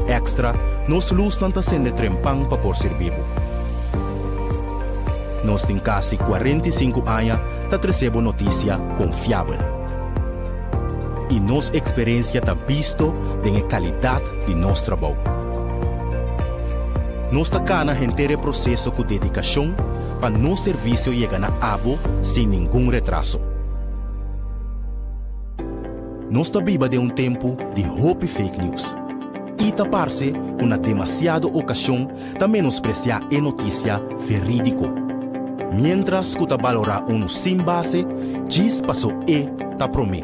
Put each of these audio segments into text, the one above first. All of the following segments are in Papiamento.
Extra nos lusnan ta sende trempan pa por sirbi bo. Nos tin kasi 45 aña ta trese bo notisia konfiabel. I nos eksperensia ta bisto den e kalidat di nos trabou. Nos ta kana henter e proseso ku dedikashon pa nos servisio yega na abo sin ningun retraso. Nos ta biba den un tempu di hopi fake news i ta parse ku na demasiado okashon ta menospresiá e notisia verídiko, miéntras ku ta balorá unu sin base djis paso e ta promé.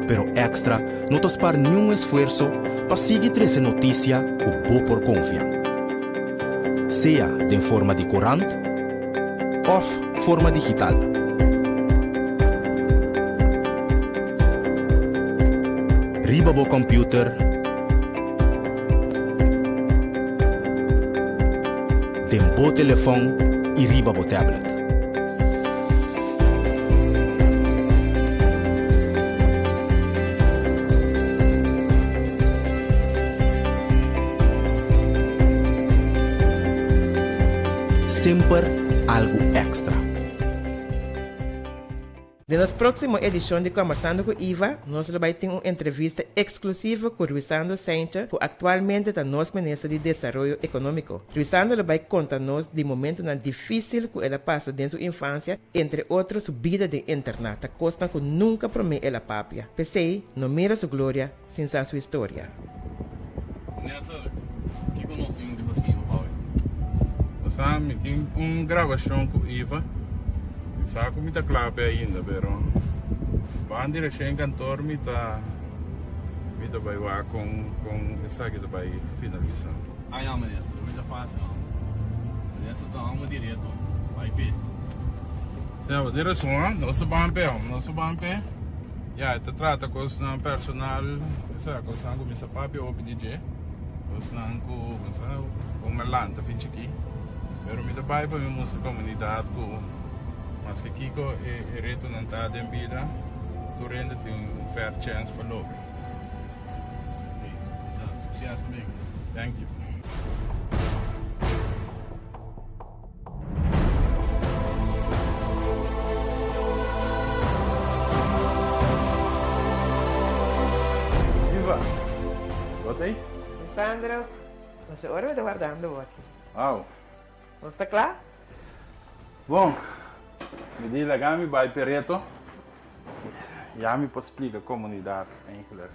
Pero Extra no ta spar niun esfuerso pa sigui trese notisia ku bo por konfia. Sea den forma di korant òf forma digital. Riba bo kòmpiuter, den bo telefòn i riba bo tablet. Semper algu èkstra. Den nos próksimo edishon di Kòmbersando ku Iva, nos lo bai tin un entrevista eksklusivo ku Ruisando Seintje, ku aktualmente ta nos Minister di Desaroyo Ekonómiko. Ruisando lo bai konta nos di momentunan difísil ku el a pasa den su infansia, entre otro su bida den internat, ta kosnan ku nunka promé el a papia. P'esei, no mira su gloria sin sa su historia. Minister, kiko nos tin di beskikber pa awe? Bo sa, mi tin un grabashon ku Iva. Mi sa ku mi ta kla p'e ainda, pero ban direkshon e kantor mi ta mi ta bai wak kon kon esaki ta bai finalisa. Ah ya, minister, mi ta fásil amo. Minister ta amo direto, bai p'e. Sina, bo tin rason, ha? Nos a ban p'e, amo, nos a ban p'e. Ya, e ta trata kosnan personal, esa kosnan ku mi sa papia hopi di dje, kosnan ku mi sa kon mi a lanta fin chikí. Pero mi ta bai pa mi mustra komunidat ku maske kiko e e retonan ta den bida, tur hende tin un fair chance pa logra. Succes amigo. Thank you. Iva, bo ta ei? Lisandro, masha ora mi ta wardando bo aki. Wow. Nos ta kla? Bon, mi di laga mi bai p'e reto. Ya mi por splika komunidat eigenlijk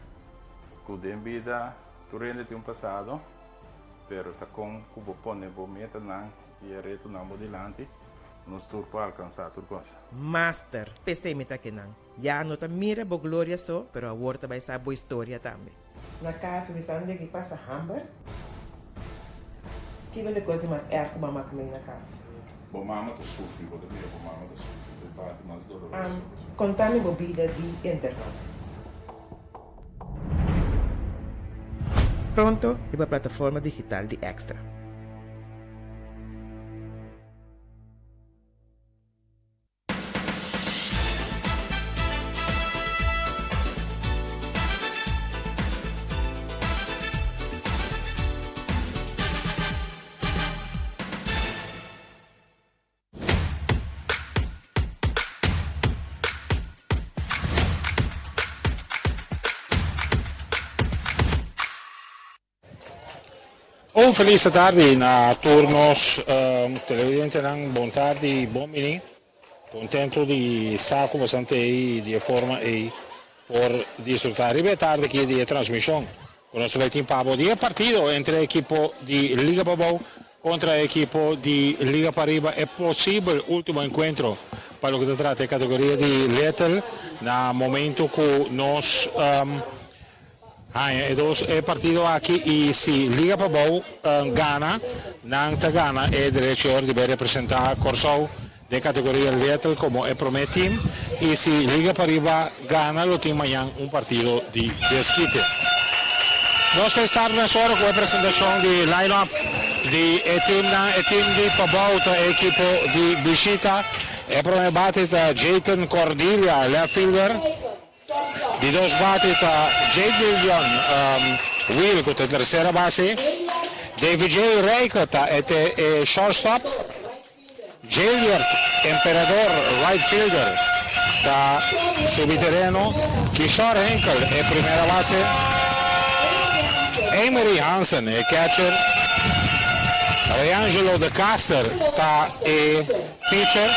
ku den bida tur hende tin un pasado. Pero ta kon ku bo pone bo metanan i e retonan bo dilanti, nos tur por alkansá tur kos. Master, p'esei mi ta kinan. Ya no ta mira bo gloria so, pero awor ta bai sa bo historia tambe. Na kas mi sa ndegi pasa hamber. Kiko ta e kos di mas erg ku mama ku mi na kas? Bo mama ta sufri, bo ta mira bo mama ta sufri, ta e parti mas doloroso. Konta mi bo bida di internat. Pronto riba plataforma digital di Extra. Un felis tardi na tur nos televidentenan. Bon tardi, bon bini. Contento di sa cu boso ta ey di e forma ey por disfruta riba e tardi aki di e transmision cu nos lo tin pa bo di e partido entre ekipo di Liga Pabou Contra e ekipo di Liga Pariba e posibel ultimo encuentro pa loke ta trata e categoria di Little na momento cu nos haña e dos e partido aki y si Liga Pabou gana nan ta gana e derecho di bay representa Corsou den categoria Little como e prome team y si Liga Pariba gana lo tin mañan un partido di deskite. Nos ta estar mesora cu e presentacion di line up di e teamnan. E team di Pabou ta e ekipo di bishita. E promé bate ta Jayton Cordelia, left fielder. Di dos bate ta Jadion Will ku ta tersera base. David J. Rijke ta e e shortstop. Jaliert Emperador, right fielder, ta subi tereno. Kishore Henkel e primera base. Emery Hansen e catcher. Rayangelo de Caster ta e pitcher.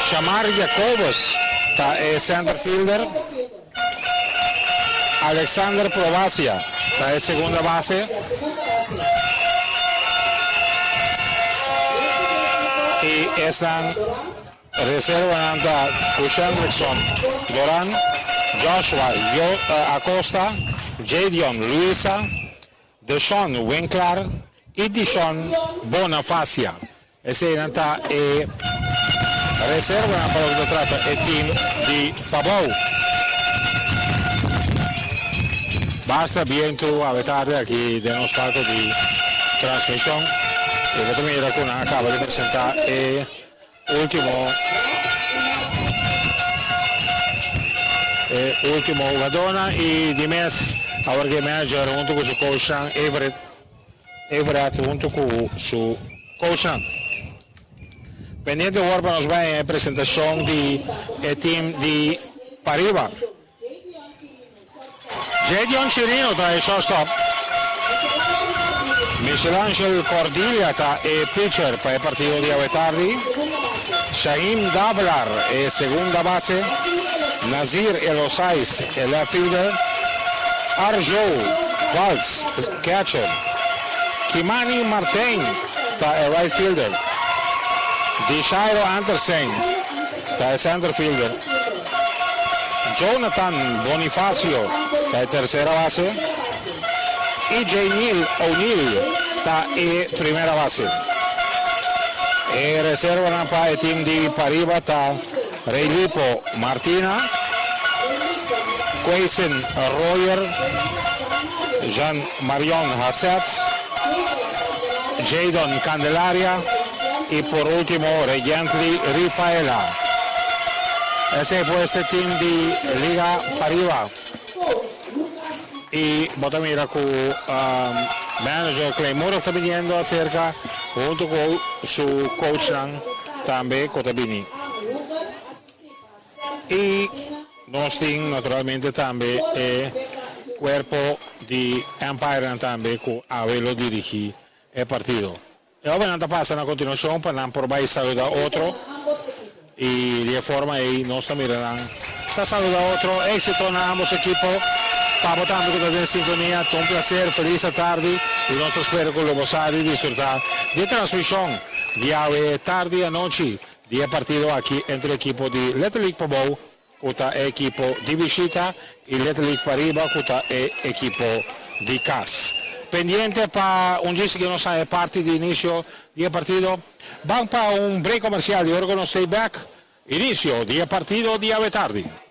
Shamar Jacobus ta e center fielder. Alexander Provacia ta e segunda base. I esnan reservanan ta Kushendrickson Doran, Joshua Acosta, Jadion Luisa, Deshaun Winklar i Dishon Bonafacia. Eseinan ta e reservanan pa loke ta trata e team di Pabou. Basta bientu awe tardi aki den nos palco di transmision i bo ta mira ku nan a kaba di presenta e ultimo e ultimo hugadornan i di mes awor ku e manager huntu ku su coachnan Everett Everett huntu ku su coachnan. Pendiente awor pa nos bai e presentacion di e team di Pariba. Jedion Chirino ta e shortstop. Michelangel Cordilia ta e pitcher pa e partido di awe tardi. Shaim Davelaar e segunda base. Nazir Elosais e left fielder. Arjo Valks catcher. Kimani Martijn ta e right fielder. Dishairo Andersen ta e center fielder. Jonathan Bonifacio ta e tersera base i Janeil O'Neal ta e primera base. E reservanan pa e tim di pariba ta Reylipo Martina, Quayson Royer, Jean Marion Hasset, Jadon Candelaria i por ultimo Regently Rifaela. Esei pues t'e team di Liga Pariba. I bo ta mira ku manager Clay Murdoch ta biniendo aserka huntu ku su coachnan tambe ku ta bini. I nos tin naturalmente tambe e kuerpo di umpirenan tambe ku awe lo dirigí e partido. E hobennan ta pasa na kontinuashon pa nan por bai saluda otro i di e forma ei nos ta mira nan ta saluda otro. Éksito na ambos ekipo. Pa bo tambe ku ta den sintonia, ta un plaser, felis atardi i nos ta spera ku lo bo sa di disfrutá di e transmishon di awe tardi anochi di e partido aki entre ekipo di Little League Pabou ku ta e ekipo di bishita i Little League Pariba ku ta e ekipo di kas. Pendiente pa un djis ku nos haña e parti di inisio di e partido. Ban pa un break komersial i ora ku nos stay bek, inisio di e partido di awe tardi.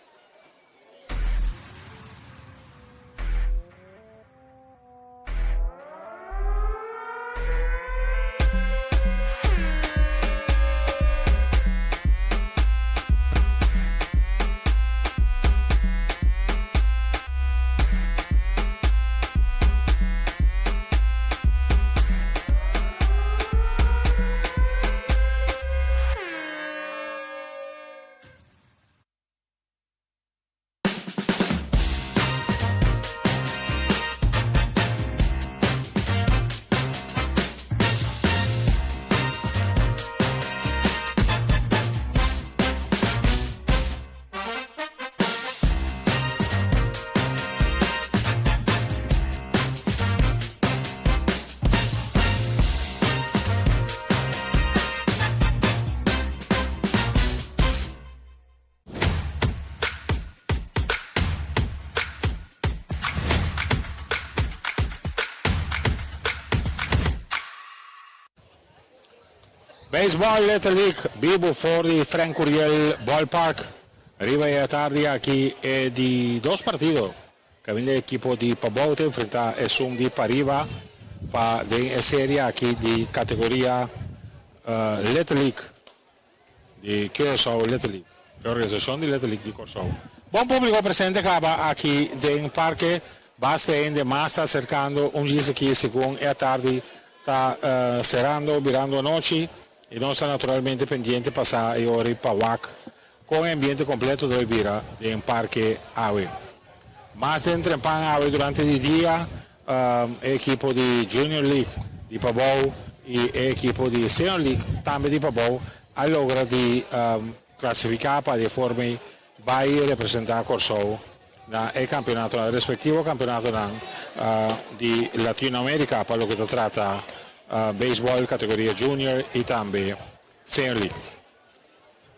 Baseball Little League bibu for di Frank Curiel Ballpark. Riba e atardi aki e di dos partido. Caminda e ekipo di Pabou ta enfrenta esun di Pariba pa den e serie aki di categoria Little League. Di Curaçao Little League, e organisashon di Little League di Kòrsou. Bon públiko presente kaba aki den parke. Basta hende mas ta aserkando un djis aki segun e atardi ta serando, birando anochi. I nos ta naturalmente pendiente pa sa e ora i pa wak kon e ambiente kompleto ta bira den parke awe. Mas den trempan awe durante di dia e ekipo di Junior League di Pabou i e ekipo di Senior League tambe di Pabou a logra di klasifiká pa di e forma ei bai representá Kòrsou na e kampionatonan, respektivo kampionatonan di Latinoamérika pa loke ta trata beisbòl kategoria Junior i tambe Senior League.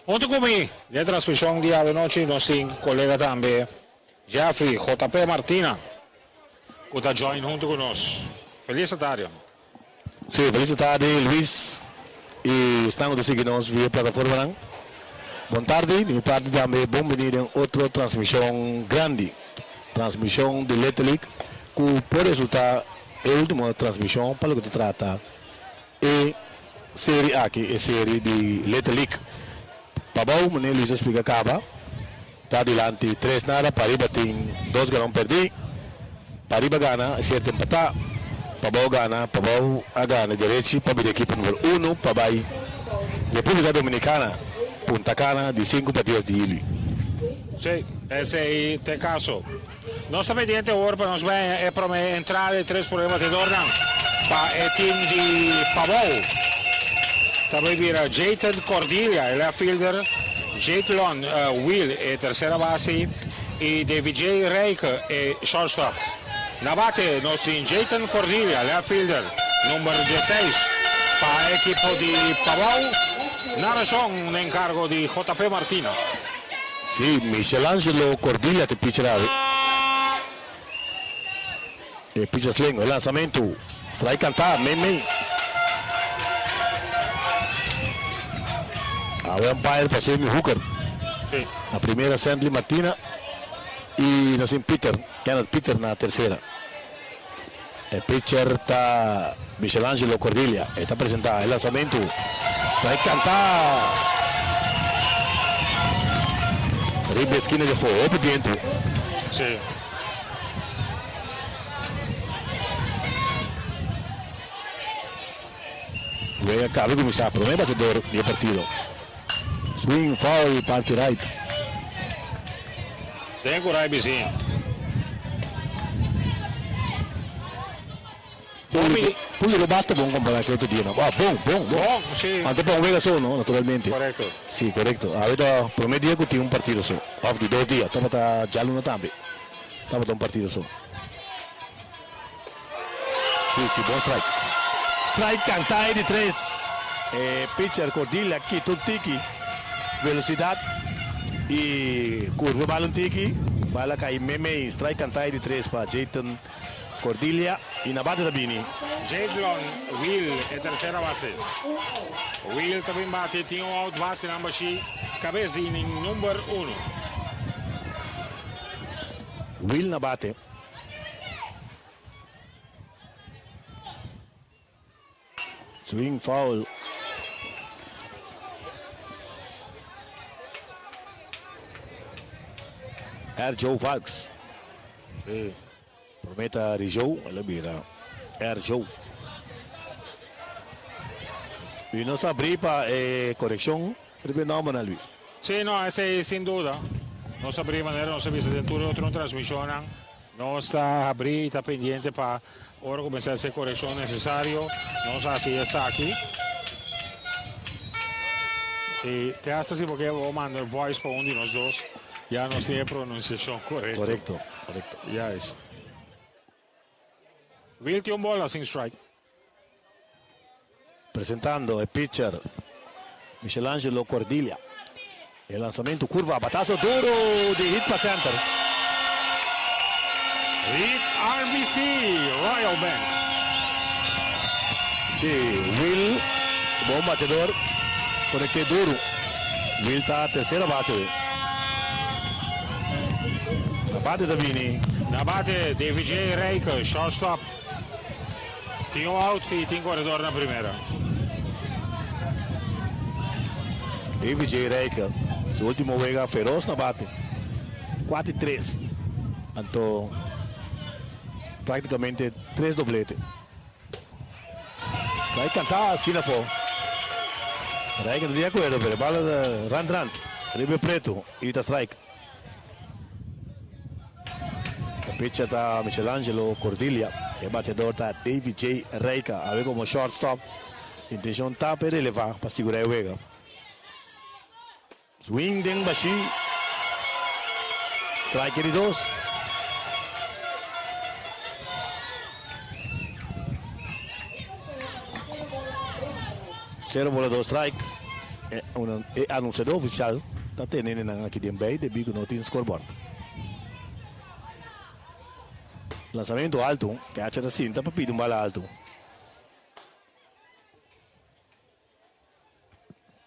Huntu ku mi den transmishon di awenochi nos tin kolega tambe Jeffrey JP Martina ku ta join huntu ku nos. Felis atardi. Sí, felis atardi Luis y esnan ku ta sigui nos via plataformanan. Bon tardi, di mi parti tambe bon bini den otro transmishon grandi, transmishon di Little League ku por resulta e ultimo transmishon pa loke ta trata e seri aki, e seri di Little League. Pabou, meneer Luis a splika kaba, ta dilanti tres nada, pariba tin dos galon perdí. Pariba gana, e sierto empatá. Pabou gana, Pabou a gana derechi pa bira ekipo number uno pa bai Repúblika Dominikana, Punta Cana di sinku pa dies di yuli. Sí, esei ta e kaso. Nos ta pendiente awor pa nos bai e prome entrada e tres prome batedornan pa e team di Pabou. Ta bai bira Jayton Cordelia, e left fielder, Jaytlon Will, e tercera base, y David J. Rijke, e shortstop. Na bate nos tin Jayton Cordelia, left fielder, number dieseis pa e ekipo di Pabou. Narashon na encargo di JP Martina. Sí, Michelangelo Cordelia ta pitcher awe. E pitcher slengo, e lanzamentu. Strike kantá, mei mei. Awe umpire pa Sammy Hooker. Sí. Na primera Sandley Martina y nos tin Peter, Kenneth Peter na tercera. E pitcher ta Michelangelo Cordelia. E ta presenta e lanzamentu. Strike kantá. Riba e skina di afó. Hopi bientu. Sí. Wega kaba di kuminsá. Promé batedor di e partido. Swing foul parti right. Den ku rai bisiña. Público, público basta bon compará ku otro dia no. Ah, bon, bon, bon. Bon, sí. Anto pa un wega so no, naturalmente. Korekto. Sí, korekto. Awe ta promé dia ku tin un partido so. Òf di dos dia. Tabata djaluna tambe. Tabata un partido so. Sí, sí, bon strike. Strike kantá e di tres. E pitcher Cordelia kita un tiki velosidat i kurva bal un tiki. Bal a kai meimei. Strike kantá e di tres pa Jayton Cordelia i na bate ta bini. Jadlon Will e tersera base. Will ta bin bate tin un out base nan bashí kabes di inning number uno. Will na bate. Swing foul. Air Joe Valks. Sí. Prometa Rijou, el a bira Air Joe. Y nos ta abrí pa e coreccion riba e nombernan, Luis. Sí, no, esei sin duda. Nos ta abrí manera nos a bisa den tur e otro transmisionnan. Nos ta habrí i ta pendiente pa ora ku mester hasi e korekshon nesesario, nos hasi esaki. I te hasta si bo ke bo manda voice pa un di nos dos, ya nos tin e pronunsiashon korekto. Korekto, korekto. Juist. Wil tin un bola sin strike. Presentando e pitcher Michelangelo Cordilia. E lanzamento curva, batazo duro di hit pa center. Hit RBC Royal Bank. Si, Will, bon batedor, conecte duro. Will ta tercera base. Na bate ta bini. Na bate David J. Rijke, shortstop. Tin un out i tin koredor na primera. David J. Rijker, su último wega feroz na bate. 4 y 3. Anto prácticamente 3 doblete. Strike cantá esquina afó. Rijker di acuerdo, pero bala de rand rand. Ribe preto y ta strike. E pitcher ta Michelangelo Cordilia. E bateador ta David J. Rijker. Awe como shortstop. Intencion ta pa releva pa sigura e wega. Swing den bashi. Strike di dos. Cero bola dos strike. E, un, e anunciador oficial ta tene nan aki den bij debí ku no tin scoreboard. Lanzamento alto. Catcher ta sinta pa pidi un bala alto.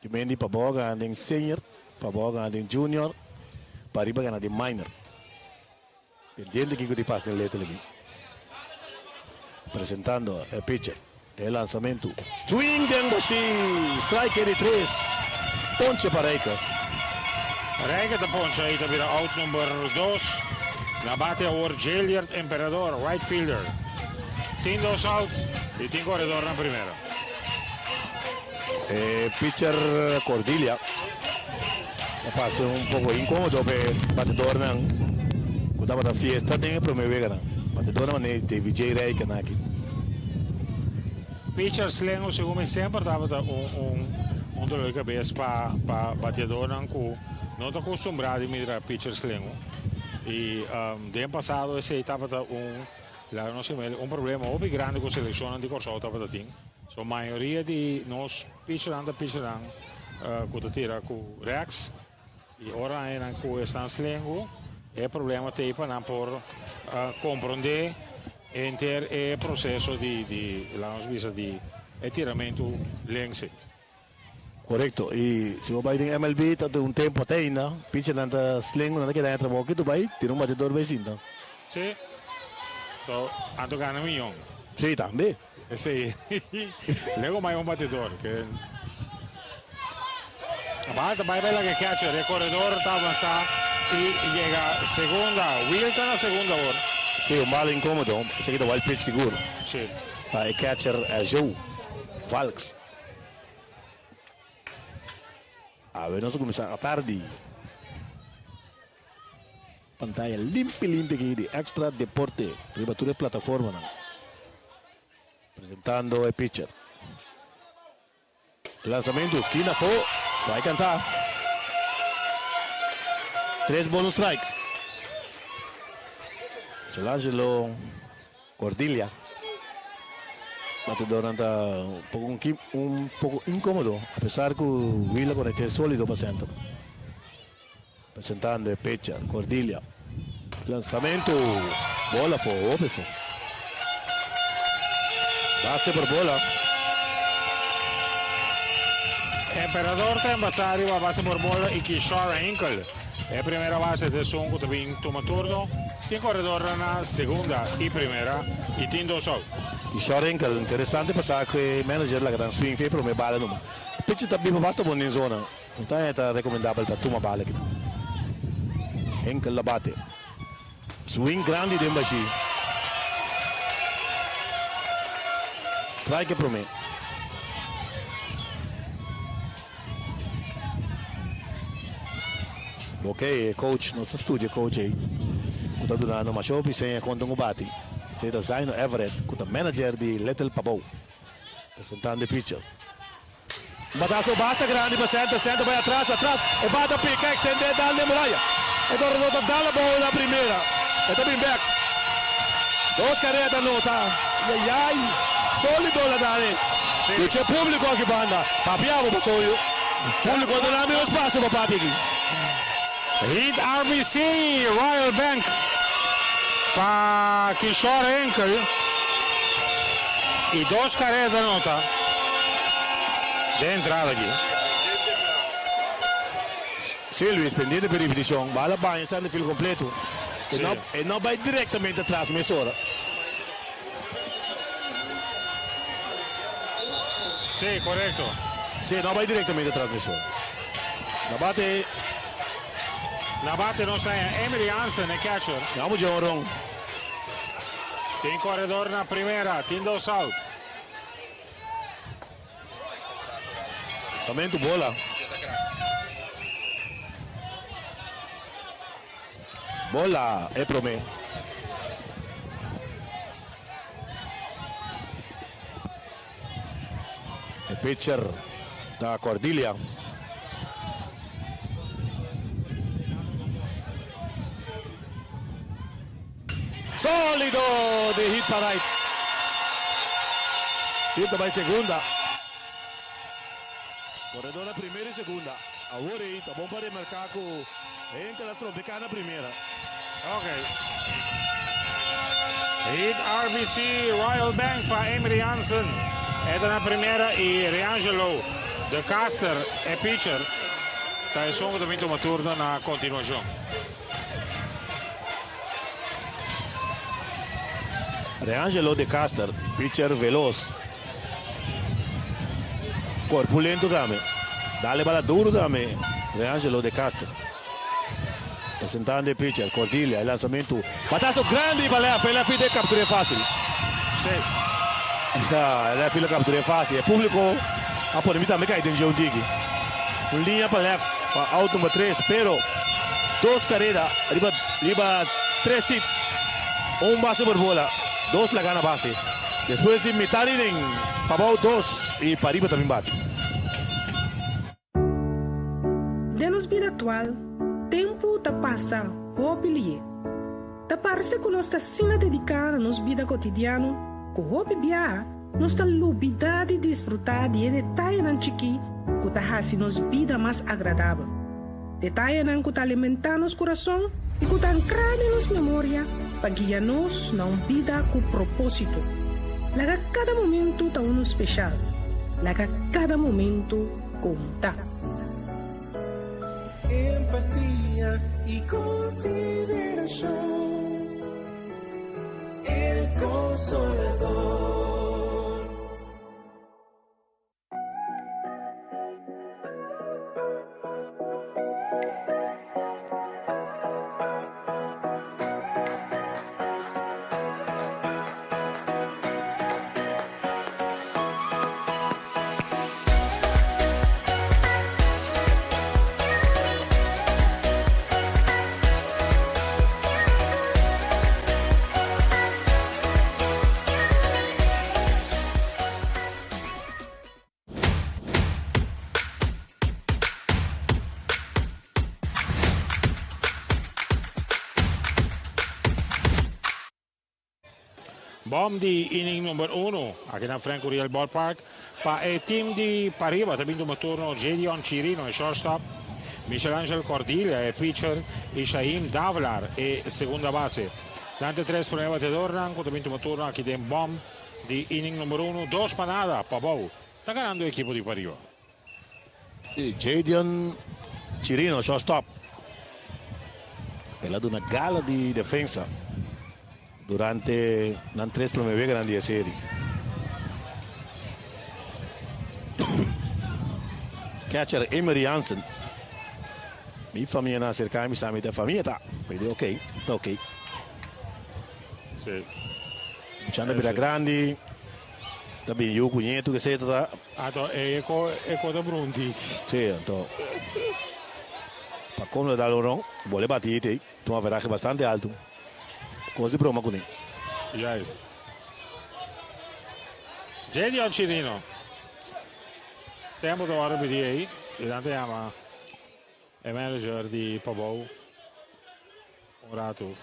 Kimendi Pabou a gana den senior, Pabou a gana den junior, Pariba a gana den minor. Pendiente kiko di pas den Little aki. Presentando e pitcher, e lanzamento. Swing den bashi, strike di tres. Ponche pa Rijker. Rijker ta poncha y ta bira out number 2. Na bate awor Jeliard Emperador, right fielder. Tin dos out y tin corredor na primera. E pitcher Cordilia a pasa un poco incomodo pe batedornan cu tabata fiesta den e prome weganan. Batedornan manera David J. Rijken aki. Pitcher slengo segun mi semper tabata un un un dolor di cabes pa pa bateadornan cu no ta acostumbra di mira pitcher slengo. Y den pasado esey tabata un laga nos himel un problema hopi grandi cu seleccionnan di Corsou tabata tin. So mayoria di nos pitchernan ta pitchernan cu ta tira cu racks y ora nan nan cu esnan slengu e problema ta ey pa nan por compronde henter e proceso di di laga nos bisa di e tiramento lengse. Corecto y si bo bay den MLB ta un tempo ata ainda pitchernan ta slengu nan ta keda den e trabao ki tu bay tira un batedor bay sinta. Si. So anto gana miyon. Si tambe. Esey lego mai un batidor ke bal ta bai bai laga catcher e corredor ta avansa y yega segunda. Will ta na segunda awor. Si, un bal incomodo. Esaki ta wild pitch sigur. Si. Pa e catcher Joe Valks. Awe nos a cuminsa atardi. Pantaya limpi limpi aki di Extra Deporte riba tur e plataformanan. Presentando e pitcher. Lanzamento skina afó. Bai kanta. Tres ball un strike. Michelangelo Cordilia. Batedornan ta un poco un poco incomodo apesar cu Will a conecte solido pa center. Presentando e pitcher, Cordilia. Lanzamento, bola afó, hopi afó. Base por bola. Emperador ta enbasá riba base por bola y Kishore Henkel e primera base ta esun cu ta bin tuma turno. Tin corredornan na segunda y primera y tin dos out. Kishore Henkel, interesante pasá cu e manager laga nan swing fe e prome bala numa. E pitcher ta biba basta bon den zona. Un ta e ta recomendabel pa tuma bala kinan. Henkel la bate. Swing grandi den bashi. Strike e prome. Ok, e coach, nos ta studia e coach ei cu ta dunando masha hopi seña contra un bati. Esey ta Zaino Everett cu ta manager di Little Pabou. Presentando e pitcher. Un batazo basta grandi pa center, center bai atras, atras, e bata pica, extende, dal den muraya. E corredor ta dal abou na primera, e ta bin bek. Dos carrera ta nota, yayay, solido la dal e. Duchi e publico aki banda, papia abo paso yu. Publico no dami un espacio pa papia aki. Hit RBC Royal Bank pa Kishore Henkel y dos carrera ta nota den entrada aki. Sí Luis, pendiente pa e ripeticion. Bala baña center field completo. E no, e no bay directamente atras mesora. Sí, correcto. Sí, e no bay directamente atras mesora. Na bate. Na bate nos ta Emery Hansen, e catcher. Vamos jonrón. Tin koredó na primera, tin dos out. Tambe bola. Bola, e promé. E pitcher da Cordelia. Sólido di hit pa right. Hit bai segunda. Koredó na primera i segunda. Awor ta bon pa remarká ku entra na trompeká na primera. Ok. Hit RBC Royal Bank pa Emery Hansen. E ta na primera i Reangelo de Caster e pitcher. Ta esun tambe tuma turno na kontinuashon. Reangelo de Caster, pitcher velos. Korpulento tambe. Dale bala duru tambe. Reangelo de Caster. Presentando e pitcher, Cordelia, e lansamentu. Batazo grandi pa left, left field kaptur'é fásil. Si. Ah, left field kaptur'é fásil. E públiko a pone mi tambe kai den un tiki. Un liña pa left, pa out number 3, pero dos karera, riba, riba tres hit. Un base por bola, dos la gana base. Despues di mitar inning, Pabou dos i Pariba tambe bate. Den nos bida aktual, tempu ta pasa hopi lié. Ta parse ku nos ta asina dediká na nos bida kotidiano ku hopi biaha nos ta lubidá di disfrutá di e detayenan chikí ku ta hasi nos bida mas agradabel. Detayenan ku ta alimentá nos kurason i ku ta ankrá den nos memoria pa guia nos na un bida ku propósito. Laga kada momentu ta unu speshal. Laga kada momentu konta. Empatia i konsiderashon. El Consolador. Bòm di inning number 1 aki na Frank Curiel Ballpark. Pa e team di Pariba tambe tuma turno Jedion Chirino, e shortstop. Michelangelo Cordelia, e pitcher. I Shaim Davlar, e segunda base. Nan ta e tres promé batedornan ku tambe tuma turno aki den bòm di inning number 1. 2-0 Pabou ta ganando ekipo di Pariba. Si, Jadion Chirino, shortstop. El a duna gala di defensa durante nan tres promé weganan di e serie. Catcher Emery Hansen. Mi famia na aserká mi sa mi ta famia ta. Mi di ok, ta ok. Si. Muchanda bira grandi. Ta bin yu ku ñetu ke seta ta. Anto e ko e ko ta brunti. Si, anto pa kon lo dal un ron, bole bati ite, ta un averahe bastante altu. Kos di broma kuné. Juist. Jedion Chirino. Tempo ta wòrdu pidi ei i nan ta yama e manager di Pabou un ratu.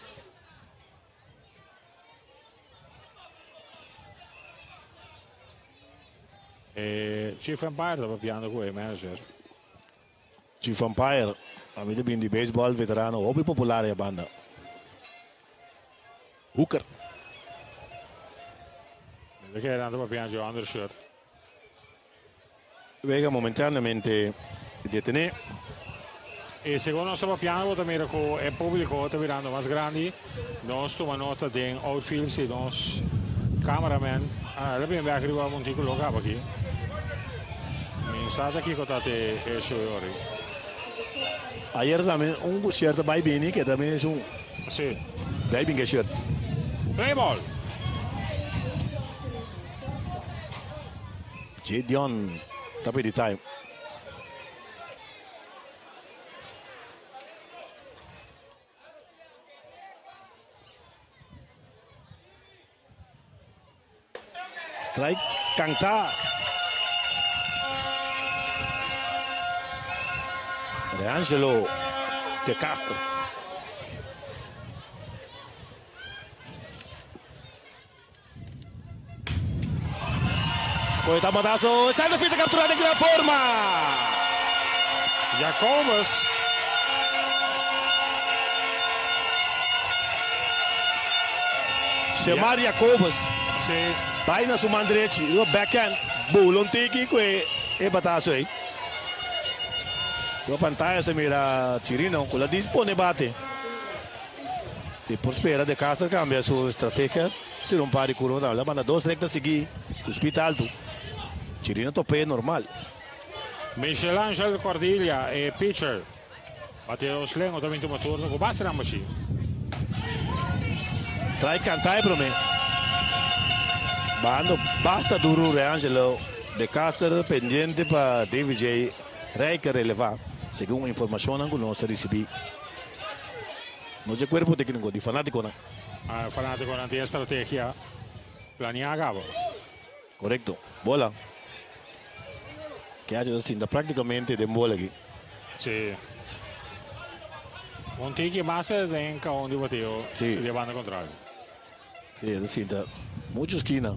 E Chief Umpire ta papiando ku e manager. Chief Umpire, ami ta bin di baseball veterano hopi popular e banda. Hooker. Mi ta kere nan ta papiando dje undershirt. Wega momentáneamente detené. I segun nos ta papiando bo ta mira ku e públiko ta birando mas grandi. Nos tuma nota den outfield si nos cameraman el a bin bek riba montiku lo kaba aki. Mi sa ta kiko ta te e show ori. Ayer tambe un ku shirt a bai bini ke tambe es un. Si. Bai bin ke shirt. Play ball. Gideon ta pidi time. Strike canta. Reangelo de Castro. Coeta batazo. Center field captura de gran forma. Jacobus. Shemar Jacobus. Si. Bai na su man drechi. Riba backhand. Bula un tiki ku e e batazo ei. Riba pantaya se mira Chirino ku la dispone bate. Di por spera De Castro cambia su estrategia. Tira un par di curva tambe. La manda dos recta sigui cu speed alto. Chirino top'e normal. Michelangel Cordilia e pitcher. Bateador slengo ta bin tuma turno cu base nan bashi. Strike canta e prome. Bando basta duro Reangelo De Castro pendiente pa David J. Rijker releva, segun informacionnan cu nos a ricibi. No dje cuerpo tecnico, di fanaticonan. Fanaticonan tin estrategia planea cabo. Corecto. Bola. Keache ta sinta practicamente den bola aki. Si. Un tiki mas den caon di bateo di e banda contrario. Si, e ta sinta mucho skina.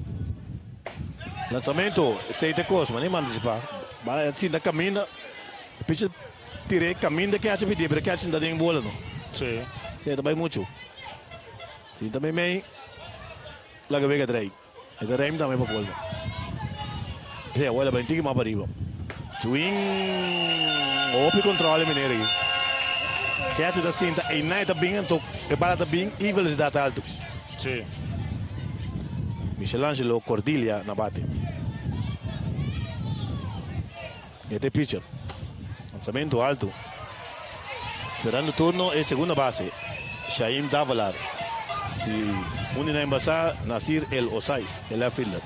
Lanzamento, esey ta e cos, mane anticipa. Bala e ta sinta caminda, e pitcher tira e caminda keache pidi, pero keache sinta den bola no. Si. Si, e ta bay mucho. Sinta meimei, laga wega drei. E ta reim tambe pa colmo. Si, awor el a bay un tiki mas pariba. Swing, hopi control e meneer aki. Catcher ta sinta eynan e ta bin anto e bala ta bin y velocidad alto. Si. Michelangelo Cordilia na bate. E ta e pitcher. Lanzamento alto. Esperando turno e segunda base, Shaim Davalar. Si un di nan basa, Nasir El Osais, e left fielder.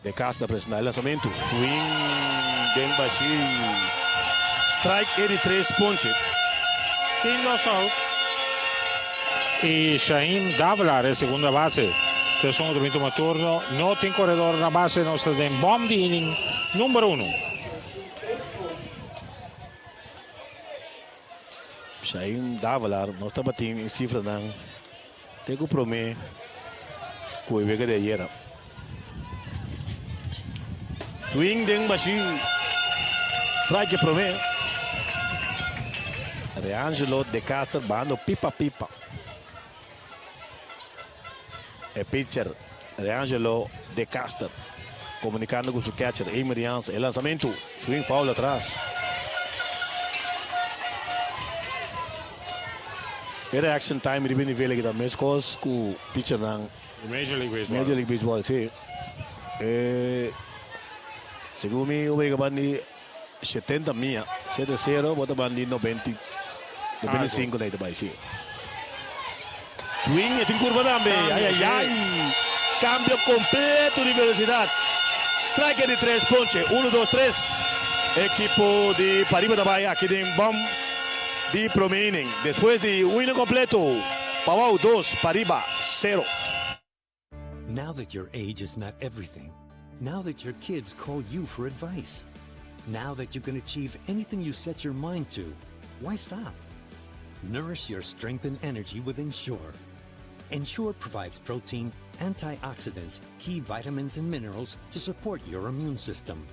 De Castro ta presenta e lanzamento. Swing den bashi. Strike e di tres ponche. Tin dos out. Y Shaim Davalar e segunda base. Tres un otro tuma turno. No tin corredor na base. Nos ta den bom di inning number uno. Shaim Davalar no tabatin e cifranan te cu prome cu e wega di ayera. Swing den bashi. Strike e prome. Reangelo De Castro bando pipa pipa. E pitcher Reangelo De Castro comunicando cu su catcher Emery Jansen. E lanzamento, swing foul atras. E reaction time riba e nivel aki ta mescos cu pitchernan Major League Baseball. Major League Baseball, si. E, segun mi, un wega ban di 70 mia, 7-0, bo ta ban di 90, 95 na e ta bai, si. Swing, e tin curva tambe. Ay, ay, ay. Cambio completo di velocidad. Strike di tres ponche. Uno, dos, tres. Equipo di Pariba ta bai aki den bom di prome inning. Despues di un inning completo, Pawao dos, Pariba cero. Now that your age is not everything, now that your kids call you for advice, now that you can achieve anything you set your mind to, why stop? Nourish your strength and energy with Ensure. Ensure provides protein, antioxidants, key vitamins, and minerals to support your immune system.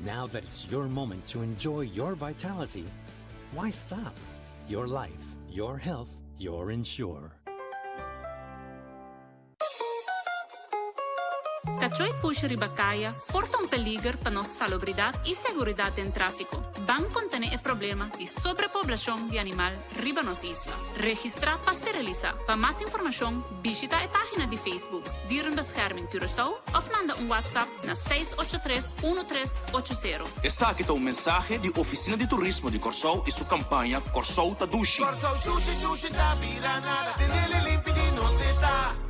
Now that it's your moment to enjoy your vitality, why stop? Your life, your health, your Ensure. Kachó i pushi riba kaya por ta un peliger pa nos salobridat i seguridat den tráfiko. Ban kontené e problema di sobrepoblashon di animal riba nos isla. Registrá pa sterilisá. Pa mas informashon bishitá e página di Facebook Dierenbescherming Curaçao òf manda un WhatsApp na 683 1380. Esaki ta un mensahe di Ofisina di Turismo di Kòrsou i su kampaña Kòrsou ta dushi. Kòrsou shushi shushi ta bira nada, tenele limpi di nos e ta.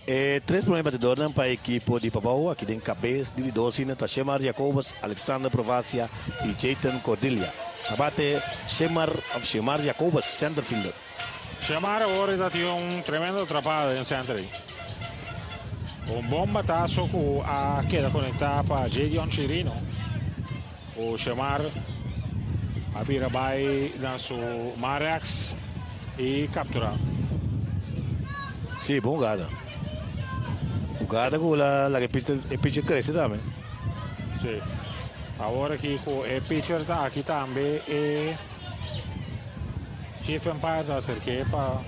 E tres prome batedornan pa e ekipo di Pabou aki den kabes di di dos hina ta Shemar Jacobus, Alexander Provacia y Jayton Cordelia. Ta bate Shemar of Shemar Jacobus, center fielder. Shemar awor ta tin un tremendo atrapada den center ei. Un bon bataso cu a keda conecta pa Jadion Chirino. Cu Shemar a bira bay na su man rechts y captura. Sí, bon jugada. Jugada cu la laga e pitcher crece tambe. Sí. Awor aki cu e pitcher ta aki tambe e chief umpire ta acerke pa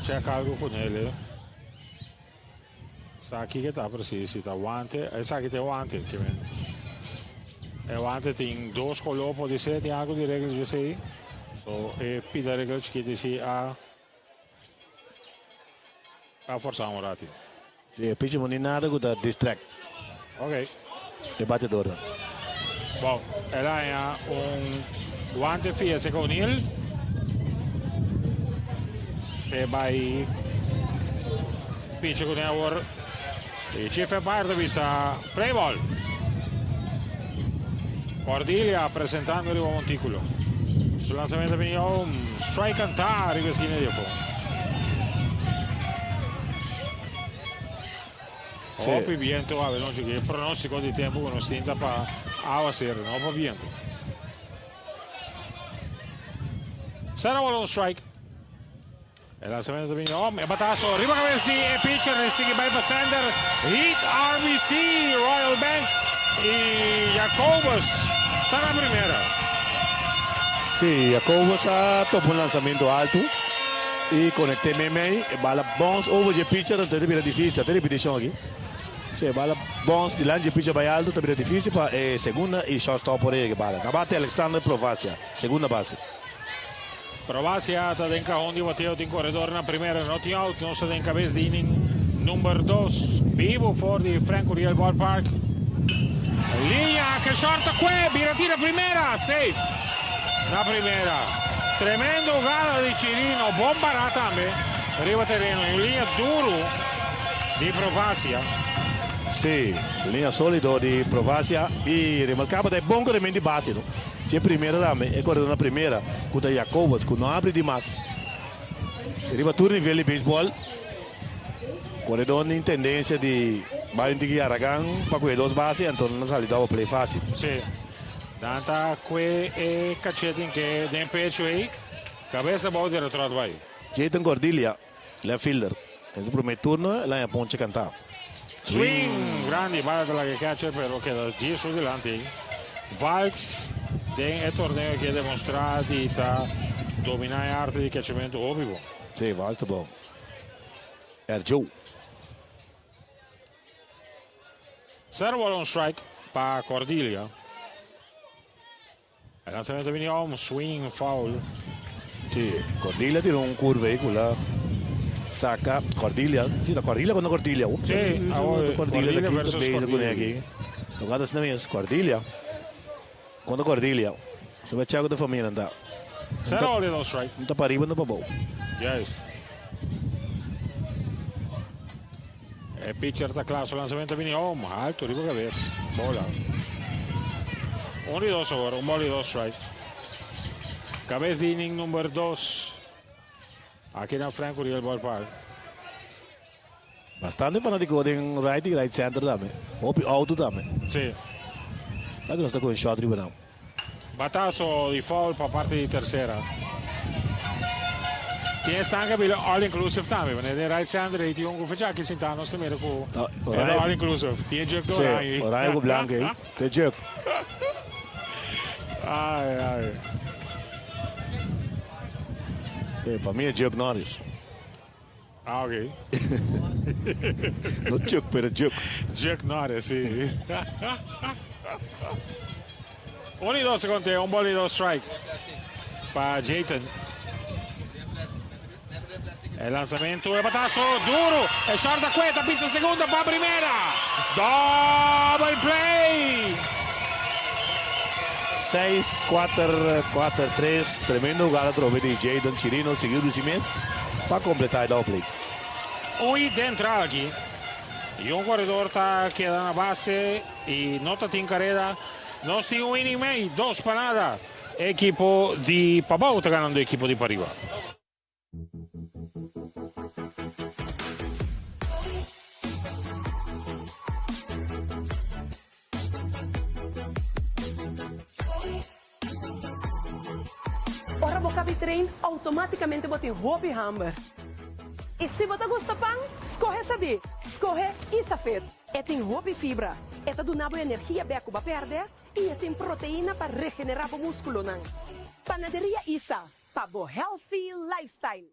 check algo cu nele. Sa kiko ta precies, si ta wante, esaki ta e wante, ke men e wante tin dos koló por ser, tin algo di regla dje esei, so e pida regla chikito esei a a forsa un rati. Si e pichi no tin nada ku ta distract. Ok. E batedornan. Bon, el a haña un wante fia serka O'Neal. E bai picha kuné awor. E chief umpire ta bisa play ball. Cordelia presentando riba montículo. Su lanzamiento a bini un strike cantá riba esquina di afó. Hopi biento awe nochi ki e pronóstiko di tempu ku nos tin ta pa awaseru, no pa biento. Sera bola un strike. E lanzamento ta bini om, e bataso riba kabes di e pitcher, e sigui bai pa center. Hit RBC Royal Bank i Jacobus ta na primera. Sí, Jacobus a topa un lanzamento alto. I konekt'é meimei, e bala bons over dje pitcher, anto e ta bira difisil. Ata e ripitishon aki. Si e bala bons dilanti dje pitcher bai alto, ta bira difisil pa e segunda i shortstop por yega e bala. Na bate Alexander Provacia, segunda base. Provacia ta den kahon di bateo, tin koredor na primera, no tin out. Nos ta den kabes di inning number dos. Bibu for di Frank Curiel Ballpark. Liña ke short ta kue, bira tira primera, safe. Na primera, tremendo hugada di Chirino, bon pará tambe riba tereno y un liña duro di Provacia. Sí, liña solido di Provacia y remarcabel ta e bon corremento di base, no? Dje primera tambe, e corredor na primera cu ta Jacobus cu no abri dimas riba tur nivel di baseball. Corredor tin tendencia di bay un tiki haragan pa cu e dos base, anto nan ta sali double play facil. Sí. Nan ta kue e kachetin ke den pecho ei, kabes abou di retròt bai. Jayton Cordilia, left fielder, den su promé turno el haña ponche kantá. Swing grandi bala ta laga e catcher pero keda djis su dilanti. Valks den e torneo aki a demostrá di ta dominá e arte di ketchementu hopi bon. Sí, Valks ta bon. Erjoe. Sero bola un strike pa Cordelia. E lanzamento bini om, swing, foul. Sí, Cordelia tira un curva ahí cu la saca Cordelia. Sí, ta Cordelia contra Cordelia. Ups, Sí, awor Cordelia Cordelia ta versus bezig Cordelia. cune aki. Lo gata asina mes, Cordelia contra Cordelia. So bay check cu ta familia nan ta. Sero bola tira un strike. Un ta pa ariba, un ta pa abou. Juist. E pitcher ta kla, su lanzamento a bini home, alto riba kabes, bola. Un di dos awor, un ball di dos strike. Kabes di inning number dos. Aki na Frank Curiel Ballpark. Bastante fanatico den right y right center tambe. Hopi auto tambe. Sí. Ta ku nos ta ku un shot riba nan. Bataso di foul pa parti di tercera. Tin esnan ke bira all inclusive tambe. Wanneer den right center ei tin un ku fecha aki sintá nos ta mira ku e ta all inclusive. Tin e juk Sí, oranje. oranje ku blanco ei. Te juk. Ai, ai. E famia Chuck Norris. Ah, ok. No Chuck, pero Chuck. Chuck Norris, si. Un i dos konteo, un ball i dos strike pa Jayton. E lansamento, e batazo duro, e short a cueta, pisa segunda pa primera. Double play! 6, 4, 4, 3. Tremendo hugada atrobe di Jadon Chirino, sigui Lucy mes pa completa e double play. Un hit den entrada aki. Y un corredor ta keda na base y no ta tin careda. Nos tin un inning mei, dos pa nada. Ekipo di Pabou ta ganando ekipo di Pariba. Ora bo kabi train, outomátikamente bo tin hopi hamber. I si bo ta gusta pan, skohe sabí, skohe Isafit. E tin hopi fibra, e ta duna bo energia bek ku bo a pèrdè i e tin proteina pa regenerá bo múskulonan. Panaderia Isa, pa bo healthy lifestyle.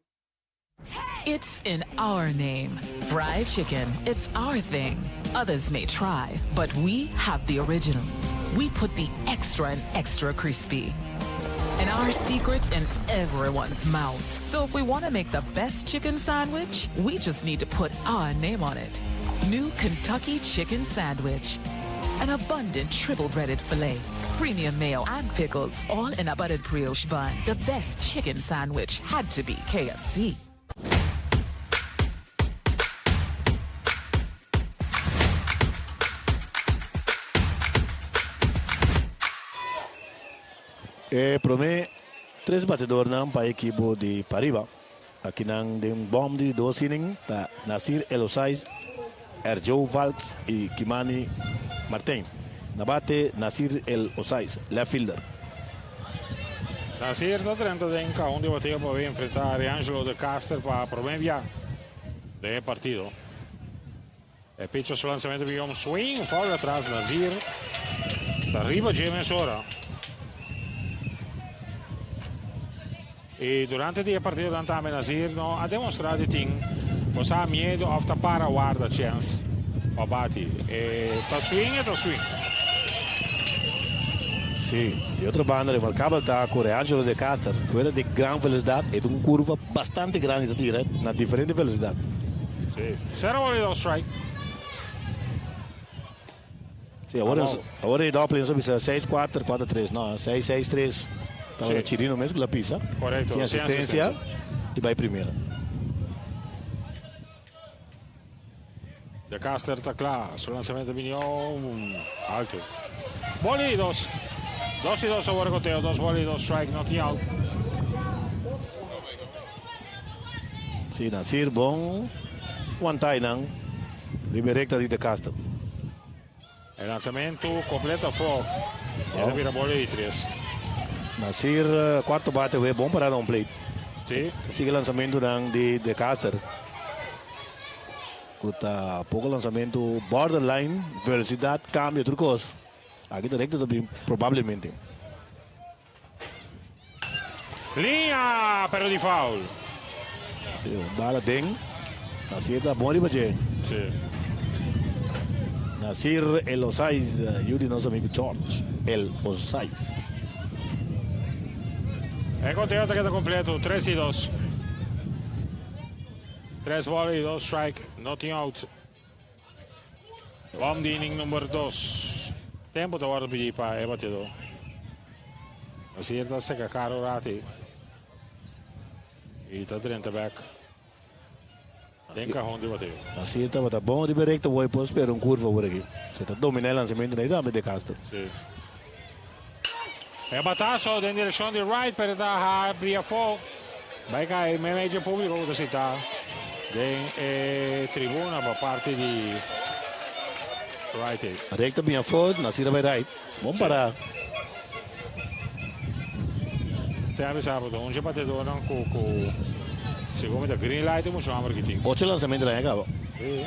It's in our name. Fried chicken, it's our thing. Others may try, but we have the original. We put the extra and extra crispy. And our secret in everyone's mouth. So if we want to make the best chicken sandwich, we just need to put our name on it. New Kentucky Chicken Sandwich. An abundant triple breaded filet, premium mayo and pickles, all in a buttered brioche bun. The best chicken sandwich had to be KFC. E prome tres batedornan pa ekipo di Pariba. Akinan den bòm di dos inning ta Nasir Elosais, Erjoe Valks i Kimani Martijn. Na bate Nasir El Osais, left fielder. Nasir ta drenta den kahon di bateo pa bay enfrenta Riangelo de Caster pa prome bia den e partido. E pitcher su lansamento bini un swing, foul atras Nazir ta riba dje mesora. Y durante di e partidonan tambe Nazir no a demostra di tin bo sa miedo of ta para warda chens pa bati. E ta swing e ta swing. Si, di otro banda remarcabel ta cu Reangelo de Caster fuera di gran velocidad e ta un curva bastante grandi ta tira na diferente velocidad. Si, sero bola y dos strike. Si, awor awor e doppel nos a bisa seis kuater, kuater tres, no, seis seis tres. Tabata Chirino mes ku la pisa. Korekto, sin asistensia y bai primera. De Caster ta kla, su lansamento bini alto. Bola y dos. Dos y dos awor koteo, dos bola y dos strike, no tin out. Si, Nasir bon wantay nan riba e recta di De Caster. E lanzamento completo afó. E ta bira bola di tres. Nasir cuarto bate wee bon parada on plate. Si. Ta sigui lanzamentonan di De Caster. Cu ta poco lanzamento borderline, velocidad, cambio, tur cos. Aki ta recta ta bin probablemente. Liña, pero di foul. Sí, un bala den. Nasir ta bon riba dje. Sí. Nasir El Osais, yu di nos amigo George El Osais. E conteo ta keda completo, 3 y 2. 3 bola y 2 strike, no tin out. Bom di inning number 2. Tempo ta wordo pidi pa e bateador. Nasir ta seca caro rati. Y ta drenta back. Den cajón di bateo. Nasir tabata bon riba e recta hoy por spera un curva por aki. Se ta domina e lanzamento na tambe De Castro. Sí. E batazo den direccion di right pero ta habri afo. Bai kai meimei dje publico ku ta sita den e tribuna pa parti di right ei. Recta bin afo, Nasir a bai right. Bon para. Sea bisa bo ta un dje batedornan ku ku segun mi ta green light e mucho hamber ki tin. Ocho lanzamento la kaba. Si.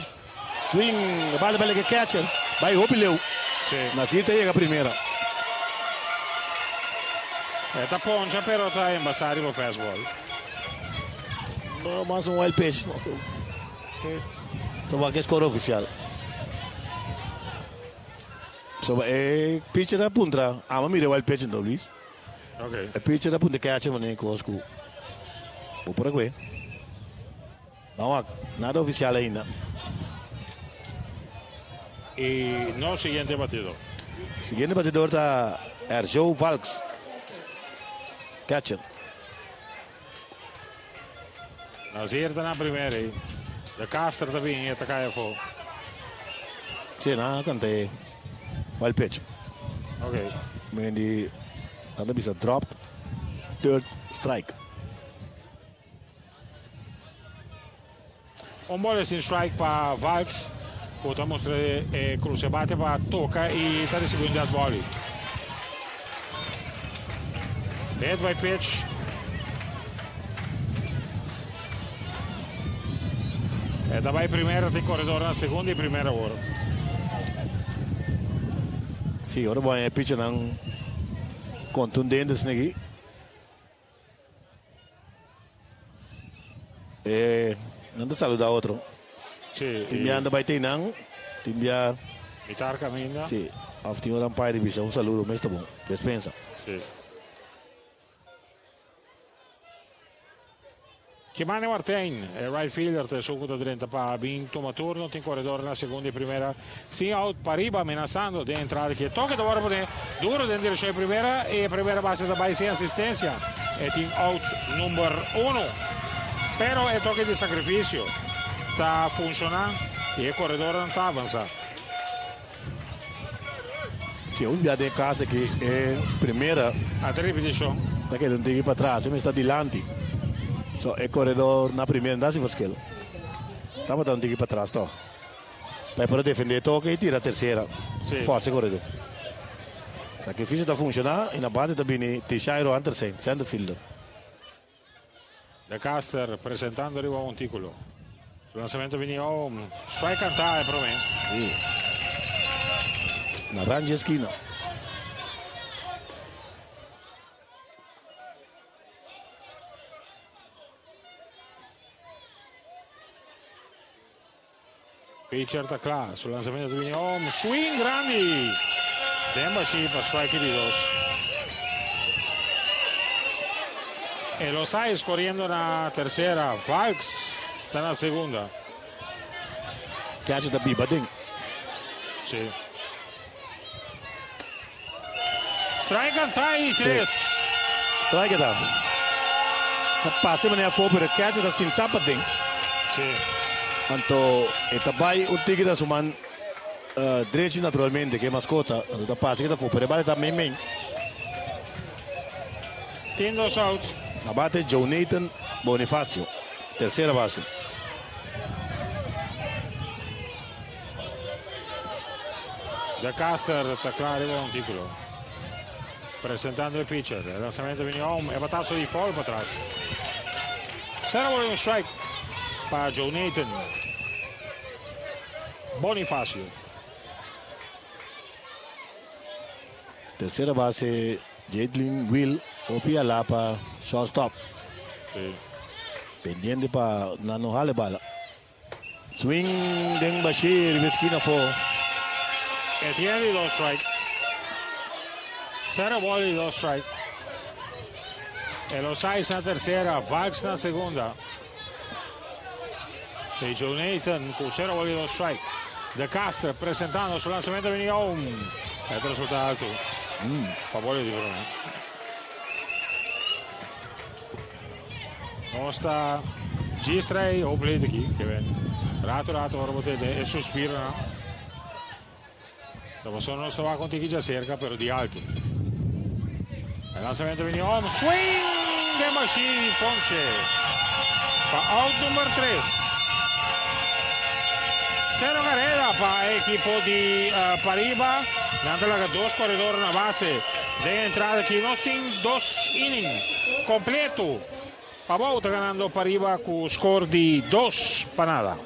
Swing, e bala bai leke catcher, bai hopi leu. Si. Nasir ta yega primera. E ta poncha pero ta embasá riba fastball. No, mas un wild pitch. No, so. Sí. So wak e score oficial. So e pitcher a puntra, ama mira e wild pitch no, Luis. Okay. E pitcher a puntra catcher mané kos ku bo por a kue. Ban wak, nada oficial ainda. Y nos siguiente batidor. Siguiente batidor ta Erjo Valks. Catcher. Nazir ta na primera ei. De Caster ta bin e ta kai afó. Sí, nan a kanta e wild pitch. Ok. Men di nan ta bisa dropped third strike. Un bola sin strike pa Valks ku ta mustra e kruse bate pa toka i ta risibi un dead ball. Hit by pitch. E ta bai primera, tin koredor na segunda i primera awor. Sí, ora bo haña e pitchernan kontundente esaki. E nan ta saluda otro. Sí. Tin bia anda bai tei nan, tin bia. Mitar caminda. Sí. Of tin ora umpire di bisa un saludo mes ta bon. Despensa. Sí. Kimani Martijn, e right fielder ta esun ku ta drenta pa bin tuma turno. Tin koredor na segunda i primera. Sin out pariba amenasando den entrada ki e toke ta wòrdu pone duro den direkshon di primera i e primera base ta bai sin asistensia. E tin out number uno. Pero e toke di sakrifisio ta funshoná i e koredornan ta avansá. Si un bia den kas aki e primera. A ta ripetishon. Ta keda un tiki patras, e mester ta dilanti. So e koredor na primera no ta hasi verschil. Tabata un tiki patras tog. Pa e por a defende e toke i tira tersera. Forsa e koredor. Sakrifisio ta funshoná i na bate ta bini Tishairo Andersen, center fielder. De Caster presentando riba un tíkulo. Su lansamento bini om. Strike kantá e promé. Sí. Na randje eskina. Pitcher ta kla. Su lansamento ta bini om. Swing grandi. Den bashí pa strike di dos. Elosais koriendo na tersera. Valks ta na segunda. Catcher ta biba den. Sí. Strike anta i tres. Strike ta. Ta pasa e manera afó pero e catcher ta sintá paden. Sí. Anto e ta bai un tiki ta su man drechi naturalmente ke e maskota. Anto ta pasa ke ta afó pero e bate ta mei mei. Tin dos outs. Na bate Jonathan Bonifacio, tercera base. De Caster ta kla riba un tíkulo. Presentando e pitcher. E lansamento bini om. E bataso di foul patras. Sera boli un strike pa Jonathan Bonifacio. Tercera base Jadlin Will hopi ala pa shortstop. Sí. Pendiente pa nan no hale bala. Swing den Bashir riba eskina afó. Etienne di dos strike. Sera ball di dos strike. Elosais na tercera, Valks na segunda. E Jonathan ku sera ball di dos strike. De Castro presentando su lanzamento bini home. E ta resulta alto. Pa ball di prome. Nos ta djis trae hoop leit aki, ke ben rato rato ora bo tende e suspironan. Ta pasobra nos ta wak un tiki djaserka pero di alto. E lansamento bini om, swing den bashi ponche pa out number tres. Sero carrera pa e ekipo di Pariba. Nan ta laga dos koredor na base. Den entrada aki nos tin dos inning completo. Pabou ta ganando Pariba cu score di dos pa nada.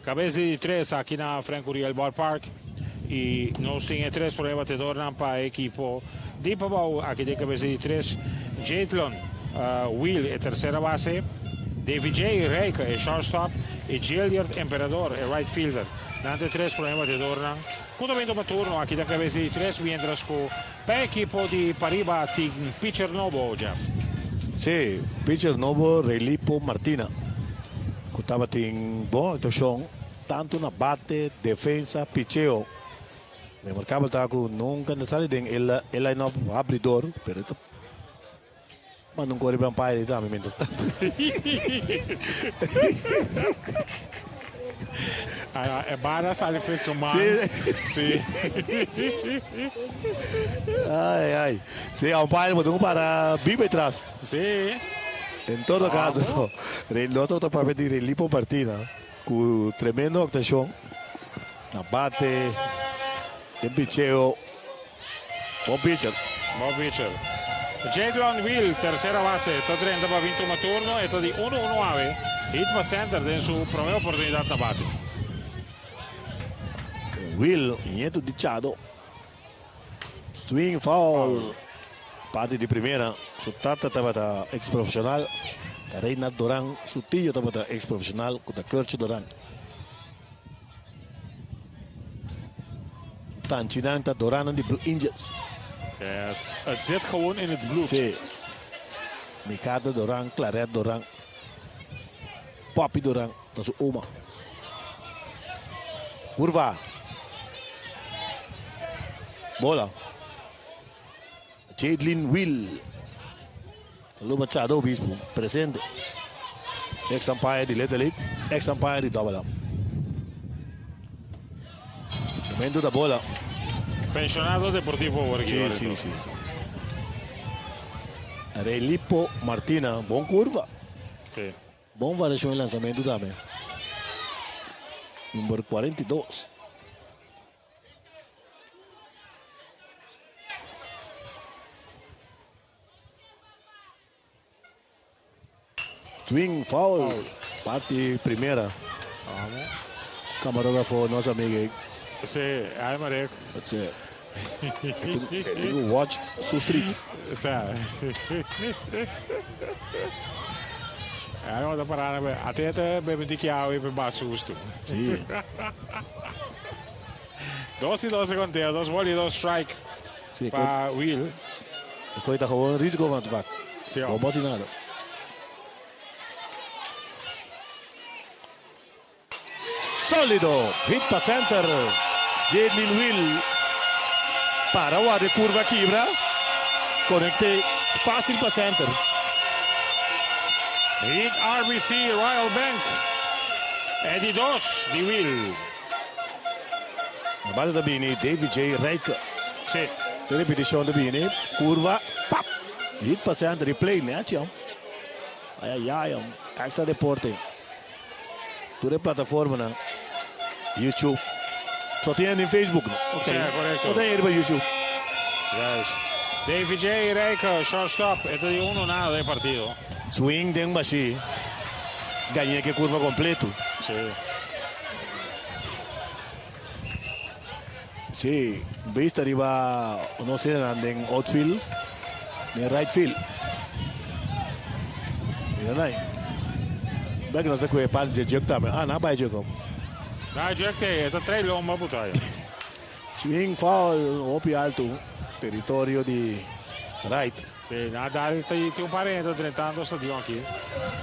Cabes di tres aki na Frank Curiel Ballpark y nos tin e tres prome batedornan pa e ekipo di Pabao aki den cabes di tres Jadlon Will e tercera base, Davy J. Rijke e shortstop y Gilliard Emperador e right fielder. Nan ta e tres prome batedornan cu ta bin tuma turno aki den cabes di tres mientras cu pa e ekipo di Pariba tin pitcher nobo, Jeff. Sí, pitcher nobo Relipo Martina cu tabatin bon actuacion tanto na bate, defensa, picheo. Remarcabel ta cu nunca no sali den e line-up abridor, pero e ta manda un core umpire tambe mientras tanto. E bala sali for su man. Sí. Ai, ai. Sí, umpire bo tin cu para biba atras. Sí. En todo caso, no ta papia di Relipo Martina cu tremendo actuacion na bate, den picheo. Bon pitcher. Bon pitcher. Jadlon Will, tercera base, ta drenta pa bin tuma turno. E ta di uno uno awe. Hit pa center den su prome oportunidad na bate. Will, nieto di Chado. Swing foul. Parti di primera. Su tata tabata ex profesional. Ta Reinhard Doran. Su tio tabata ex profesional cu ta Kertje Doran. Tanchinan ta Dorannan di Blue Angels. Het zit gewoon in het bloed. Sí. Mikada Doran, Claret Doran, Poppy Doran, ta su oma. Curva. Bola. Jadlin Will. Saludo Machado Obispo, presente. Ex umpire di Little League, ex umpire di Double A. Momento da bola. Pensionado deportivo awor aki. Sí, sí, sí, sí. Relipo Martina, bon curva. Sí. Bon variacion di lanzamento tambe. Number 42. Swing foul. Parti primera. Camarógrafo nos amigo. Sí, Almarek. Sí. Watch su street. Sí. Ahora vamos a parar. A ti te bebe di chiave per basusto. Sí. 2 y 2 conteo, dos ball y dos strike Sí, pa Will. E koi ta gewoon risico van het vak. Sí, No pasa nada. Sólido. Hit pa center. Jadlin Will. Para de curva kibra. Conecte fácil pa center. Hit RBC Royal Bank. E di dos di Will. Na base ta bini David J. Rijke. Sí. De repeticion ta bini. Curva. Pap. Hit pa center. Replay, né, tio? Ai, ai, ai. Extra Deporte. Tur e plataforma na YouTube. So tin den Facebook, no? Ok. Sí, correcto. So tin riba YouTube. Juist. David J. Rijke, shortstop. E di 1-0 den partido. Swing den bashi. Gaña e curva completo. Sí. Sí, vista riba, no sé, den outfield, den right field. Mira ahí. Ve que no se cuide para el también. Ah, no, para el Na Jack te, ta tres lomba putaya. Swing foul, hopi alto, territorio di right. Sí, Nadal tin un parente 30 stadion aki.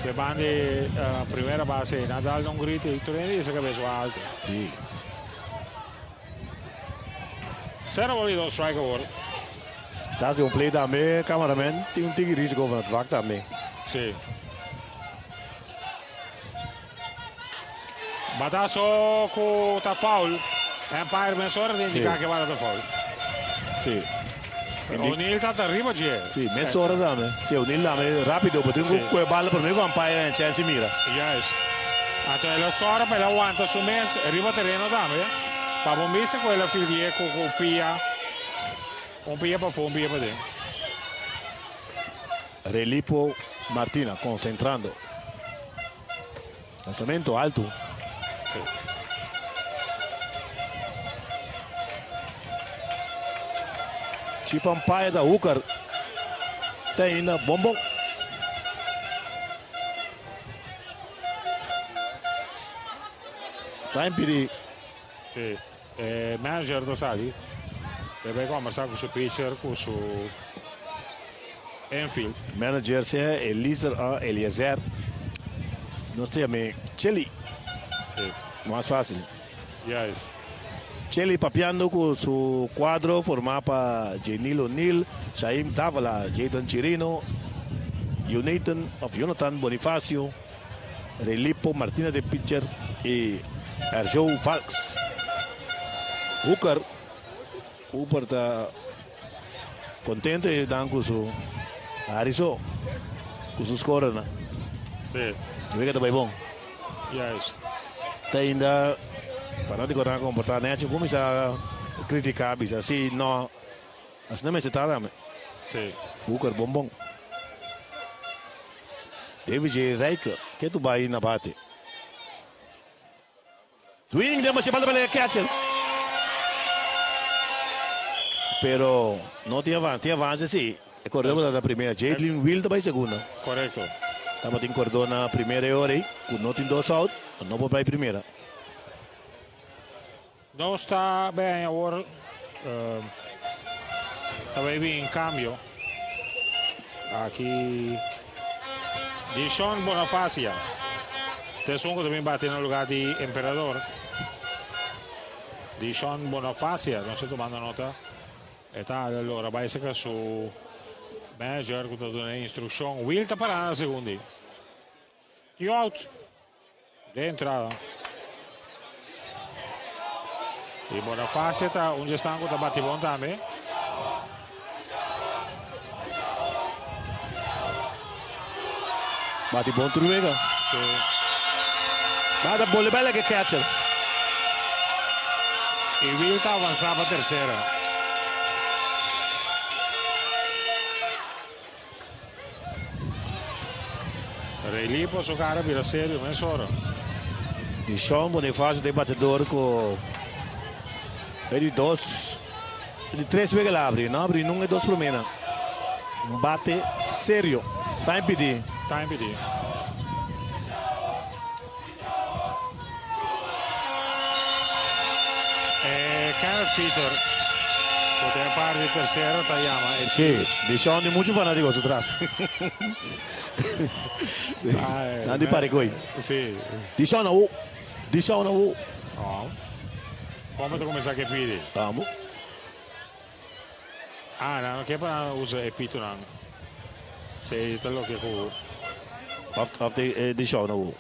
Cu banda primera base, Nadal no grita y tur hende sa cabes alto. Sí. 0 ball y 2 strike awor. Dat is un play tambe, cameraman. Tin un tiki risico van het vak tambe. Sí. Batazo cu ta foul. Umpire mesora ta indica Sí. cu bala ta foul. Sí. O'Neal ta riba dje. Si, mesora tambe. Si, O'Neal tambe rápido, pero tin ku kue bala promé ku umpire haña chèns di mira. Juist. Anto el a sòru pa el a wanta su mes riba tereno tambe, pa bo misa ku el a fildié ku ku pia, un pia pafó, un pia paden. Relipo Martina konsentrando. Lansamento altu. Si. Chief umpire ta Hooker. Te ainda bon bon. Ta impidi. Si. E manager ta sali. E bai kombersá ku su pitcher ku su infield. Manager sea Eliezer o Eliezer. Nos ta yam'é Cheli. Sí. Mas fácil. Juist. Cheli papiando ku su kuadro formá pa Jenil O'Neal, Shaim Davala, Jadon Chirino, Jonathan of Jonathan Bonifacio, Relipo Martina de pitcher y Erjo Valks. Hooker. Hooper ta contento y dan cu su Harrison cu su scorenan. Sí. Wega ta bay bon. Juist. Ta ainda fanaticonan a comporta nechi cuminsa critica bisa si no asina mester ta tambe. Sí. Hooker bon bon. David J. Rijker ke tu bai na bate. Swing den bashé bal ta pelea catcher. Pero no tin avance, tin avance si. E kordó ku ta na primera. Jadlin Will ta bai segunda. Korekto. Tabatin kordó na primera e ora ei ku no tin dos out, no por bai primera. Nos ta bay awor ta bay bin cambio aki Dishon Bonafacia ta esun cu ta bin bati na lugar di Emperador. Dishon Bonafacia nos ta tumando nota e ta logra bay cerca su manager cu ta duna instruccion. Will ta para na segundi. Y out. De entrada. Y Bonifacio ta un djesnan cu ta bati bon tambe. Bati bon tur wega. Sí. Nada, bole bai like catcher. Y Will ta avanza pa tercera. Relipo su cara bira serio mesora. Dishon Bonifacio ta e batedor cu e di dos, e di tres wega el a abri. No a abri nunca e dos promenan. Un bate serio. Ta impidi. Ta impidi. E Kenneth Peter cu ta e par di tercero ta yama e Sí, Dishon di mucho fanatico su tras. Nan di Parikoy. Sí. Dishon awo. Dishon awo. Oh. Como ta cuminsa ke pidi? Tamo. Ah, nan no ke pa nan usa e pitonan. Esei ta loke ku. Of of de de show na wo.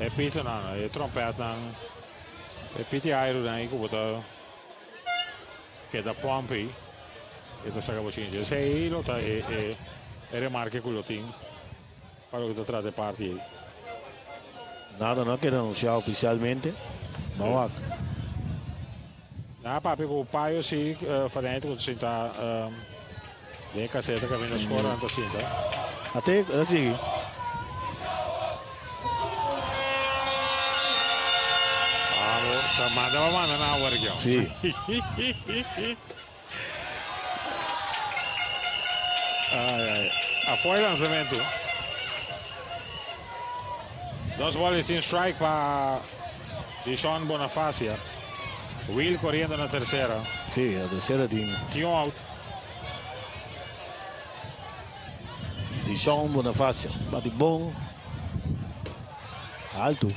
E pitonan, e trompetnan, e piti airunan ei ku bo ta keda pòmp ei, e ta saka bochincha. Esei lo ta e e e remarke ku lo tin pa loke ta trata e parti ei. Nada no a keda anunsiá ofisialmente, ma wak. Nan a papia ku payo si Fanete ku ta sinta den e kaseta kaminda skor nan ta sinta. Ate a sigui. Abo ta manda pa manda nan awor aki. Si. Ai ai. Afó e lansamentu. Dos bòl i sin strike pa Dishon Bonafacia. Will koriendo na tersera. Sí, na tersera tin. Tin un out. Dishon Bonafacia bati bon altu.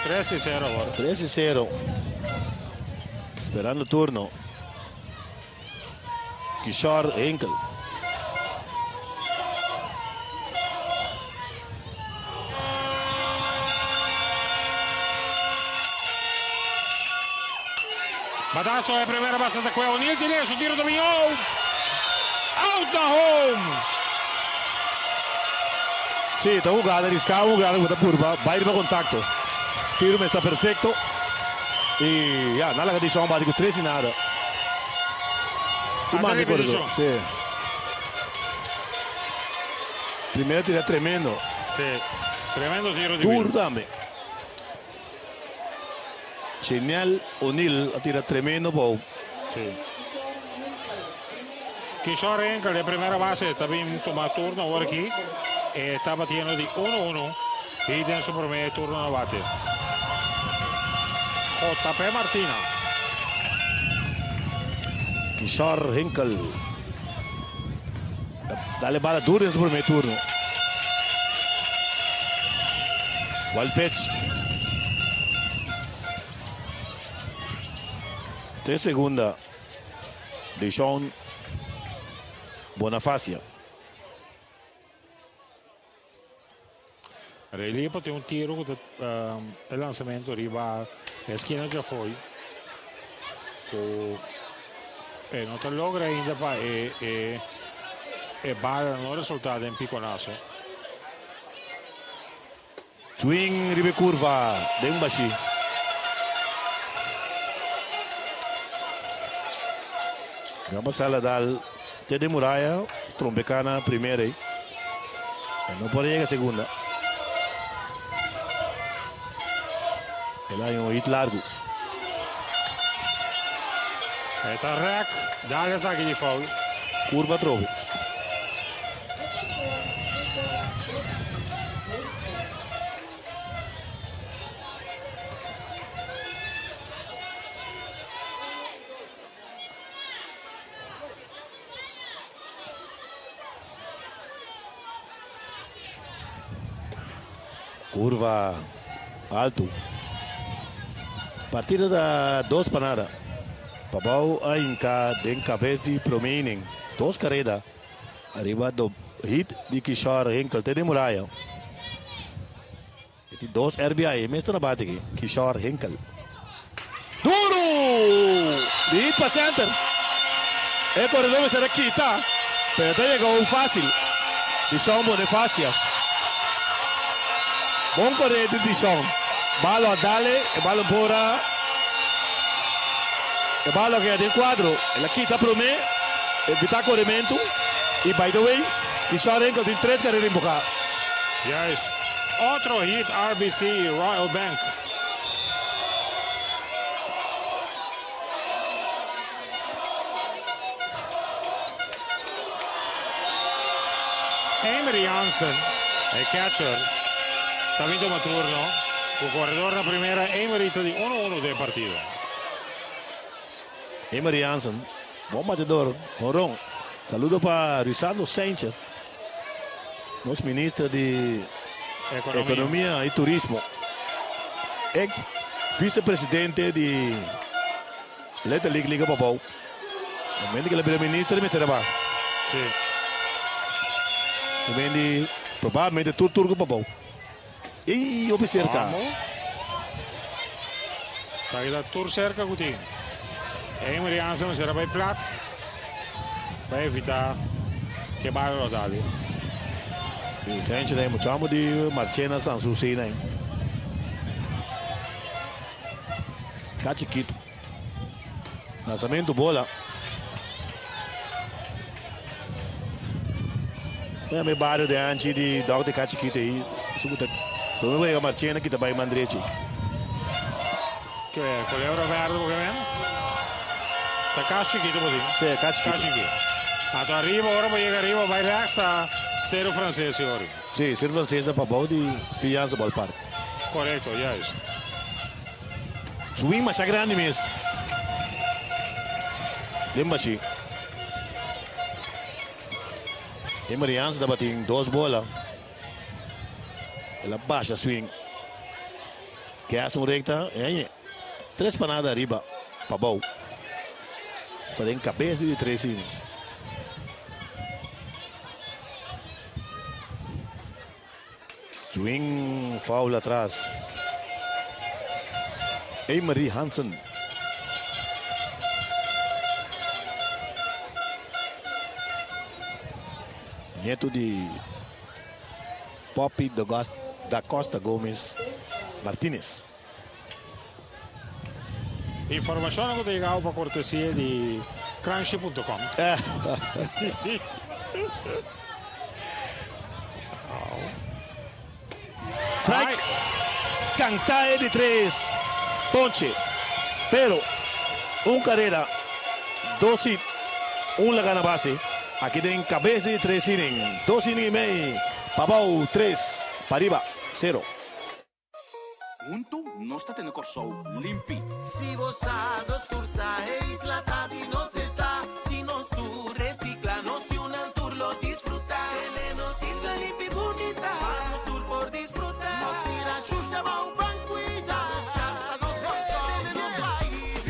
3-0 awor. 3-0. Esperando turno. Kishore Henkel. Bataso e primera base ta kue O'Neal tine su tiro ta bin out. Out na home. Sí, ta un hugada riská, un hugada ku ta purba bai riba kontakto. Tiro mester ta perfekto i ya, nan laga Dishon bati ku tres i nada. I manda e koredor. Sí. Primera tira tremendo. Sí, tremendo tiro di Duro tambe. Chenel O'Neal a tira tremendo bou. Sí. Kishore Henkel den primera base ta bin tuma turno awor aki. E ta batiendo di uno uno i den su prome turno na bate. JP Martina. Kishore Henkel ta dale bala duro den su prome turno. Wild pitch. Te segunda. Deshon Bonafacia. Relipo tin un tiro ku ta e lansamento riba e skina djafoi ku e no ta logra ainda pa e e e bala no resulta den pikonaso. Swing riba e curva den bashi. Gamba sala dal te den muraya, trompeca na primera ey. E no por a yega segunda. El a haña un hit largo. E ta rek, dal esaki di foul. Curva atrobe. Curva alto. Partido ta dos pa nada. Pabao a hinca den cabes di prome inning. Dos careda. Ariba do hit di Kishore Henkel te den muraya. E tin dos RBI. E mes ta na bate aki. Kishore Henkel. Duro! Di hit pa center. E koredor mester a kita, pero ta yega un facil di Sean Bonifacia. Bon kore di Dishon. Balo a dale, e balo bora. E balo a keda den kuadro. El a kita promé, evitá korementu. I by the way, Dishon Renkel tin tres karera inboká. Juist. Otro hit RBC Royal Bank. Emery Jansen, e catcher, ta bin tuma turno. Ku koredor na primera, Emery ta di uno uno den partido. Emery Jansen, bon batedor, honron. Saludo pa Risardo Sanchez, nos minister di Economia y Turismo, ex vicepresidente di Little League Liga Pabou. Momento que el a bira minister mester a ba. Sí. Momento di probablemente tur tur cu Pabou. Ey, hopi cerca. Vamos. Sa ki ta tur cerca cu tin. Emery Jansen mester a bay plat pa evita ke bala lo dali. Sí, Sanchez ahí, muchamo di Marchena Sanssouci ahí. Ka chiquito. Lanzamento bola. Mira mi barrio de anchi di dok de ka chiquito ahí. Sukuta. Prome bo yega Marchena kita bai man drechi. Ke Culebra Verde bo ke men? Ta kas chiquito bo tin? Sí, kas chiquito. Kas chiquito. Anto ariba ora bo yega ariba bai rechts ta Cerro Frances si ori. Sí, Cerro Frances ta pabou di Fianza Ballpark. Correcto, juist. Swing masha grandi mes. Den bashi. E Marianza tabatin dos bola. El a basha swing. Gas un recta. E tres panada ariba pabou. Ta den cabes di tres inning. Swing foul atras. Emery Hansen. Nieto di Poppy da Costa Gomez Martinez. Informashonnan ku ta yega pa kortesia di Kranshi punto com. Strike. Kanta e di tres ponche. Pero un karera, dos hit, un laga na base. Aki den kabes di tres inning. Dos inning i mei. Pabou tres, pariba sero. Huntu nos ta tene Kòrsou limpi. Si bo sa, nos tur sa, e isla ta di nos e ta. Si nos tur recicla, nos yunan tur lo disfruta. Tene nos isla limpi bunita, pa nos tur por disfruta. No tira shusha bou, ban cuida. Nos cas ta nos Kòrsou, tene nos pais.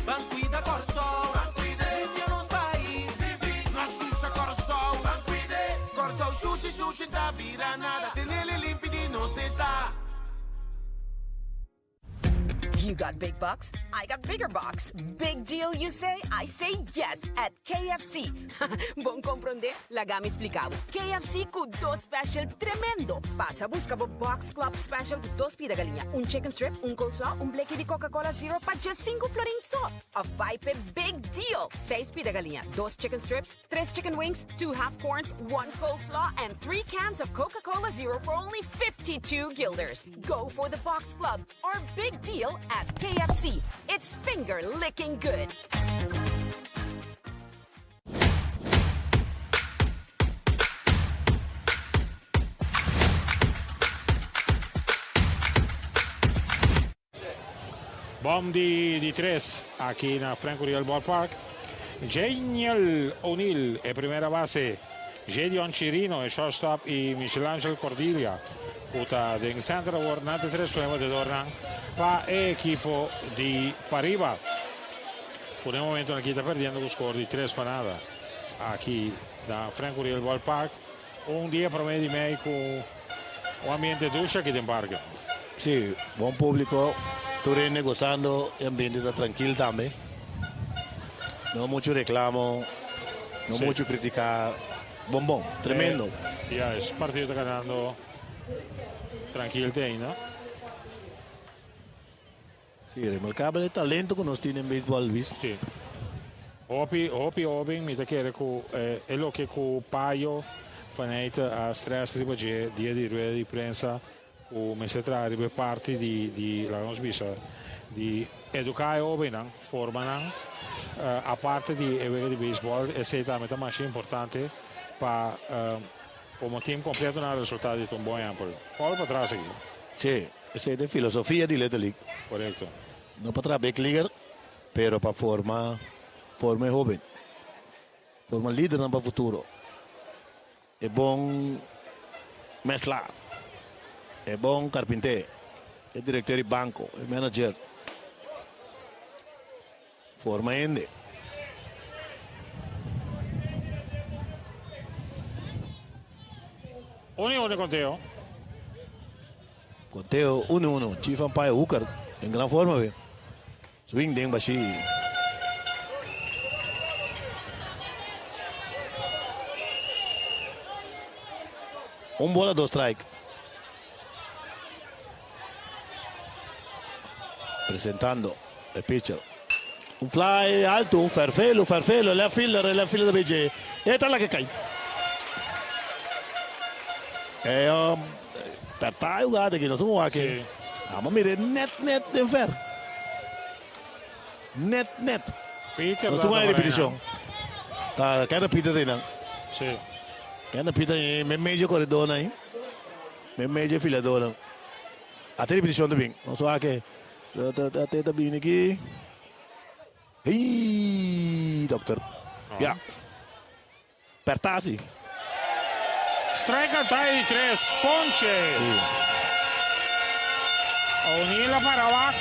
Ban cuida Kòrsou, ban cuida. Limpia nos pais. No shusha Kòrsou, ban cuida. Kòrsou shushi shushi ta bira nada, tenele limpi di nos e ta. You got big bucks, I got bigger bucks. Big deal, you say? I say yes at KFC. Bon comprende? Laga mi splica bo. KFC cu dos special tremendo. Pasa busca bo Box Club Special cu dos pida galiña, un chicken strip, un coleslaw, un bleki di Coca-Cola Zero pa 15 florin so. Of bai p'e Big Deal, seis pida galiña, dos chicken strips, Tres chicken wings, two half corns, one coleslaw, and three cans of Coca Cola Zero for only 52 guilders. Go for the Box Club, our big deal at KFC. It's finger licking good. Bom di di tres aki na Frank Curiel Ballpark. Janiel O'Neal e primera base, Jedion Chirino e shortstop y Michelangel Cordilia cu ta den center awor. Nan ta tres prome batedornan pa e ekipo di Pariba cu den momento aki ta perdiendo cu score di tres pa nada aki na Frank Curiel Ballpark. Un dia prome di mei cu un ambiente dushi aki den parke. Si, bon publico, tur hende gozando, e ambiente ta trankil tambe. No mucho reclamo, no mucho critica, bon bon, tremendo. Ya, es partido ta ganando trankil te ainda. Si, remarcabel e talento cu nos tin den baseball, Luis. Si. Hopi, hopi hoben mi ta kere cu e loke cu Payo vanuit a stress riba dje dia di rueda di prensa cu mester traha riba e parti di, di, laga nos bisa, di educa e hobennan, forma nan. Aparte di e wega di baseball, esey tambe ta masha importante pa como team completo nan resulta di ta un bon ehempel. Foul patras aki. Si. Esei ta e filosofia di Little League. Korekto. No pa traha big leaguer, pero pa forma forma e hoben. Forma lidernan pa futuro. E bon mesla, e bon karpinté, e direktor di banko, e manager. Forma hende. Un y un e konteo. Konteo uno uno. Chief umpire Hooker den gran forma be. Swing den bashi. Un bola dos strike. Presentando e pitcher. Un fly alto, Ferfelo, Ferfelo, left fielder, left fielder ta BJ. E ta laga kai. E um, perta e jugada aki, nos un wak. Sí. Amo mire net net den ver. Net net. Pitcher Nos ta un ta repeticion. Ta kenda Peter einan. Sí. Kenda Peter ei, me medio corredor ahí. Me medio filador. Ate repeticion ta bin. Nos wak. Ate ta bini aki. Hey, dokter. Ja. Pertasi. Strike ata di tres. Ponche. O'Neal a para wak.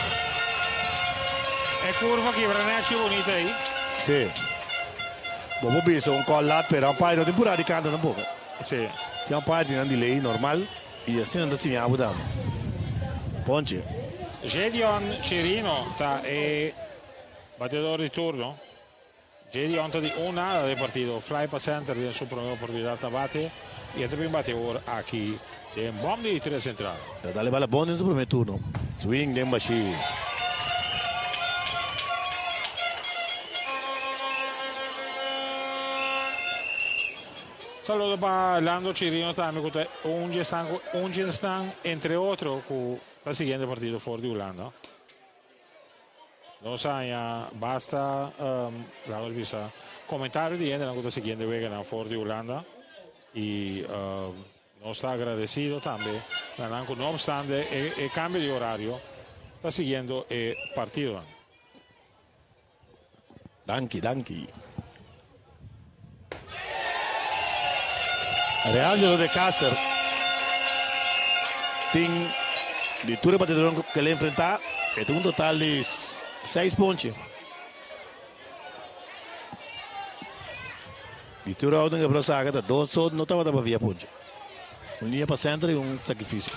E curva kibra nechi bonita ei. Sí. Bo por bisa un call laat, pero umpire no tin pura di canta tampoco. Sí. Tin umpire tin nan delay normal y asina nan ta siña bo tambe. Ponche. Gedeon Chirino ta e bateador di turno. Jedion ta di un nada den partido. Fly pa center den su prome oportunidad na bate y e ta bin bate awor aki den bom di tres entrada. Ta dale bala bon den su prome turno. Swing den bashi. Saludo pa Lando Chirino tambe cu ta un dje esnan cu un dje esnan entre otro cu ta siguiendo e partido for di Hulanda. Nos a haña basta, laga nos bisa, komentario di hendenan ku ta siguiendo e weganan for di Hulanda i nos ta agradesido tambe na nan ku no opstante e kambio di orario ta siguiendo e partidonan. Danki, danki. Reangelo de Caster tin di tur e batidornan ku el enfrentá, e tin un total di seis ponche. Di tur outo ku e por a saka ta dos so no tabata pa via ponche. Un liña pa center y un sacrificio.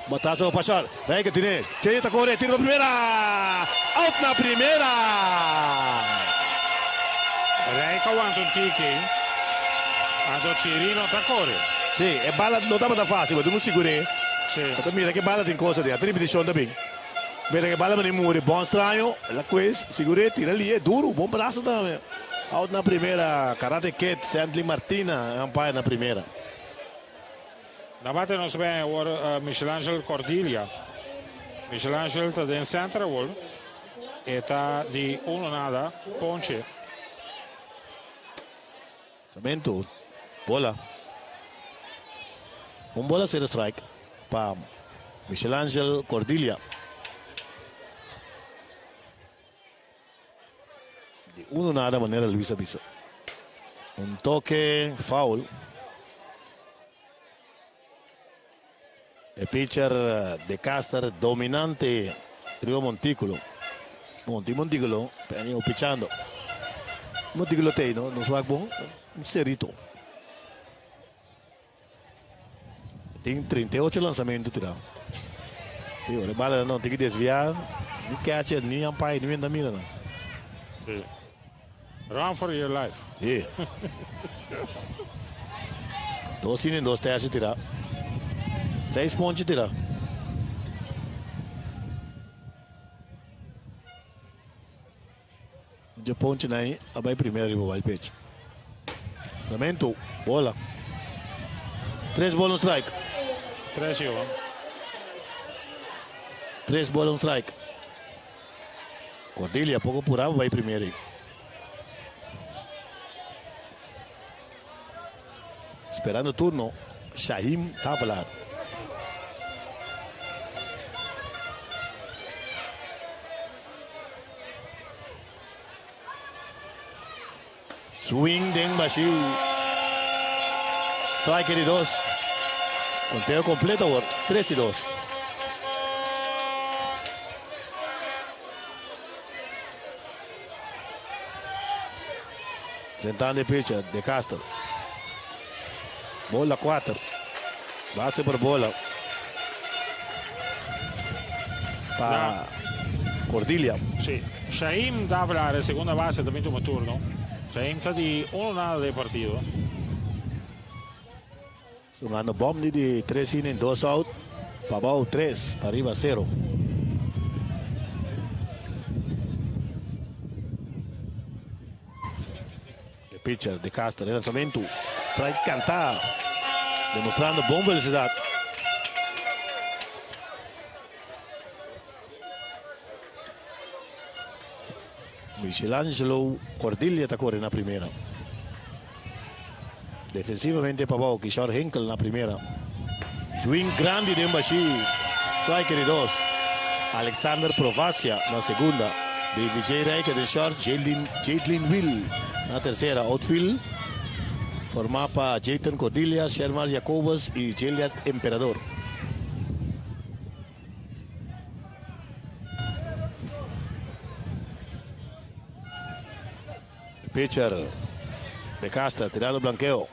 Batazo pa short. Rijker tine. Kenya ta core. Tiro pa primera. Out na primera. Rijker wanta un tiki. Anto Chirino ta core. Si, e bala no tabata facil, pero tin un sigur'é. Si. Bo ta mira ke bala tin cosa den. A tripeticion ta bin. Mira ke bala mane muri. Bon straño. El a kues. Sigur'é. Tira lié. Duro. Bon brasa tambe. Out na primera. Karate Kid. Sandley Martina. E umpire na primera. Na bate nos ben awor Michelangel Cordilia. Michelangel ta den center awor. E ta di uno nada. Ponche. Lanzamento. Bola. Un bola cero strike pa Michelangel Cordilia. Di uno nada manera Luis a bisa. Un toke foul. E pitcher de Caster dominante riba montículo. Monti montículo, Penny pichando. Montículo tei, no? No swak bon. Un cerito. Tin 38 lanzamento tirá. Sí, ora bala no tin que desviar. Ni catcher, ni umpire, ni menda mira no. Sí. Run for your life. Sí. Dos inning, dos tercio tirá. Seis ponche tirá. Dje ponche nan a bai primero riba wild pitch. Lanzamento, bola. Tres bola un strike. Tres yo. Tres bola un strike. Cordelia poco purá pa bai primero. Esperando turno, Shahim Tavelaar. Swing den bashi. Strike di dos. Conteo completo awor. 3 y 2. Sentando e pitcher De Castro. Bola 4. Base por bola. Pa Cordilia. Sí. Shaim Davelaar, segunda base, tambe tuma turno. Shaim ta di uno nada den partido. Sungando bom di di tres inning, dos out. Pa abao tres, pa riba sero. E pitcher De Castro, e lanzamento, strike cantá, demostrando bon velocidad. Michelangelo Cordilia ta corre na primera. Defensivamente pa abao, Kishore Henkel na primera. Swing grandi den bashi, strike di dos. Alexander Provacia na segunda. David J. Rijker den short, Jadlin, Jadlin Will na tercera. Outfield forma pa Jayton Cordilia, Sherman Jacobus y Jeliard Emperador. Pitcher de Casta tirando blanqueo.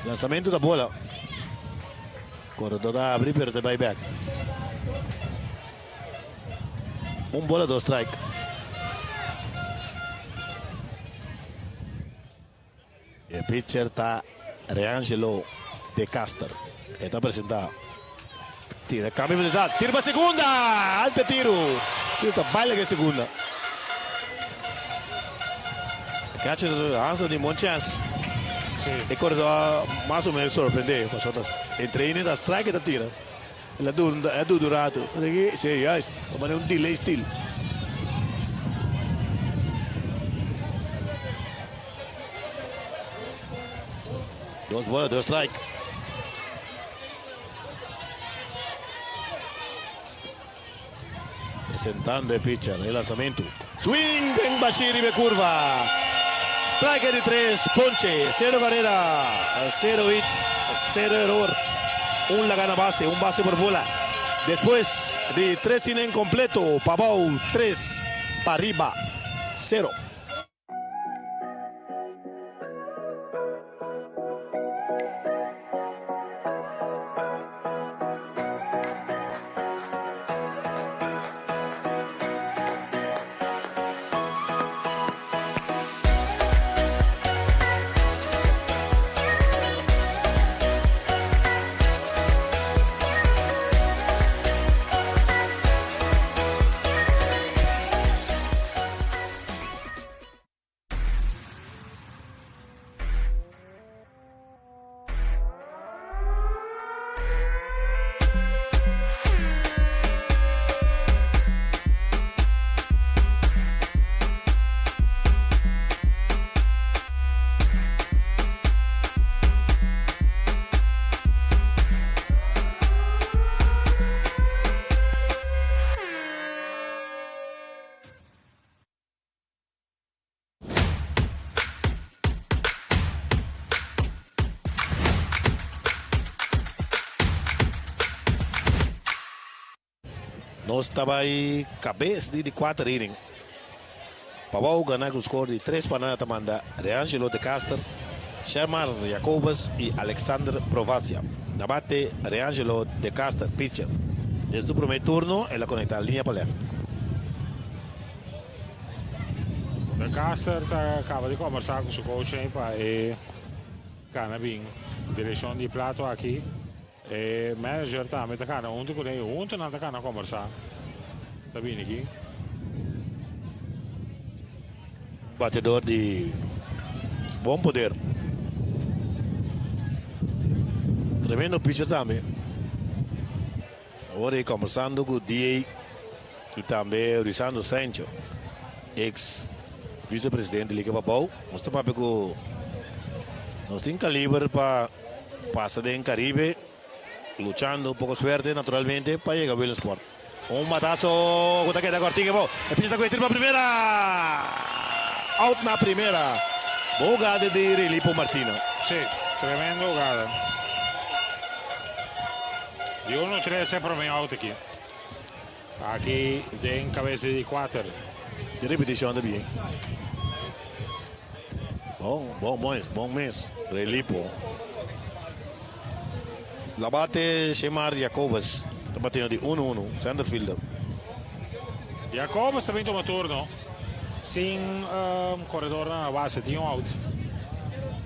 Lanzamento da bola. Corredor da abri pero te bai back. Un bola, dos strike. E pitcher ta Reangelo De Caster. E ta presenta. Tira cambio velocidad. Tira pa segunda. Alto tiro. Tiro ta baila ke segunda. Catcher Hansen di bon chance. E corredor mas o menos sorprende. Pasobra ta entre inning ta strike e ta tira. El a dura el a dura un rato. Sí, juist. Ta manda un delay steal. Dos bola, dos strike. Presentando e pitcher, e lanzamento. Swing den Bashir riba e curva. Strike di tres, ponche, cero carrera, cero hit, cero error. Un laga na base, un base por bola. Despues di tres inning completo, Pabao tres, pariba cero. Nos ta bai kabes di di kuater inning. Pabou gana ku skor di tres pa nada ta manda Reangelo de Caster, Shermar Jacobus i Alexander Provacia. Na bate Reangelo de Caster, pitcher. Den su prome turno el a konekta liña pa left. De Caster ta kaba di kombersá ku su coach ei pa e kana bin direkshon di plato aki. E manager tambe ta kana huntu kuné i huntu nan ta kana kombersá. Ta bini aki. Batedor di bon poder. Tremendo pitcher tambe. Awor e kombersando ku DA i tambe Risando Sancho, ex vicepresidente di Liga Pabou. Nos ta papia ku nos tin kaliber pa pasa den Caribe, luchando poko suerte naturalmente pa yega Willemsport. Un batazo ku ta keda kortin abou. E picha ta kohe tira pa primera. Out na primera. Bon hugada di Relipo Martina. Sí, tremendo hugada. Di uno tres e prome out aki. Aki den kabes di kuater. Di repeticion ta bien. Bon, bon mes, bon mes. Relipo. La bate Shemar Jacobus. Ta batiendo di uno uno, center fielder. Jacobus ta bin tuma turno. Sin corredornan na base, tin un out.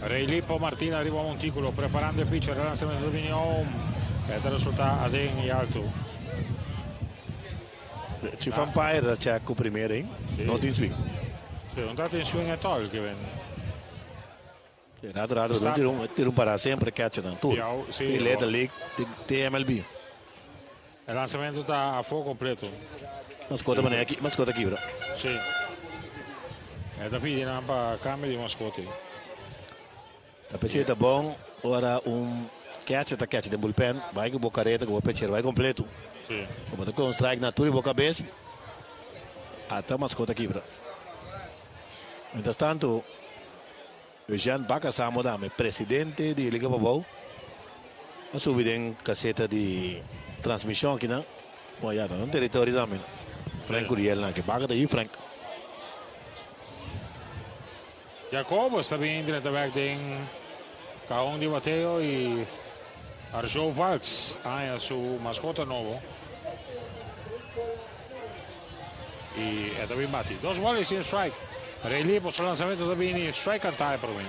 Relipo Martina riba monticulo, preparando e pitcher. E lanzamento ta bini home. E ta resulta aden y alto. Chief umpire ta check cu primer hein. No tin swing. Si, no ta tin swing at all, ke ben. Rato rato no tira un tira un para semper catcher nan tur. Ti Little League ti MLB. E lanzamento ta afo completo. Mascota manera ki mascota kibra. Si. E ta pidi nan pa cambio di mascota. Ta pesey ta bon ora un catcher ta catch den bullpen, bai cu bo careta cu bo pitcher bai completo. Si. Bo ta con strike na tur di bo cabes, ata mascota kibra. Mientras tanto, Eugène Baca Samo tambe, presidente di Liga Pabou, a subi den caseta di transmision akinan. Bon, ya ta nan territorio tambe. Frank Curiel nan aki. Baca ta yu Frank. Jacobus ta bin drenta bek den kahon di bateo y Arjo Valks haña su mascota nobo. Y e ta bin bati. Dos bola y sin strike. Rayleigh por su lanzamento ta bini strike cantá e prome.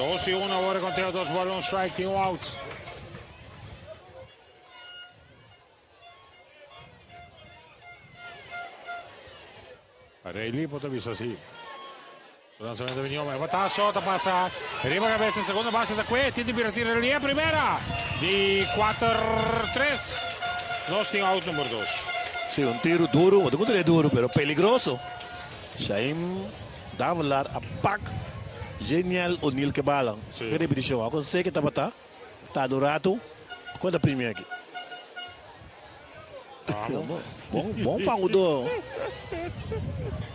2 y 1 awor contra dos ball, un strike, tin un out. Rayleigh por bisa asina. Su lansamento a bini, bataso, ta pasa. Riba cabes, segunda base ta kue, tin di bira tira liña primera. Di 4-3. Nos tin out number 2. Si, un tiro duro, no ta duro, pero peligroso. Shaim Davelaar a pak Genial O'Neill ku bala. Ki repeticion. Awor sei cu tabata. Ta durato. Cuanto primi aki? Bon, bon fangudo.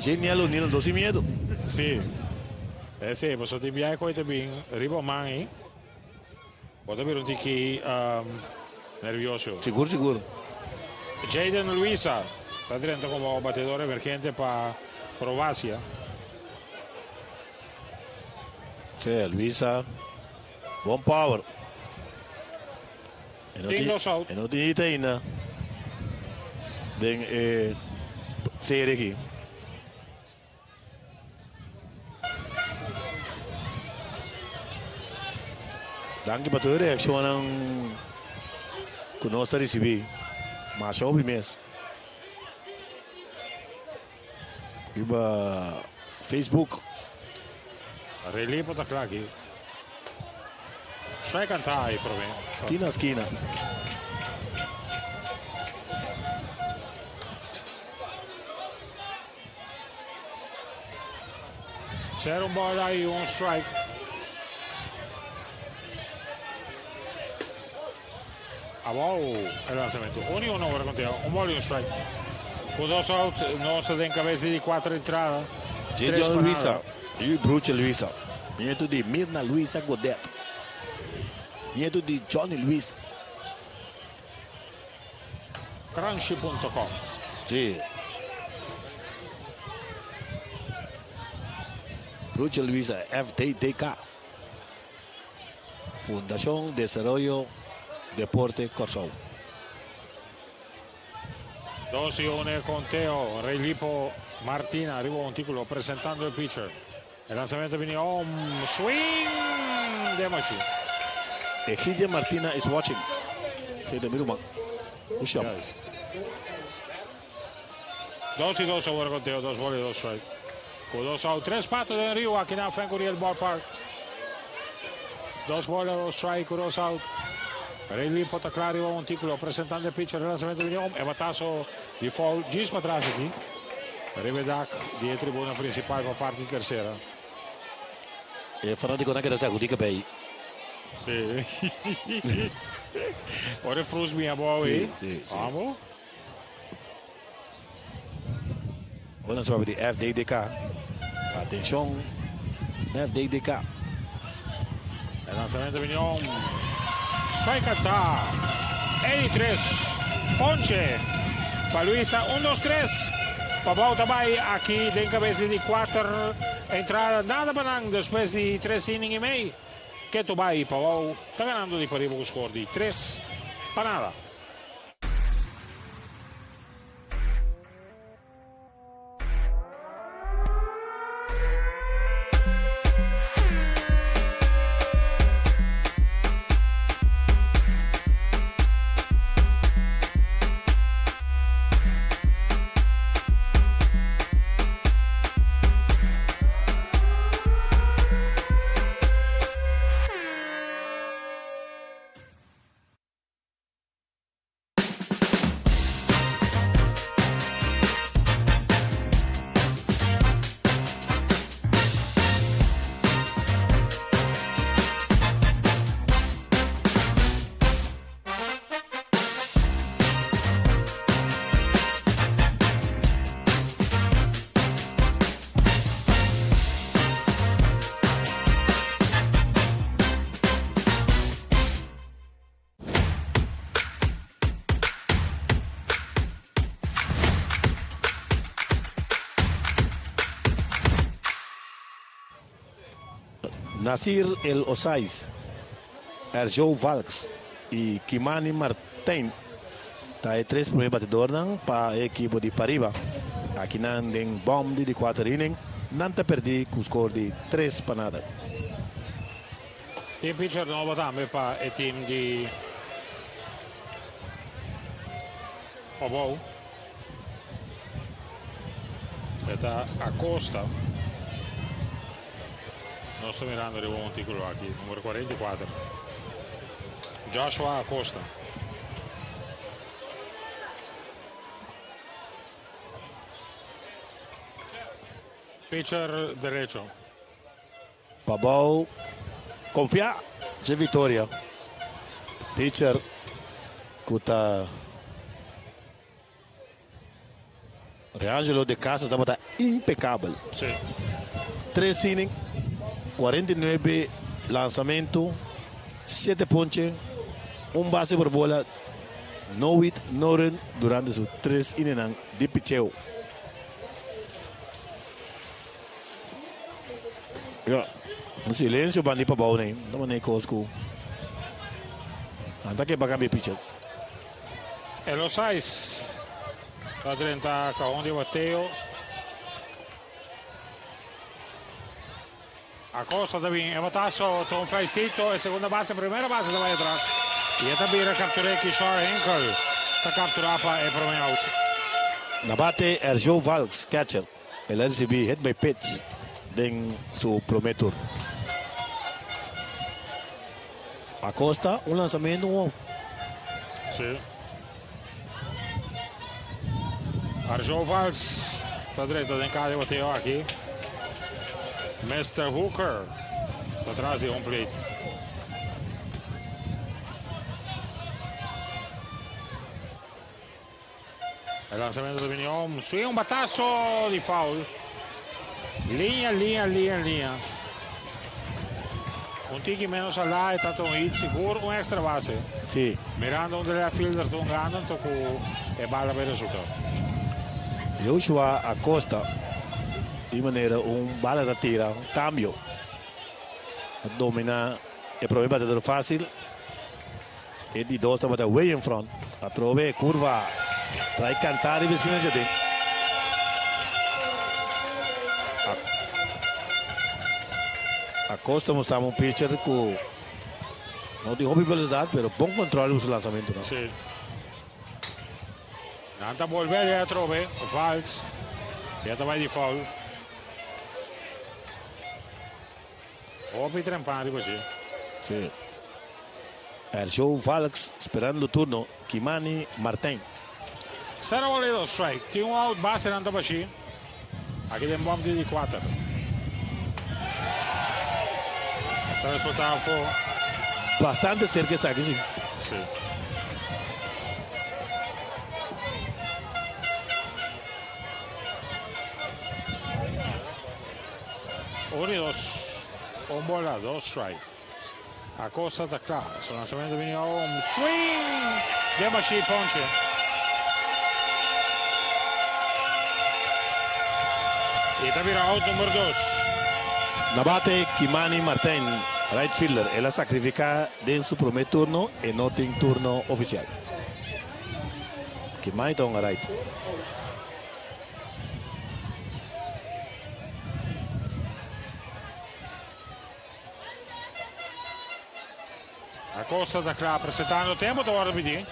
Genial O'Neill, no sin miedo. Si. Si, bo tin biahe cu ta bin riba man ey. Bo ta bira un tiki nervioso. Sigur, sigur. Jaden Luisa ta drenta como batedor emergente pa Provacia. Si, Luisa. Bon power. E no Tin tin, dos out. e no tin hit ainda. Den serie aki. Danki pa tur reaccion cu nos a ricibi. Mas hopi mes. Riba Facebook. Relipo ta cla aki. Strike and tie, prome. Skina, skina. 0 bola y un strike. Abou e lansamento. 1 y 1 awor conteo. Un bola y un strike. Cu dos outs, nos ta den cabes di cuater entrada. J. Tres John pa Luisa. nada. Y Bruce Luisa. Nieto di Mirna Luisa Godet. Nieto di Johnny Luisa. Crunchy.com. Si. Bruce Luisa, FDDK. Fundacion Desaroyo Deporte Corsou. 2 y 1 conteo. Relipo Martina riba monticulo presentando e pitcher. E lansamento a bini un swing di machine. Egidia Martina is watching. Si, tambe ruman. Push up. Yes. 2 y 2 awor conteo, dos ball y dos strike. Cu dos out, tres pato den riu aki na Frank Curiel Ballpark. Dos bola, dos strike, dos out. Relipo ta cla riba monticulo presentando e pitcher, lansamento a bini un, e bataso di foul, djis patras aki. Riba dak di tribuna principal pa parti tercera. E fanatico nan ta sacudi cabey. Si. Ora frus mi abou. Si. Vamos. Ora sobre di FDDK. Atencion. FDDK. E lansamento a bini un. Strike ta. E 3. Ponche. Pa Luisa. 1, 2, 3. Pabou tambe aki den cabes di cuater entrada. Nada pa nan despues di 3 inning y mey. Keto bay Pabou ta ganando di Pariba cu score di 3 pa 0. Nasir El Osais, Erjo Valks y Kimani Martin. Ta e tres prome batedor pa e ekipo di Pariba. Aki nan den bom di cuater inning, nan ta perdi cu score di 3 pa 0. Tin pitcher nobo tambe pa e team di Pabou. E ta Acosta. Nos ta mirando riba un artículo aki, numero 44. Joshua Acosta. Pitcher derecho. Pabou konfia dje viktoria. Pitcher ku ta Reangelo de Casas tabata impecabel. Sí. Tres inning, 49 lanzamento, 7 ponche, un base por bola, no hit, no run durante su tres inningnan di picheo. Ja, un silencio bandi pa bou nee. No manera kos ku nan ta ke pa kambia pitcher. Elo Saiz ta drenta kahon di bateo. Acosta ta bin e batazo, ta un flycito, e segunda base, primera base ta bai atras. Y e ta bira captura Kishore Henkel ta captura pa e prome out. Na bate Erjo Valks, catcher. El a ricibi hit by pitch den su prome turno. Acosta, un lanzamento, un out. Sí. Arjo Valls ta drenta den kade bateo aki. Mr. Hooker ta tras di home plate. E lanzamento ta bini om. Swing un batazo di foul. Liña, liña, liña, liña. Un tiki menos ala e ta un hit sigur un extra base. Sí. Mirando un de left fielder ta hungando anto cu e bala bay resulta. Joshua Acosta di manera un bala ta tira un cambio. A domina e prome batedor facil. E di dos tabata way in front. Atrobe curva. Strike canta riba esquina djaden. Acosta mostraba un pitcher cu no tin hopi velocidad pero bon control riba su lanzamentonan. Sí. Nan ta bolbe allá atrobe. Valls. Ya ta bay di foul. Hopi trempan riba dje. Sí. Erjo Valks sperando turno Kimani Martijn. Sero bola y dos strike. Tin un out basenan ta bashi. Aki den bòm di di kuater. Ta resulta afo. Bastante cerca esaki si. Sí. Un y dos. Un bola, dos strike. Acosta ta kla. Su lanzamento bini un swing den Bashir Ponche. Y ta bira out number dos. Na bate Kimani Martijn, right fielder. El a sacrifica den su prome turno e no tin turno oficial. Kimani ta hunga right. Acosta ta kla presentando tempo ta wordo pidi.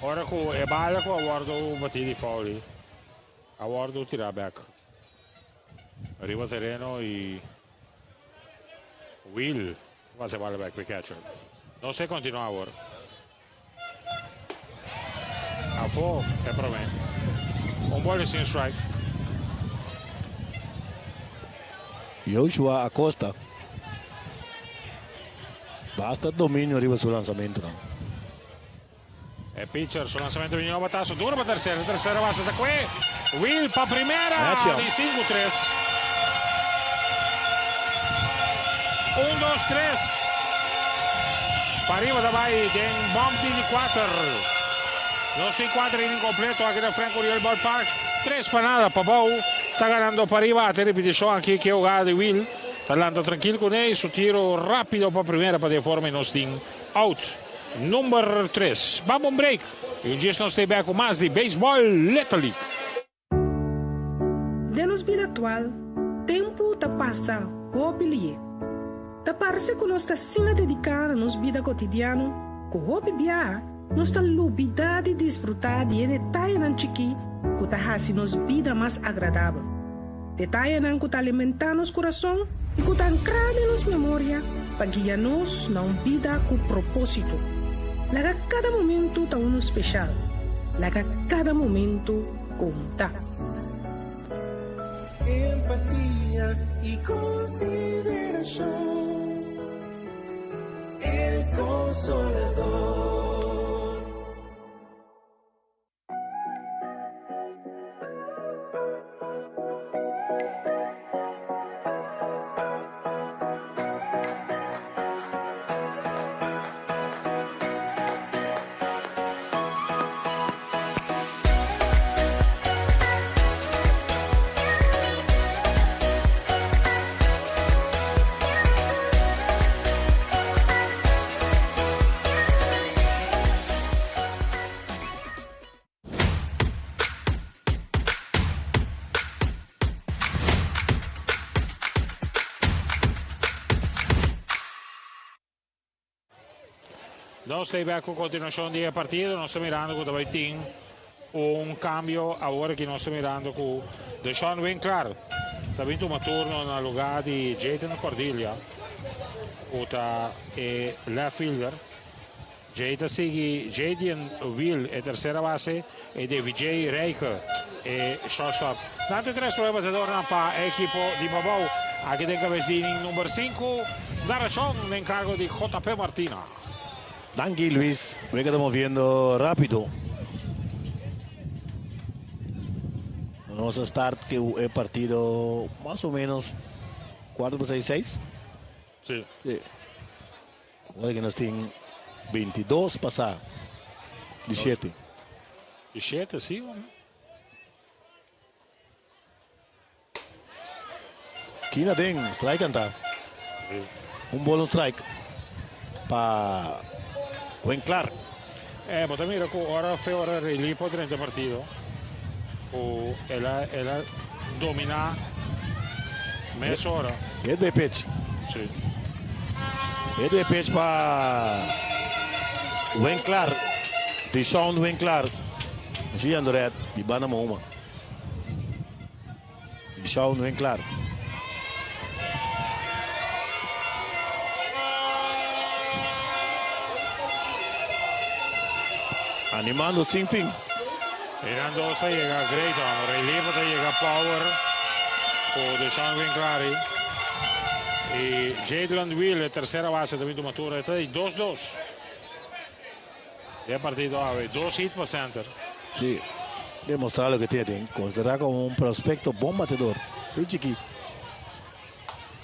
Ora ku e bala ku a wordo bati di foul a wordo tira bek riba tereno y Will pasa e bala bek pa e catcher. Nos ta continua awor. Afó e promé. Un ball sin strike. Joshua Acosta. Basta dominio riba su lanzamentonan. E pitcher su lanzamento bini un batazo duro pa tercera. Tercera base ta kue. Will pa primera di 5-3. Un, dos, tres. Pariba ta bai den bump di 4. Nos tin 4 inning completo aki na Frank Curiel Ballpark. 3 pa nada Pabou ta ganando Pariba. Te repeticion aki ke hogada di Will. Ta lanta trankil kuné y su tiro rapido pa primera pa den forma y nos tin out number 3. Bam un break y un djis nos ta bek ku mas di Baseball Little League. Den nos bida aktual, tempu ta pasa hopi lié. Ta parse ku nos ta asina dediká na nos bida kotidiano ku hopi biaha nos ta lubidá di disfrutá di e detayenan chikí ku ta hasi nos bida mas agradabel. Detayenan ku ta alimentá nos kurason i ku ta ankrá den nos memoria pa guia nos na un bida ku propósito. Laga kada momentu ta unu speshal. Laga kada momentu konta. Empatia y consideracion. El Consolador. Nos ta bek ku kontinuashon di e partido. Nos ta mirando ku ta bai tin un kambio awor aki. Nos ta mirando ku Deshaun Winklar ta bin tuma turno na lugá di Jayton Cordelia ku ta e left fielder. Jay ta sigui Jadian Wiel e tersera base e Davy-Jay Rijke e shortstop. Nan ta e tres prome batedornan pa e ekipo di Pabou. Aki den kabes di inning number sinku, Narashon den kargo di JP Martina. Danki Luis, wega ta moviendo rapido. Nos a start ku e partido mas o menos kuarto pa seis seis. Sí. Sí. Ora que nos tin 22 pasá di 7. Di 7, sí. Skina den, strike anta. Un bol un strike pa Winklar. Eh, bo ta mira ku ora fe ora Relipo drenta partido, ku el a el a dominá mesora. Hit by pitch. Sí. Hit by pitch pa Winklar. Dishon Winklar. Gian Doret di banda Mahuma. Dishon Winklar. Animando sin fin. Eran dos ta yega great homer. Relivo ta yega power ku Deshaun Winklar i Jadland Will e tersera base ta bin tuma tur. E ta di 2-2. Den partido awe dos hit pa center. Sí, demostra loke tin aden. Considera como un prospecto bon batedor. Fi chiki.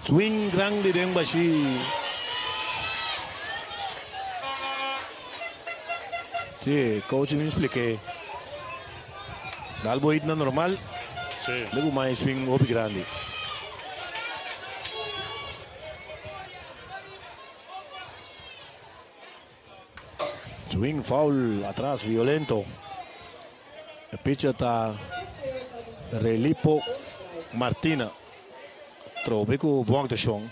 Swing grandi den bashi. Sí, coach mi expliqué. Dal bo hit na normal. Sí. Luego mai swing hopi grandi. Swing foul atras violento. E pitcher ta Relipo Martina. Trobe ku bon aktuashon.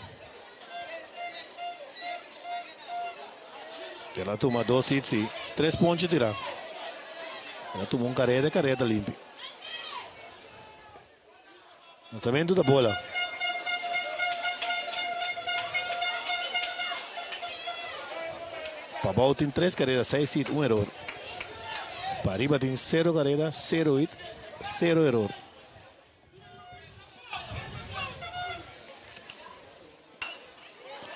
El a tuma dos hits i tres ponche tirá. El a tuma un kareda e kareda ta limpi. Lanzamento da bola. Pabao tin tres carrera, seis hit, un error. Pa arriba tin cero carrera, cero hit, cero error.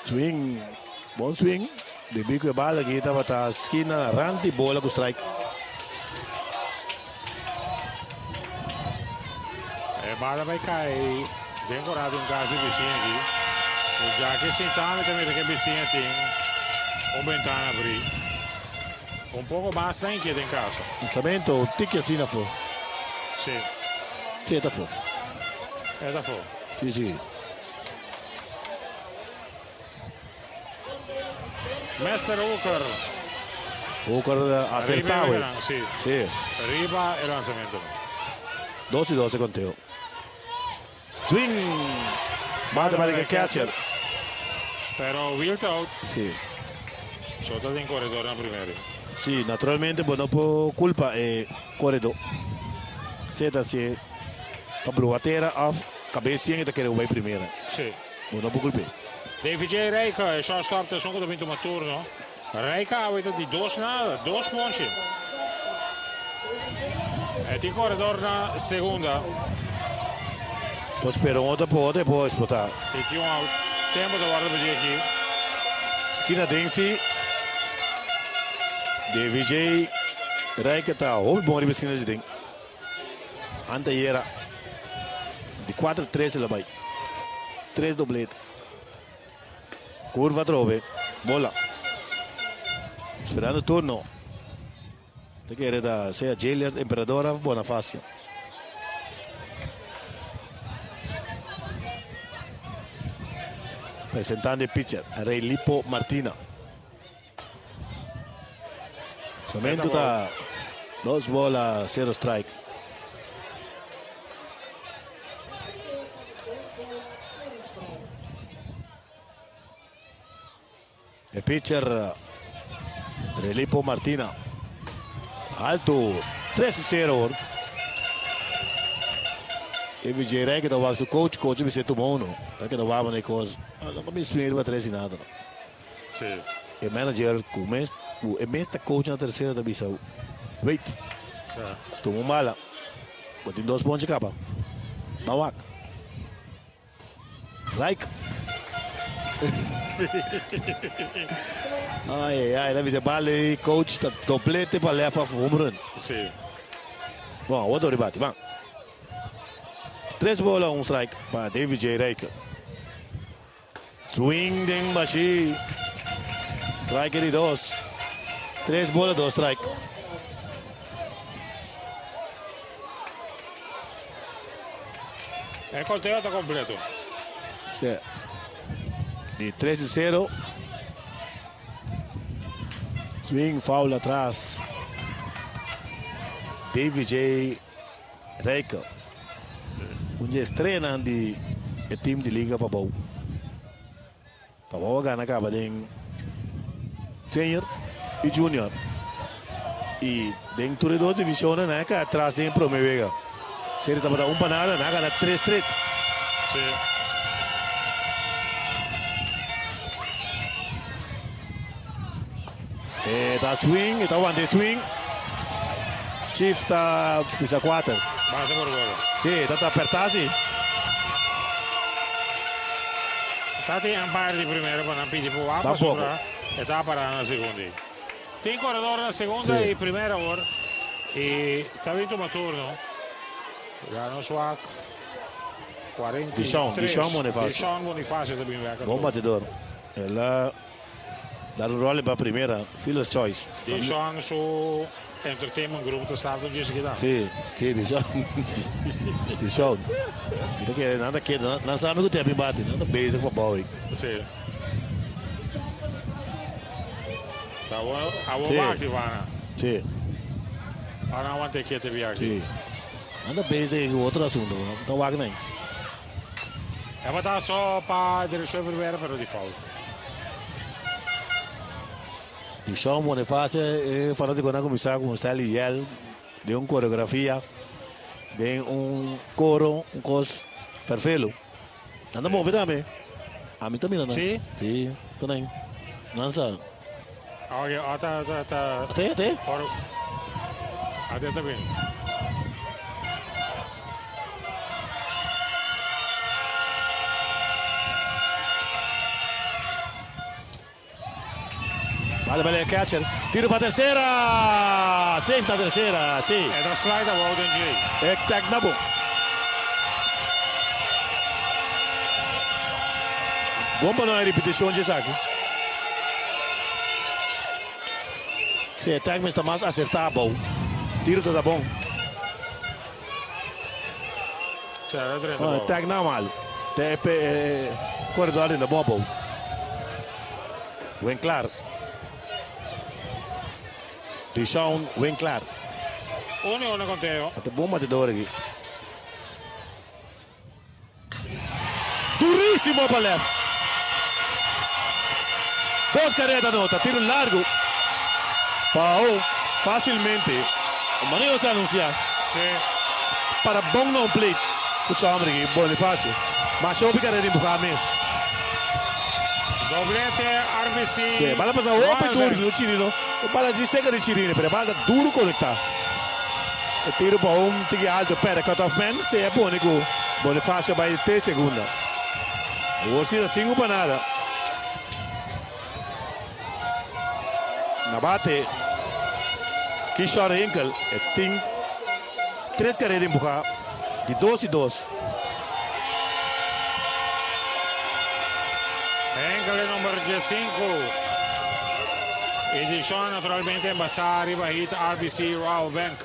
Swing, bon swing. Debí ku e bala aki tabata skina ranti bola ku strike. E bala bai kai den kora di un kas di bisiña aki. E djaki sintá mi ta mira ke bisiña tin un bentana abrí. Un poko mas ta inkiet den kasa. Lansamento, un tiki asina afó. Sí. Sí, e ta afó. E ta afó. Sí, sí. Mester Hooker. Hooker acertado. Riba, sí. Sí. Riba el lanzamiento. 2 y 12 conteo. Swing. Bate para el catcher. Pero Wiel ta out. Si. So ta den koredor na primera. Si, naturalmente bo no por kulpa e koredó. Sea ta si e ta bruha tera òf kabes yen e ta kere bai primera. Si. Bo no por kulp'é. Davy J. Rijka, e shortstop ta esun ku ta bin tuma turno. Rijka awe ta di dos nada, dos ponche. E tin koredor na segunda. Por spera un otro por otro e por explota. I tin un out. Tempo ta wòrdu pidi aki. Skina den si. Davy J. Rijka ta hopi bon riba skina di den. Antayera di 4-3 el a bai. Tres doblete. Curva atrobe. Bola. Esperando turno. Ta kere ta sea Jeliard Emperador of Bonafacio. Presentando e pitcher, Reylipo Martina. Lanzamento ta dos bola, cero strike. E pitcher Relipo Martina. Alto, 3-0 hoor. E VJ Rey ta wak su coach, coach bisa tuma uno. Rey ta wak manera cos. No pa mi smeer riba tres y nada. Sí. E manager cu mes, cu e mes ta coach na tercera ta bisa, wait. Tuma un bala. Bo tin dos ponche caba. Ban wak. Like. Ai, ai, ai, la bisa bale coach ta doblete pa left of home run. Sí. Bon, otro ribate, ban. Tres bola, un strike pa David J. Rijken. Swing den bashi. Strike di dos. Tres bola, dos strike. E conteo ta completo. Sí. Di 3 y 0. Swing, foul atras. David J. Rijke. Un dje estreanan di e team di Liga Pabou. Pabou a gana kaba den senior y junior. Y den tur e dos divisionnan nan a kai atras den e prome wega. Serie tabata un pa nada, nan a gana tres tret. Sí. E ta swing, e ta wanta e swing. Chief ta bisa kuater. Base por bola. Sí, ta ta apertá sí. Ta tin umpire di primera pa nan pidi por wak pasobra e ta pará na segunda. Tin koredor na segunda i primera awor i ta bin tuma turno. Ya nos wak 43. Dishon Bonifacio. Dishon Bonifacio ta bin wek. Bon batidor. El a Dar un role pa primera, Fielder's Choice. Dishon su entertainment group ta start un dje kita. Si, si, Dishon. Dishon. Mi ta kere, nan ta kere, nan sa mi ku tepi bati, nan ta bezig pa bou ei. Si. Ta awor, awor ba aktivá nan. Si. Awor nan wanta e kete biaha aki. Si. Nan ta bezig ku otro asunto, nan ta wak nan. E bata so pa direccion primera pero di foul. Dishon Bonifacio e fanaticonan a cuminsa cu un style di yel den un coreografia den un coro un cos ferfelu. Nan ta move tambe. Ami ta mira nan. Si? Si, ta nan. Nan sa. Ok, ata ata ata. Ate ate. Ate ta bin. Bale bale catcher. Tiro pa tercera. Safe na tercera. Si. E ta slide abou den dje. E tag na bon. Bon pa no hay repeticion dje esaki. Si e tag mester mas acerta abou. Tiro ta ta bon. Oh, tag na malo. Te e corredor den ta bon abou. Winklaar. Dishon Winklaar. Uno uno conteo. Ta bon batidor aki. Durísimo pa left. Dos kareda nota, tiro largu pa home fásilmente. Manera nos a anunsiá. Para bon na un plate ku Chomri ki Bonifacio. Masha hopi kareda empuhá mes. Doblete RBC. Sí, bala pasa hopi duru no Chirino. E bala djis serka di Chirino pero e bala ta duru konektá. E tiro pa un tiki alto pèrdè cut off man. Sí, a pone ku Bonifacio a bai te segunda. Awor si ta sinku pa nada. Na bate Kishore Hinkel e tin tres karera empuha di dos i dos. Hinkel e number diesinku. Edishon naturalmente embasá riba hit RBC Royal Bank.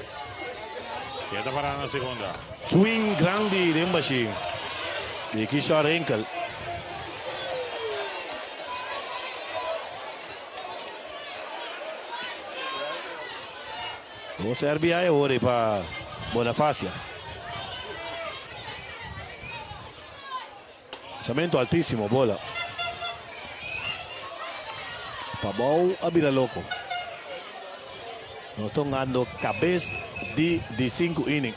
E ta pará na segunda. Swing grandi den bashi di Kishore Hinkel. Dos RBI awor ei pa Bonafacia. Lanzamento altísimo, bola. Pabou a bira loko. Nos ta hungando kabes di di sinku inning.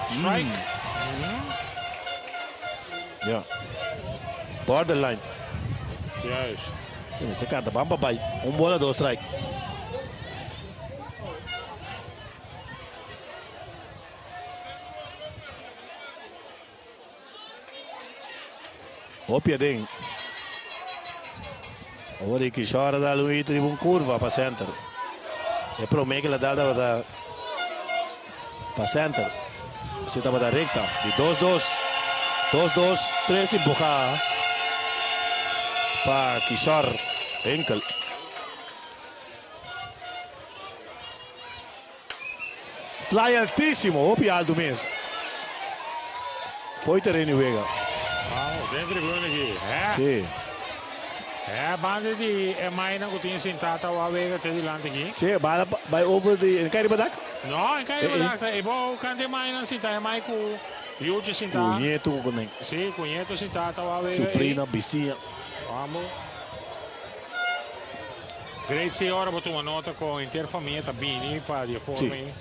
Strike. Ja. Borderline. Juist. Se canta bam pa bay. Un bola, dos strike. Hopi aden. Awor e Kishore a dal un hit riba un curva pa center. E prome ke la dal tabata pa center. Si tabata recta. Di dos dos. Dos dos. Tres empuha pa Kishore Henkel. Fly altísimo, hopi alto mes. Fo'i tereno di wega. Vamos, den tribuna aki. Hè? Sí. Hè, banda di e mainan ku tin sintá ta wak wega te dilanti aki. Sí, bala bai over di, e kai riba dak? No, e kai riba dak. Ta e bou kanta e mainan sintá, e mai ku yuchi sintá. Ku ñetu ku kunen. Sí, ku ñetu sintá ta wak wega ei. Suprina, bisiña. Vamos. Great si ora bo tuma nota con henter famia ta bini pa di e forma ei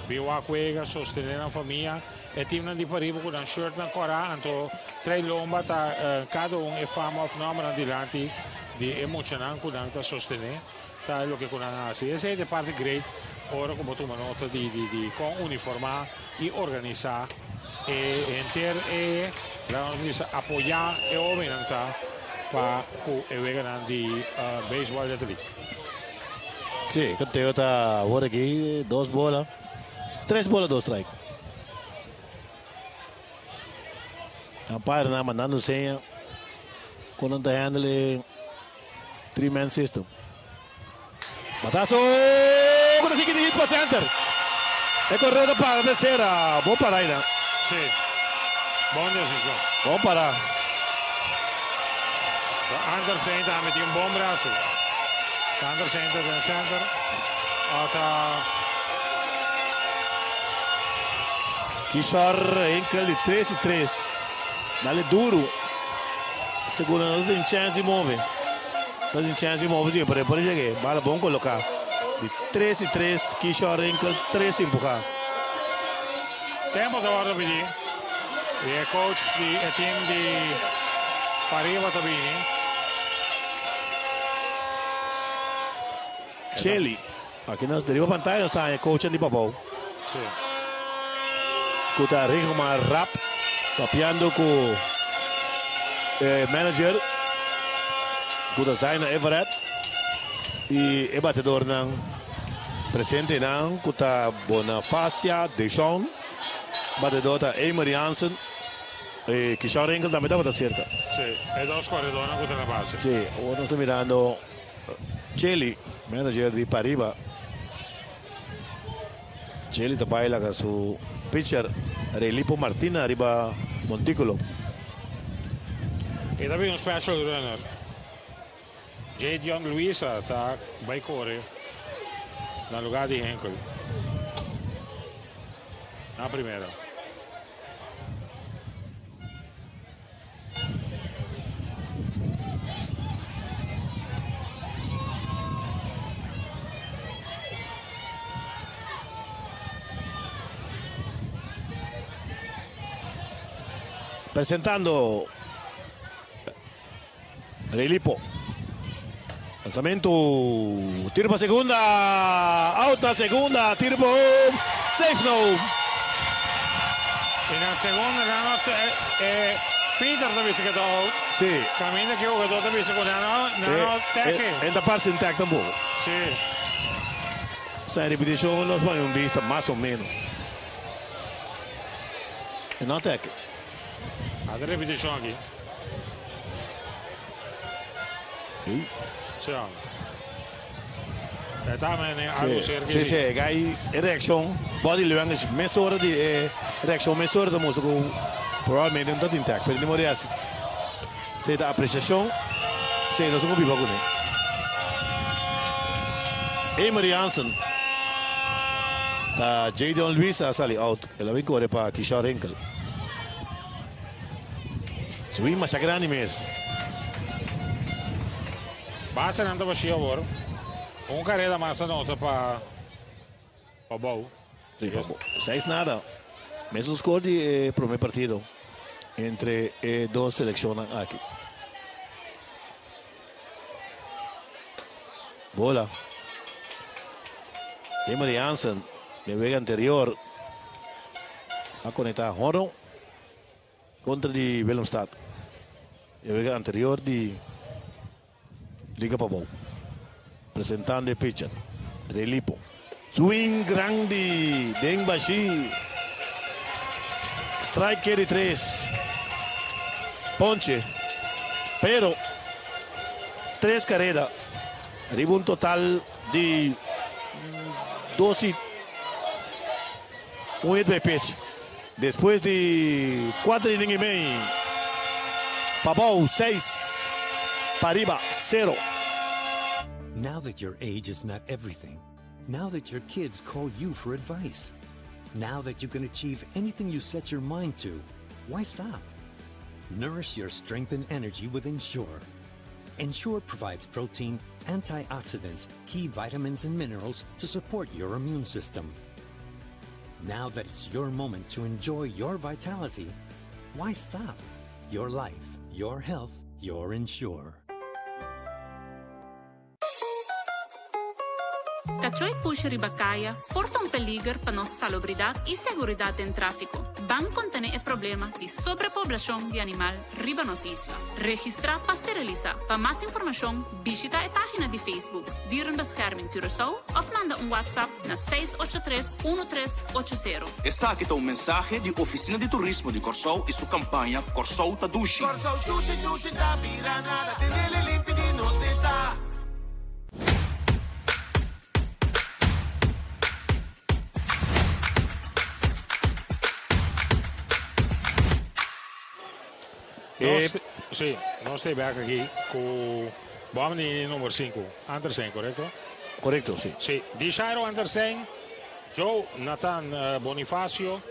bin wak wega sostene nan famia e teamnan di pariba cu nan shirtnan cora anto trei lomba ta cada un e fama of nombernan dilanti di e muchanan cu nan ta sostene ta e loke cu nan a haci esey ta e parti great ora cu bo tuma nota di di di con uniforma y organisa e henter e laga nos bisa apoya e hobennan ta pa cu e weganan di baseball Little League. Sí, conteo ta awor aki dos bola, tres bola dos strike. Umpirenan mandando seña con nan ta handle e three man system. Batazo cu ta sigui di hit pa center. E correo ta para tercera. Bon para aina. Sí. Bon decision. Bon para. Andersen tambe tin un bon brazo. Andersen ta den center. Ota. Kishore Henkel di tres y tres. Dale duro. Segunda no tin chance di move. No tin chance di move si, pero e por yega. Bala bon coloca. Di tres y tres, Kishore Henkel tres empuha. Tempo ta wordo pidi y e coach di e team di Pariba ta bini. Shelly. Aki nos deriba pantaya nos ta haña coachan di Pabou. Sí. Cu ta Rigomar Rapp papiando cu e manager cu ta Zaina Everett y e batedornan presentenan cu ta Bonafacia Deshon, batedor ta Emery Hansen y Kishon Rinkel tambe tabata cerca. Sí, e dos coredornan cu ta na base. Sí, awor nos ta mirando Chely, manager di Pariba. Chely ta bai laga su pitcher Raylipo Martina riba montículo. E ta bin un special runner. Jadion Luisa ta bai kore na lugar di Henkel na primera. Presentando Relipo. Lanzamento. Tiro pa segunda. Out na segunda. Tiro pa home. Safe no. Y na segunda nan no eh, Peter ta bisa que ta out. Sí. Caminda que jugador ta bisa cu nan no nan no tag e. E ta parse un tag tampoco. Sí. Sa repeticion nos pone un bista mas o menos. E no tag. Ata repeticion aki. Sí. E ta men algo cerca. Sí, sí, gai e reaccion body language mesora di e reaccion mesora ta mustra cu probablemente no ta tin tag, pero ni mori haci. Sí, ta apreciacion. Sí, nos a biba cune. Emery Hansen ta Jadon Luis a sali out. El a bin core pa Kishore Rinkel. Swing masha grandi mes. Basta nan ta bashí awor. Un kareda mas a nota pa Pabou. Sí, Pabou. Seis nada. Mesun score di e prome partido entre e dos seleccionnan aki. Bola. Emery Hansen den wega anterior a conecta honron contra di Willemstad. E wega anterior di Liga Pabou. Presentando e pitcher, Relipo. Swing grandi den bashi. Strike keri tres. Ponche. Pero tres careda. Riba un total di dos y un hit by pitch. Despues di cuater inning y mei, Pabou seis, Pariba cero. Now that your age is not everything, now that your kids call you for advice, now that you can achieve anything you set your mind to, why stop? Nourish your strength and energy with Ensure. Ensure provides protein, antioxidants, key vitamins and minerals to support your immune system. Now that it's your moment to enjoy your vitality, why stop? Your life, your health, your Ensure. Kachó i pushi riba kaya por ta un peliger pa nos salubridat i seguridat den tráfiko. Ban kontené e problema di sobrepoblashon di animal riba nos isla. Registrá pa sterilisá. Pa mas informashon bishita e página di Facebook Dierenbescherming Curaçao òf manda un WhatsApp na 683 1380. Esaki ta un mensahe di Ofisina di Turismo di Kòrsou i su kampaña Kòrsou ta dushi. Kòrsou shushi shushi ta bira nada tenele limpi di nos e ta. Nos, sí, nos ta bek aki ku bòm di number sinku, Andersen, korekto? Korekto, sí. Sí, Dishairo Andersen, Joe Nathan Bonifacio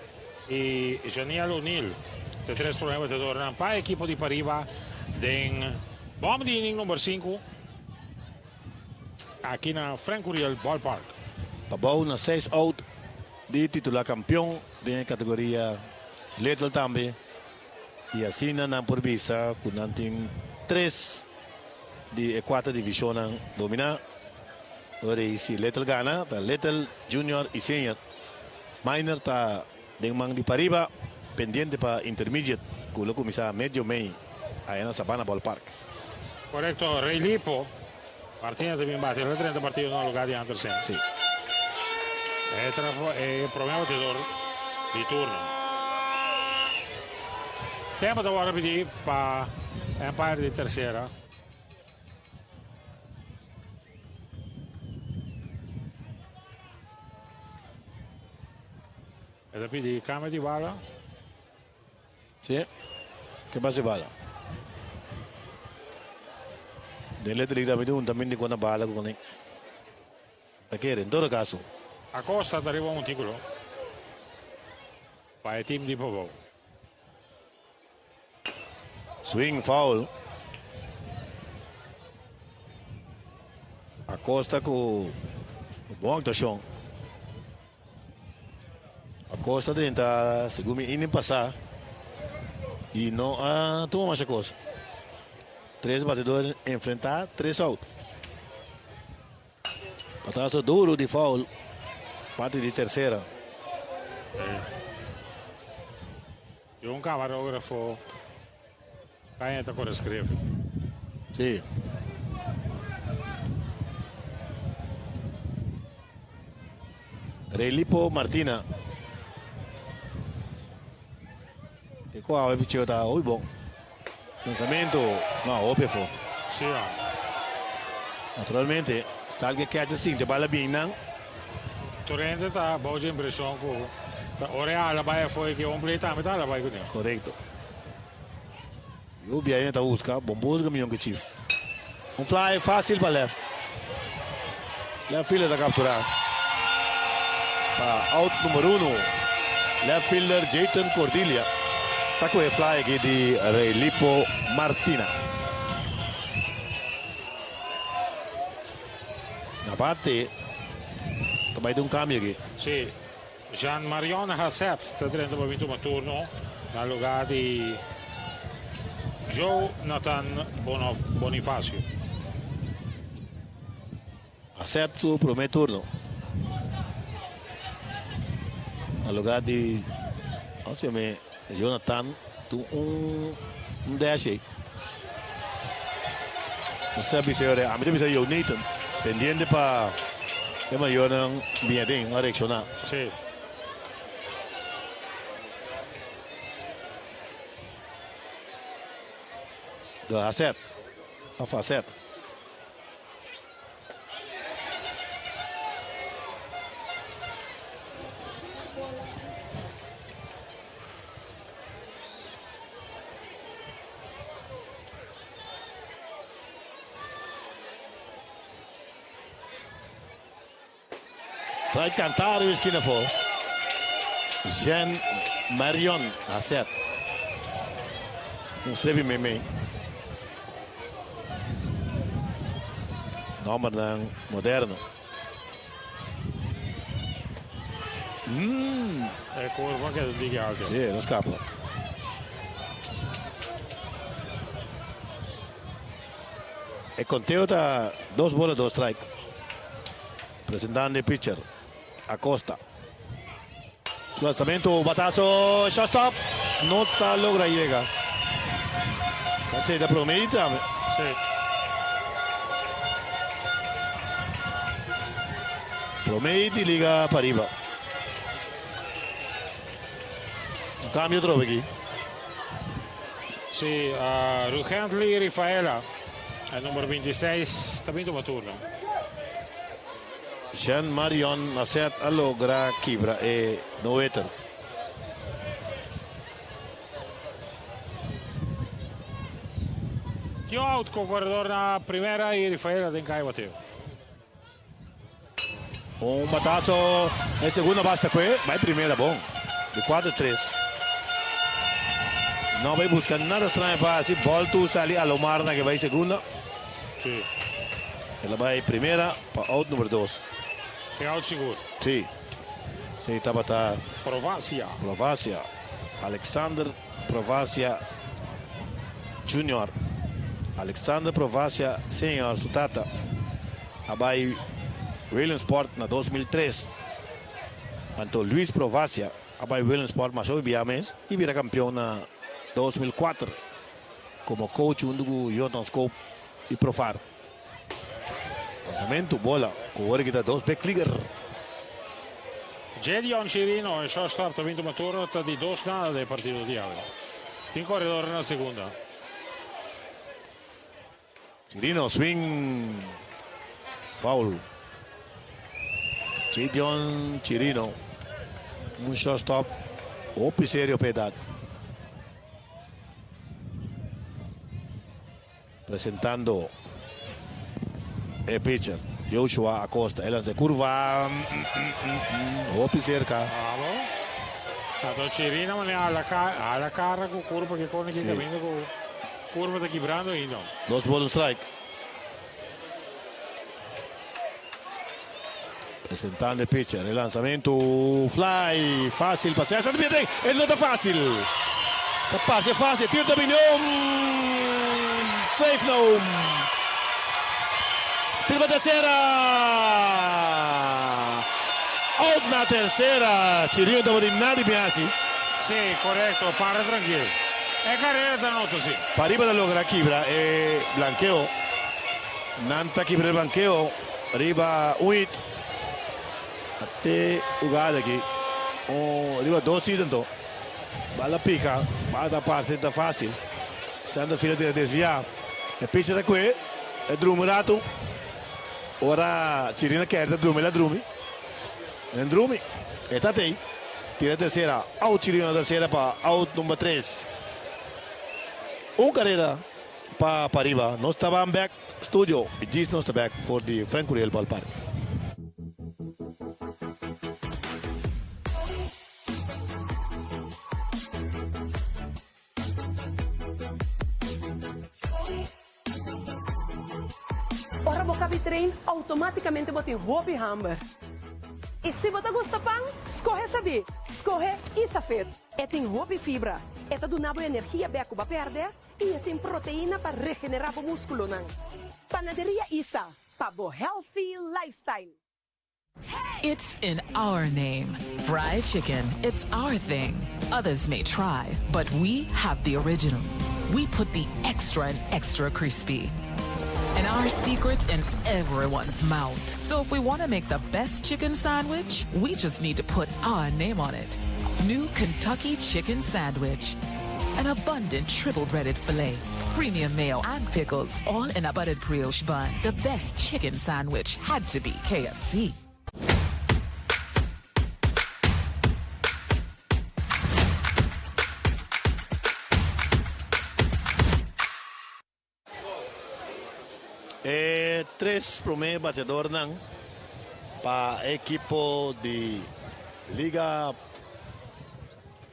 i Janiel O'Neal ta e tres promé batedornan pa ekipo di Pariba den bòm di inning number sinku aki na Frank Curiel Ballpark. Pabou na seis out di titula kampion den e kategoria Little tambe. I asina nan por bisa ku nan tin tres di e kuater divishonnan dominá. Ora ei si Little gana, ta Little, Junior i Senior. Minor ta den man di pariba, pendiente pa Intermediate ku lo kuminsá medio mei aya na Sabana Ballpark. Korekto, Rey Lipo. Martina ta bin bati el a drenta partido na lugar di Andersen. Sí. E tra e prome batidor di turno. Tempo ta worde pidi pa umpire di tercera. E ta pidi cambio di bala. Sí, ke pasa e bala? Den letra liga tambe tin un tambe di kona bala ku kone ta kere. En todo kaso. Acosta ta riba un tikulo pa e team di Pabou. Swing foul. Acosta ku bon aktuashon. Acosta drenta segun mi inning pasa. Y no a tuma masha cos. Tres batedor enfrenta, tres out. Batazo duro di foul, parti di tercera. Y un camarógrafo caña ta corre scrive. Sí. Relipo Martina. E qua e picheo ta hopi bon. Lanzamento, no, hopi afó. Sí, ja. Naturalmente, sta ke catcher sinti bala bien nan. Torrente ta bou dje impresion ku ta ora e hala bai afó e ke un play tambe ta hala bai kuné. Korekto. Yo biaña ta busca bon busca mion ke Chief. Un fly facil pa left. Left fielder ta captura. Pa out numero uno. Left fielder Jayton Cordilia ta coge fly aki di Raylipo Martina. Na bate ta bay den un cambio aki. Si, Jean Marion Hasset ta drenta pa bin tuma turno na lugar di Joe Nathan Bonifacio. Hasset su prome turno na lugar di Jonathan tu un dash ey. No sa bisa yore, ami ta bisa yo Nathan pendiente pa e mayornan bini aden a reacciona. Sí. De Hazet of Hazet. Strike cantá riba esquina afó. Jean Marion Hasset. Un sebi meimei. Nombernan moderno. Mm. E curva keda diki alto. Sí, no scapa. E conteo ta dos bola, dos strike. Presentando e pitcher, Acosta. Su lanzamento, batazo, shortstop. No ta logra yega. Sansei ta promedi tambe. Sí. Promedi di Liga Pariba. Un cambio trobe aki. Sí, uh, Rugentley Rifaela, el number 26, ta bin tuma turno. Jean Marion Nasset a logra kibra e no-hitter. Tin un out con corredor na primera y Rifaela den caya bateo. Un batazo en segunda base ta kue, bai primera bon. Di 4-3. No bai busca nada extraño pa hasi. Ball tu sali Alomar na ke bai segunda. Sí. El a bai primera pa out number 2. E out sigur. Sí. Sí, tabata. Provacia. Provacia. Alexander Provacia Junior. Alexander Provacia Senior, su tata, a bai Williamsport na 2003. Anto Luis Provacia a bai Williamsport masha hopi bia mes y bira campeon na 2004 como coach hunto cu Jonathan Scope y Profar. Lanzamento, bola, cu ora kita dos big leaguer. Jedion Chirino, e shortstop ta bin tuma turno, ta di dos nada den e partido di awe. Tin corredor na segunda. Chirino swing foul. Jedion Chirino, un shortstop hopi serio pa edad. Presentando e pitcher Joshua Acosta. E lansa e curva hopi cerca. Abo. Tato Chirino mane ala ala cara cu curva ke kone ke caminda cu curva ta kibrando ainda. Dos ball un strike. Presentando e pitcher, e lanzamento fly facil pa Cesar Pieteng. E no ta facil. Ta pase fácil. Tiro ta bini home. Safe na home. Tiro pa tercera. Out na tercera. Chirino tabata nada di hasi. Si, korekto. Para trankil. E karera ta nota si. Pariba ta logra kibra e blankeo. Nan ta kibra e blankeo riba un hit. Te hugada aki. Un riba dos hit anto. Bala pika. Bala ta parse ta fácil. Center fielder tira desviá. E pitcher ta kue. E drumi un ratu. Ora Chirino kere ta drumi el a drumi. El drumi. E ta tei. Tira tercera. Out Chirino na tercera pa out number tres. Un carera pa pariba. Nos ta ban bek studio. Y djis nos ta bek for di Frank Curiel Ballpark. Ora bo kabi train, automáticamente bo tin hopi hamber. I si bo ta gusta pan, skohe sabí, skohe Isafit. E tin hopi fibra, e ta duna bo energia bek ku bo a pèrdè i e tin proteina pa regenerá bo múskulonan. Panaderia Isa, pa bo healthy lifestyle. It's in our name. Fried chicken, it's our thing. Others may try, but we have the original. We put the extra and extra crispy. And our secret in everyone's mouth. So if we want to make the best chicken sandwich, we just need to put our name on it. New Kentucky Chicken Sandwich. An abundant triple breaded filet, premium mayo and pickles, all in a buttered brioche bun. The best chicken sandwich had to be KFC. E tres promé bateadornan pa e ekipo di Liga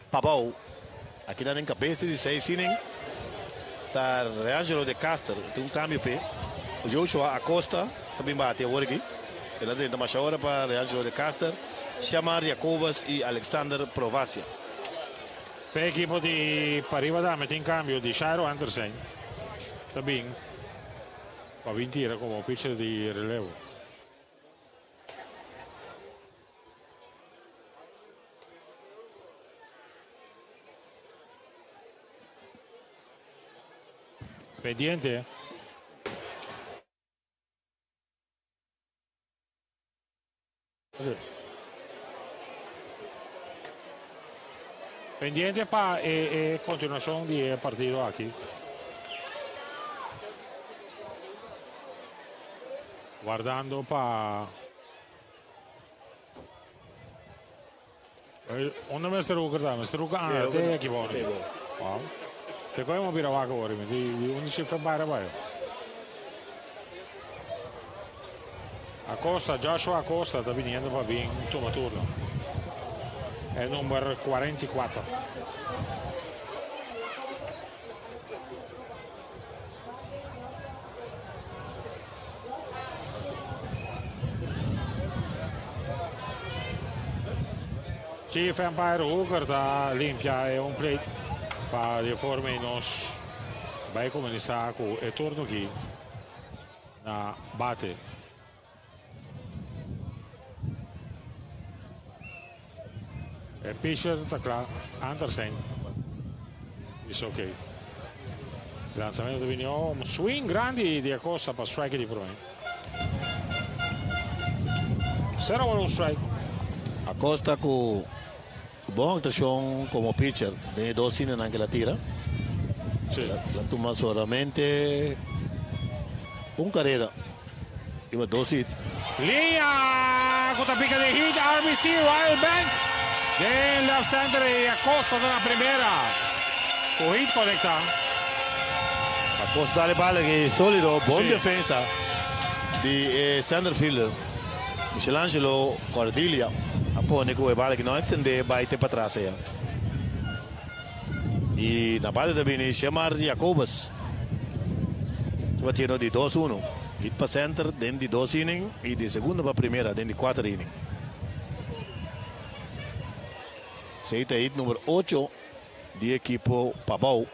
Pabou. Akinan den kabes di seis inning ta Reangelo de Caster. Tin un kambio p'e. Joshua Acosta ta bin bati awor aki. El a drenta masha ora pa Reangelo de Caster, Shamar Jacobus i Alexander Provacia. P'e ekipo di pariba tambe tin kambio di Shairo Andersen ta bin pa bin tira komo pitcher di relevo. Pendiente. Pendiente pa e continuacion di e partido aki. Wardando pa Unda Mester Hooker ta? Mester Hooker anda te aki bo. Wow. Te koe mo bira wak awor mi. Di unda shift a bai bai. Acosta, Joshua Acosta ta viniendo pa bin tuma turno. E number 44. Chief Empire Hooker ta limpia e home plate pa di forma y nos bai kuminsá ku e turno aki na bate. E pitcher ta kla, Andersen is ok. Lanzamento ta bini oh, un swing grandi di Acosta pa strike di prome. Sero ball un strike. Acosta ku bon actuacion como pitcher den e dos iningnan ke la tira. Sí. La tuma solamente un carrera. Riba dos hit. Liña cu ta pica den hit RBC Royal Bank den left center y Acosta ta na primera cu hit conecta. Acosta dale bala aki solido, bon Sí. defensa di e center fielder Michelangelo Cordilia a pone cu e bala aki no a extende bay te patras aya. Y na bate ta bini Shemar Jacobus. Batiendo di 2-1. Hit pa center den di dos inning y di segundo pa primera den di cuater inning. Esey ta hit number 8. Di ekipo Pabou.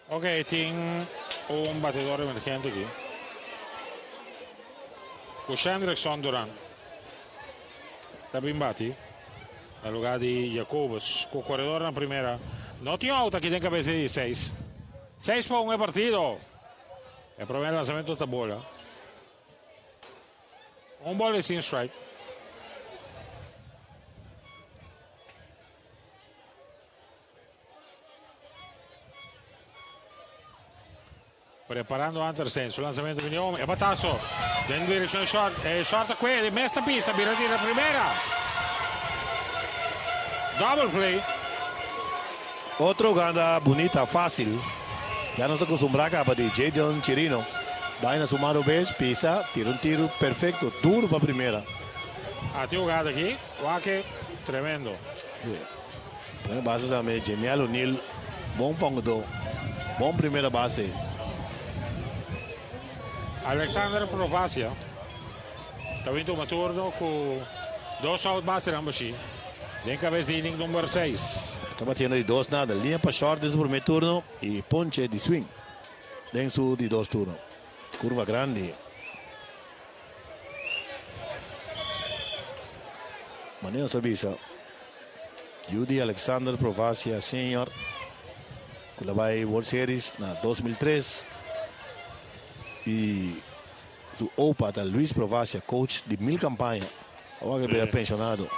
Ok, tin un batedor emergente aki. Ku Shendrickson Duran ta bin bati na lugar di Jacobus ku koredor na primera. No tin out aki den kabesa di seis. 6 pa 1 e partido. E prome lansamento ta bola. Un bola y sin strike. Preparando Andersen, su lansamento vini home, e batazo den direccion short, e short a kwe, de mesta pisa, bira tira primera. Double play. Otro gana bunita, fácil. Ya nos acostumbra caba di Jadon Chirino. Bai na su mano bes, pisa, tira un tiro perfecto, duro pa primera. A tin jugada aki, wak tremendo. Si. Primera base tambe, Genial O'Neal, bon pongador, bon primera base. Alexander Provacia ta bin tuma turno ku dos out base nan bashi den kabes di inning number 6. Ta batiendo di 2-0. Linea pa short den su primer turno y ponche di swing den su di dos turno. Curva grandi. Manera nos a bisa, Judy Alexander Provacia Senior, ku la bai World Series na 2003 y su opa ta Luis Provacia, coach di mil campaña. Awor que bira pensionado.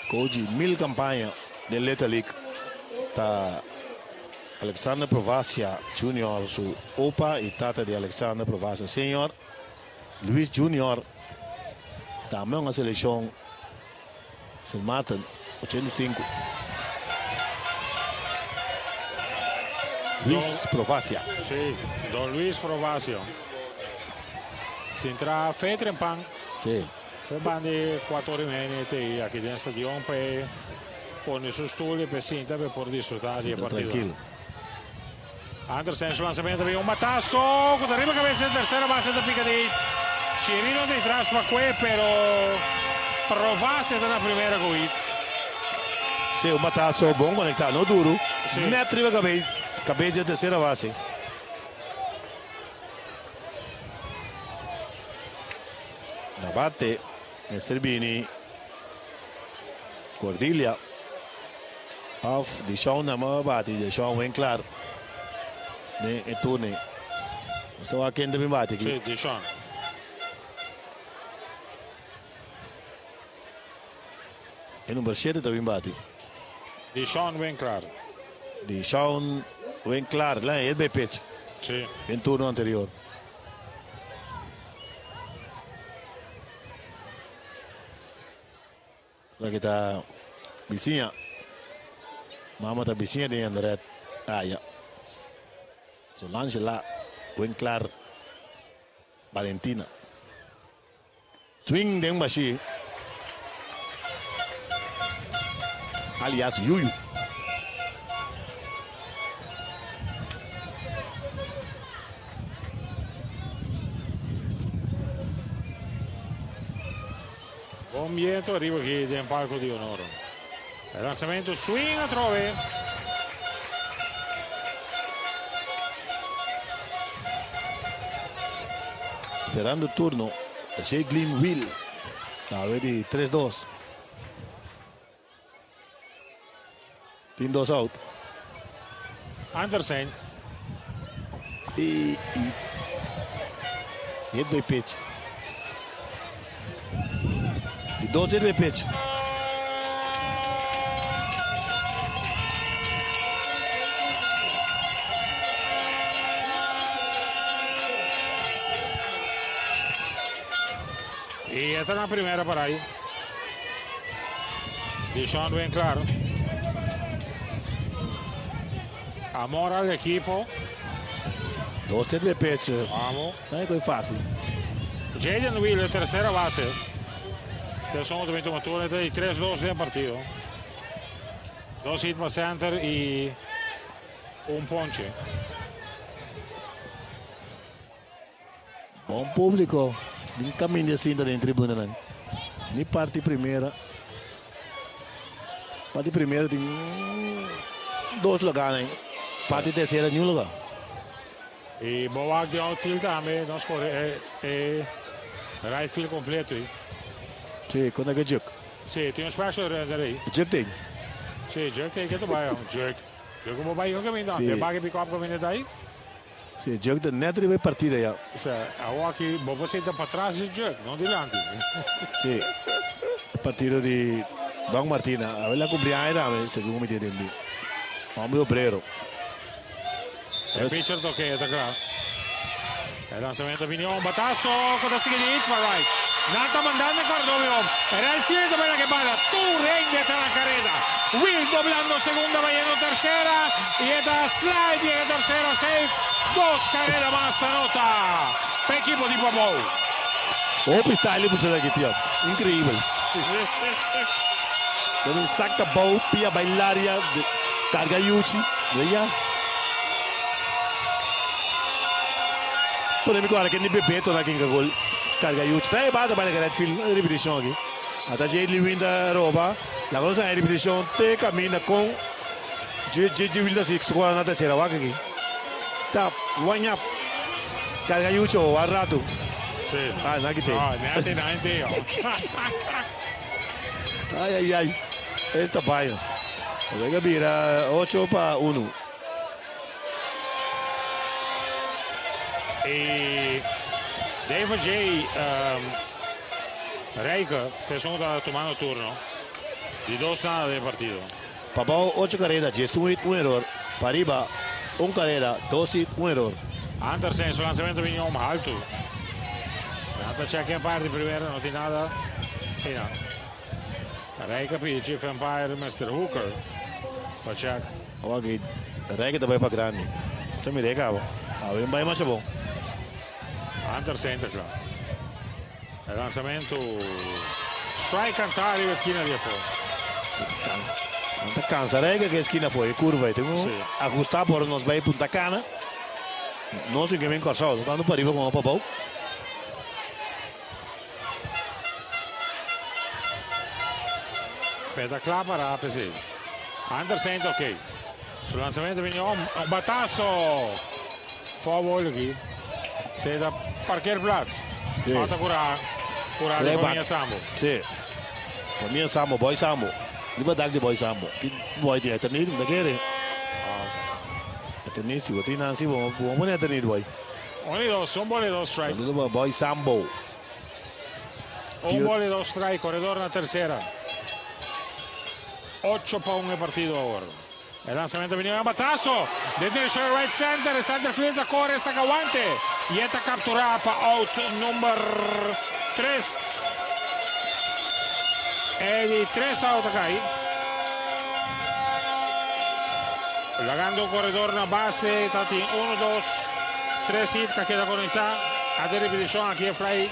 Coach di mil campaña den Little League ta Alexander Provacia Junior, su opa y tata di Alexander Provacia Senior. Luis Junior tambe un seleccion St. Martin 85. Luis Provacia. Si, Don Luis Provacia. Sintra fe trempan. Fe bandi 4:30 te aki den stadion pa pone su stoel y pa sinta pa por disfruta di partido. Trankil. Andersen su lansamento bin un batazo ku riba kabes di tercera base ta pika di Chirino di tras pa kue, pero Provacia ta na primera ku hit. Si, un batazo bon conecta, no duro. Net riba kabes, kabes di tercera base. Na bate, Mr. Bini Cordelia. Of Dishon na ma bate, Dishon Winklar. Den e turno. Sto a ken bin bate aki. Si, Dishon. E number 7 ta bin bate. Dishon Winklar. Dishon Winklar, la e bij pitch. Den turno anterior. Aki ta bisiña. Mama ta bisiña di Andret. Ah, ya. Solangela Winklar Valentina. Swing den bashi. Alias Yuyu. Bon biento ariba aki den palco di honor. E lansamento swing atrobe. Esperando turno. Jadlin Will. Awe di 3-2. Tin dos out. Andersen. Y hit by pitch. Di dos hit by pitch. Y esta na primera para ey. Dishon Winklar. Amor al equipo. Dos hit by pitch. Vamos. No ta facil. Jaden Wheeler, tercera base. Tercer momento turno di 3-2 den partido. Dos hit pa center y un ponche. Bon publico. Din caminda sinta den tribuna nan. Ni parti primera. Parti primera tin dos lugar nan. Parti tercera ni un lugar. Y bo wak di outfield tambe, nos corre e, e right field completo. Eh. Si, con e juk. Si, tin un special runner ey. Juk tin. Si, juk tin cu bay, juk. Juk como bay un caminda. Si. De baki pick up caminda ta ey. Si, juk ta net riba partida ya. Si, awor aki bo por sinta patras di juk, no dilanti. Si. Partido di Don Martina. A ver la cumpleaños tambe, segun mi ta entendí. Hombre obrero. E pitcher toque, ta cla. E lanzamento bini un batazo, cu ta sigui di hit pa right. Nan ta mandando e Cardovio om. E right field ta bira ke bala. Tur hende ta na careda. Will doblando segunda, bayendo tercera. Y e ta slide yega tercera safe. Dos careda mas ta nota pa ekipo di Pabou. Hopi style puso aki tio. Increibel. Deben saca bou, pia bailaria, carga yuchi. Ya. Pone mi ahora que ni Bebeto na quem gol. Carga yuchi. Tá bata para right field, repetição aqui. Ata Jadley Winda roba. La cosa é repetição te camina com J.J. Wilda se score na terceira vaca aqui. Tá, one up. Carga yucho, al rato. Si. Ah, no, aki tin. No, no tin, no tin. Ai, ai, ai. Esta vaina. Venga, bira 8 pa 1. Y David J. Rijken, ta tumando turno. Di 2-0 di partido. Pabou, 8 careda, 11 hit, 1 error. Pariba, 1 careda, 2 hit, 1 error. Anderson, su lanzamento bini om halto. Ta check umpire di primera, no tin nada. Si, no. Rijken pidi chief umpire Mr. Hooker. Pa check. Ok, Rijken tambe pa grandi. Esey mi recabo. A ver, bay mas bon. Anderson ta cla. E lanzamento strike canta e skina di afo. Ta cansa Rijken cu skina foi curva. Tin cu ahusta pa nos bay Punta Cana. Nos cu bin Corsou, tanto pariba como pabou. Peta cla para APC. Anderson, ok. Su lanzamento bini un batazo. Foul aki. Esey ta parkeerplaats. Si. Falta cura. Cura di famia Sambo. Si. Famia Sambo, Boy Sambo. Riba dak di Boy Sambo. Ki boy tin eternit, no ta kere. Eternit, si bo tin Nancy, bo bo pone eternit boy. Un y dos, un bola y dos strike. Saludo pa Boy Sambo. Un bola y dos strike, coredor na tercera. 8-1 e partido awor. E lanzamento bini un batazo. Den direccion right center. Center field ta core, saca guante. Y ta captura pa out number 3. E di 3 out aki. Lagando coredor na base, ta tin 1, 2, 3 hit cu keda conecta. A repeticion aki e fly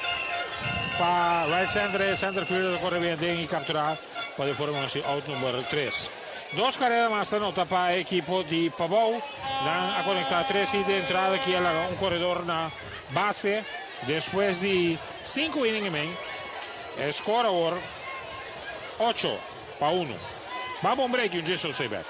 pa right center, center field core bin y captura pa forma out number 3. Dos careda mas nota pa e ekipo di Pabou. Nan a conecta tres hit di entrada aki un coredor na base. Despues di 5 inning y mey. Score awor 8-1. Vamos un break y un just stay back.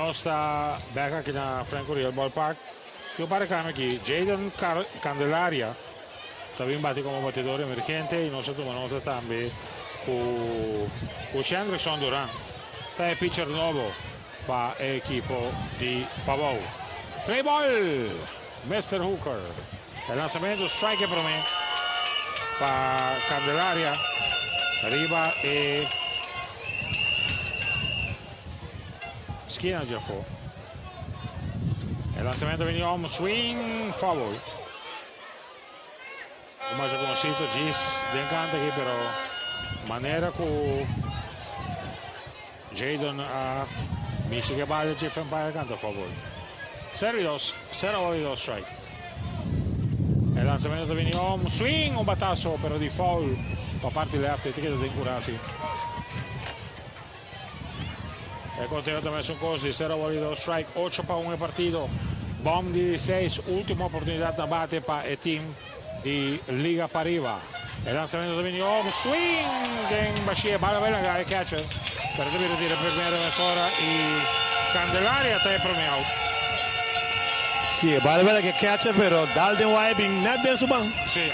Nos ta bek aki na Frank Curiel Ballpark. Tin un par di cambio aki. Jayden Candelaria ta bin bati como batidor emergente y nos a tuma nota tambe cu cu Shendrickson Duran ta e pitcher nobo pa e ekipo di Pabou. Play ball! Mister Hooker. E lansamento strike e prome pa Candelaria riba e skina djafo. E lansamento bini om swing foul. Un masha concito djis den kant aki pero manera cu Jadon a mishi ke bal dje Vampire kanta foul. 0 y 2, 0 bola y 2 strike. E lansamento ta bini om swing un batazo pero di foul pa parti left e ta keda den curasi. E conteo ta mesun cos di 0 bola y 2 strike, 8 pa 1 e partido. Bom di 6, ultimo oportunidad na bate pa e team di Liga Pariba. E lanzamento ta bini op, swing den bashia, bala bai laga e catcher, pero ta bira tira primero mesora y Candelaria ta e prome out. Si, e bala bai laga e catcher, pero dal den waya bin net den su man. Si.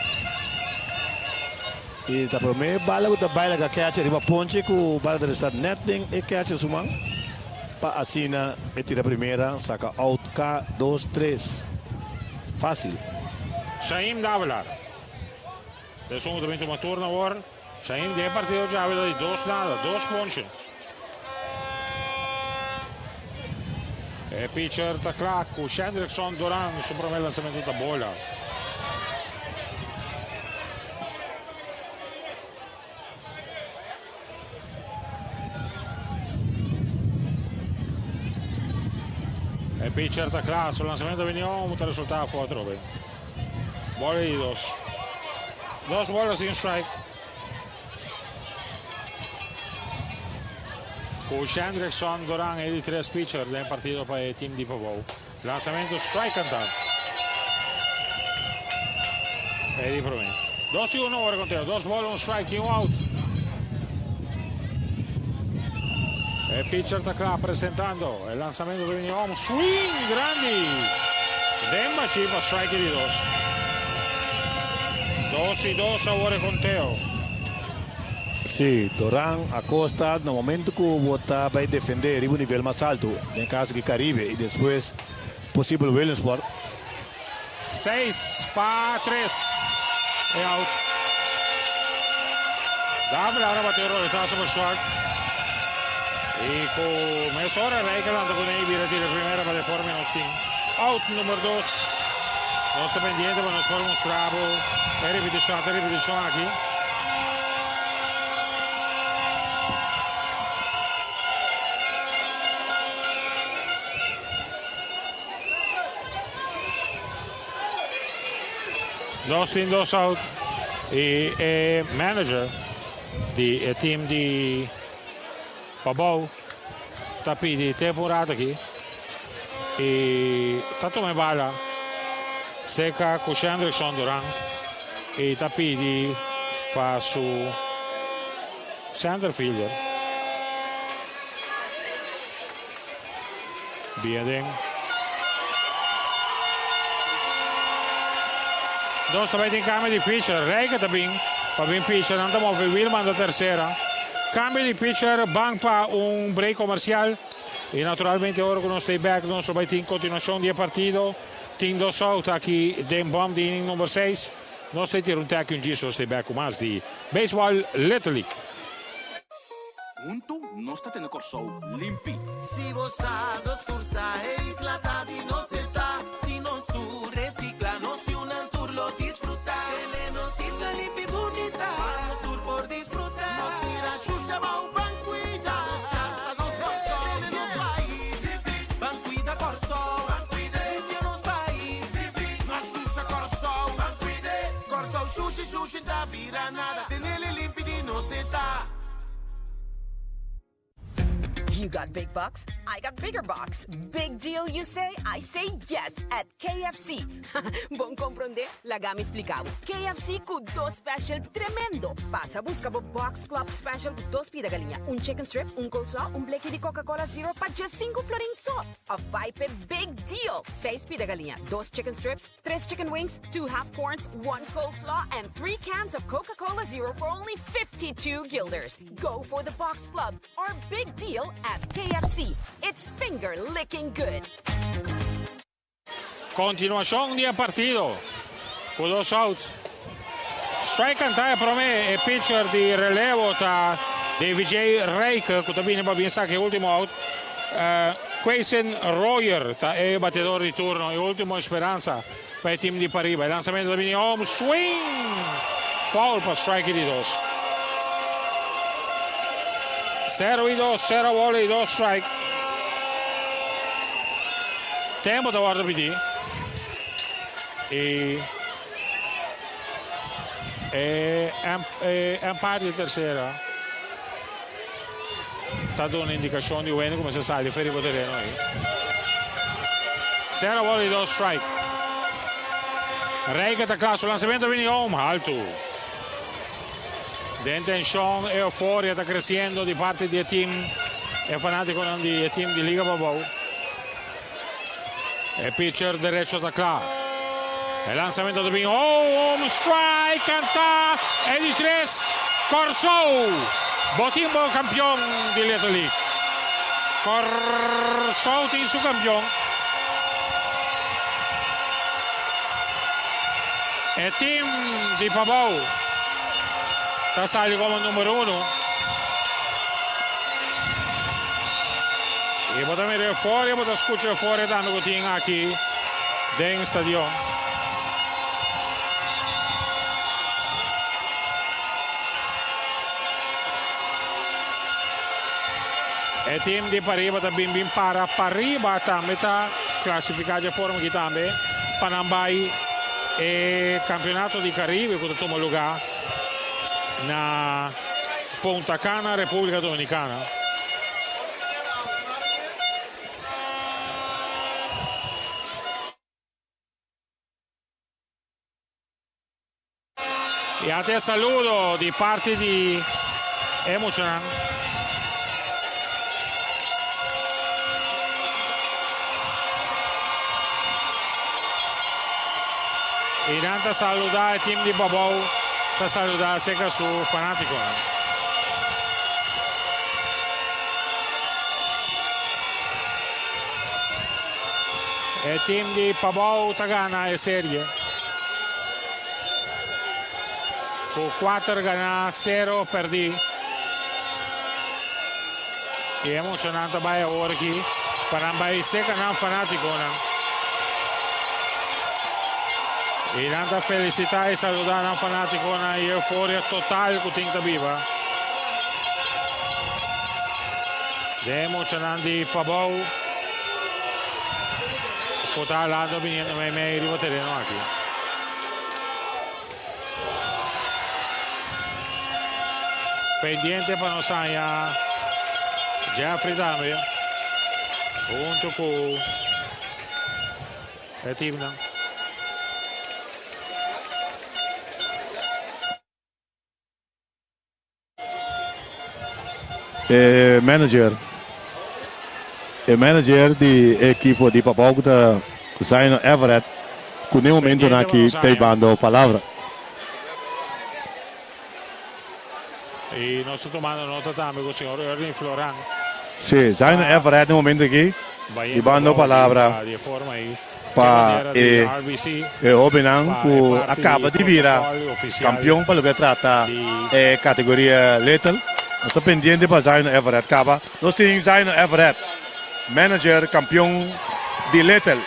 E ta prome bala ku ta bai laga catcher riba ponche ku bala ta resta net den e catcher su man pa asina e tira primera saka out ka dos tres facil. Shaim Davelaar ta esun ku ta bin tuma turno awor. Shaim den e partido djawe ta di dos nada, dos ponche. E pitcher ta kla ku Shendrickson Duran su prome lansamento ta bola. E pitcher ta kla, su lansamento bini om, ta resulta afo atrobe. Bola di dos. Dos bola sin strike. Ku Shendrickson Duran e di tres pitcher den partido pa e team di Pabou. Lansamento strike kantá. E di promé. 2-1 ora konteo. Dos bola, un strike, tin un out. E pitcher ta kla presentando. E lansamento ta bini om. Swing grandi. Den bashí pa strike di dos. 2-2 awor e konteo. Sí, Doran Acosta na momento ku bo ta bai defendé riba un nivel mas altu, den kaso di Caribe i despues posibel Williamsport. 6 pa 3 e out. Davila a bati un roletazo pa short. I ku mesora Rijke lanta kuné i bira tira primera pa deforme nos tin out number 2. Nos ta pendiente pa nos por mustra bo e repetishon, e repetishon aki. Nos tin dos out i e manager di e team di Pabou ta pidi tempo un rato aki i ta tuma e bala serka ku Shendrickson Duran i ta pidi pa su center fielder bia den. Nos ta bai tin cambio di pitcher. Rijke ta bin pa bin pitcher. Nan ta move Wilman ta tercera. Cambio di pitcher ban pa un break comercial. Y naturalmente ora cu nos ta back nos ta bai tin continuacion di e partido. Tin dos out aki den bom di inning number 6. Nos ta tira un teki un djis nos ta back cu mas di Baseball Little League. Huntu nos ta tene Kòrsou limpi. Si bo sa, nos tur sa, e isla ta di nos e ta. Si nos tur resikla, nos yunan tur lo disfrutá. Tene nos isla limpi bunita, pa nos tur por disfrutá. No tira shusha bou, ban kuida nos kas, ta nos Kòrsou. Tene nos pais, ban kuida Kòrsou. Ban kuida, limpia nos pais, no shusha Kòrsou. Ban kuida, Kòrsou shushi shushi ta bira nada. Tenele limpi di nos e ta. You got big bucks, I got bigger bucks. Big deal, you say? I say yes at KFC. Bon komprondé? Laga mi splika bo. KFC ku dos special tremendo. Pasa buska bo Box Club Special ku dos pida galiña, un chicken strip, un coleslaw, un bleki di Coca-Cola Zero pa djesinku florin so. Of bai p'e Big Deal, seis pida galiña, dos chicken strips, tres chicken wings, two half corns, one coleslaw and three cans of Coca-Cola Zero for only 52 guilders. Go for the Box Club or Big Deal at KFC. It's finger licking good. Continuacion di e partido cu dos out. Strike canta e prome e pitcher di relevo ta Davy J. Rijke cu ta bini pa bin saca e ultimo out. Quayson Royer ta e batedor di turno, e ultimo esperanza pa e team di pariba. E lanzamento ta bini home swing! Foul pa strike di dos. Sero y dos, sero bola y dos strike. Tempo ta wordo pidi. Y e umpire di tercera ta duna indicacion di wende cu mester sali for riba tereno ayi. Sero bola y dos strike. Rijker ta cla, su lanzamento a bini home, halto. Den tenshon, e euforia ta kresiendo di parti di e team, e fanatikonan di e team di Liga Pabou. E pitcher derecho ta kla. E lansamento ta bin home, strike kanta e di tres Kòrsou. Bo tin bo kampion di Little League. Kòrsou tin su kampion. E team di Pabou ta sali como numero uno. Y bo ta mira euforia, bo ta scucha euforia tambe cu tin aki den stadion. E team di pariba ta bin bin para pariba tambe ta clasifica dje forma aki tambe pa nan bay e campeonato di Caribe cu ta tuma lugar na Punta Cana, Republica Dominicana. Y ate e saludo di parti di e muchanan. Y nan ta saluda e team di Pabou, ta saluda cerca su fanaticonan. E team di Pabou ta gana e serie. Ku kuater ganá, sero pèrdí. I e muchanan ta bai awor aki pa nan bai seka nan fanátikonan. I nan ta felisitá i saludá nan fanátikonan i euforia total ku tin ta biba. Den e muchanan di Pabou ku ta halando biniendo meimei riba tereno aki. Pendiente pa nos haña Jeffrey tambe hunto ku e teamnan. E manager e manager di e ekipo di Pabou ku ta Zaino Everett ku den momentonan aki ta hibando palabra. I nos ta tumando nota tambe ku señor Ernie Floran. Sí, Zaino Everett den momento aki hibando palabra pa e e hobennan ku a kaba di bira kampion pa loke trata e kategoria Little. Nos ta pendiente pa Zaino Everett kaba. Nos tin Zaino Everett, manager kampion di Little.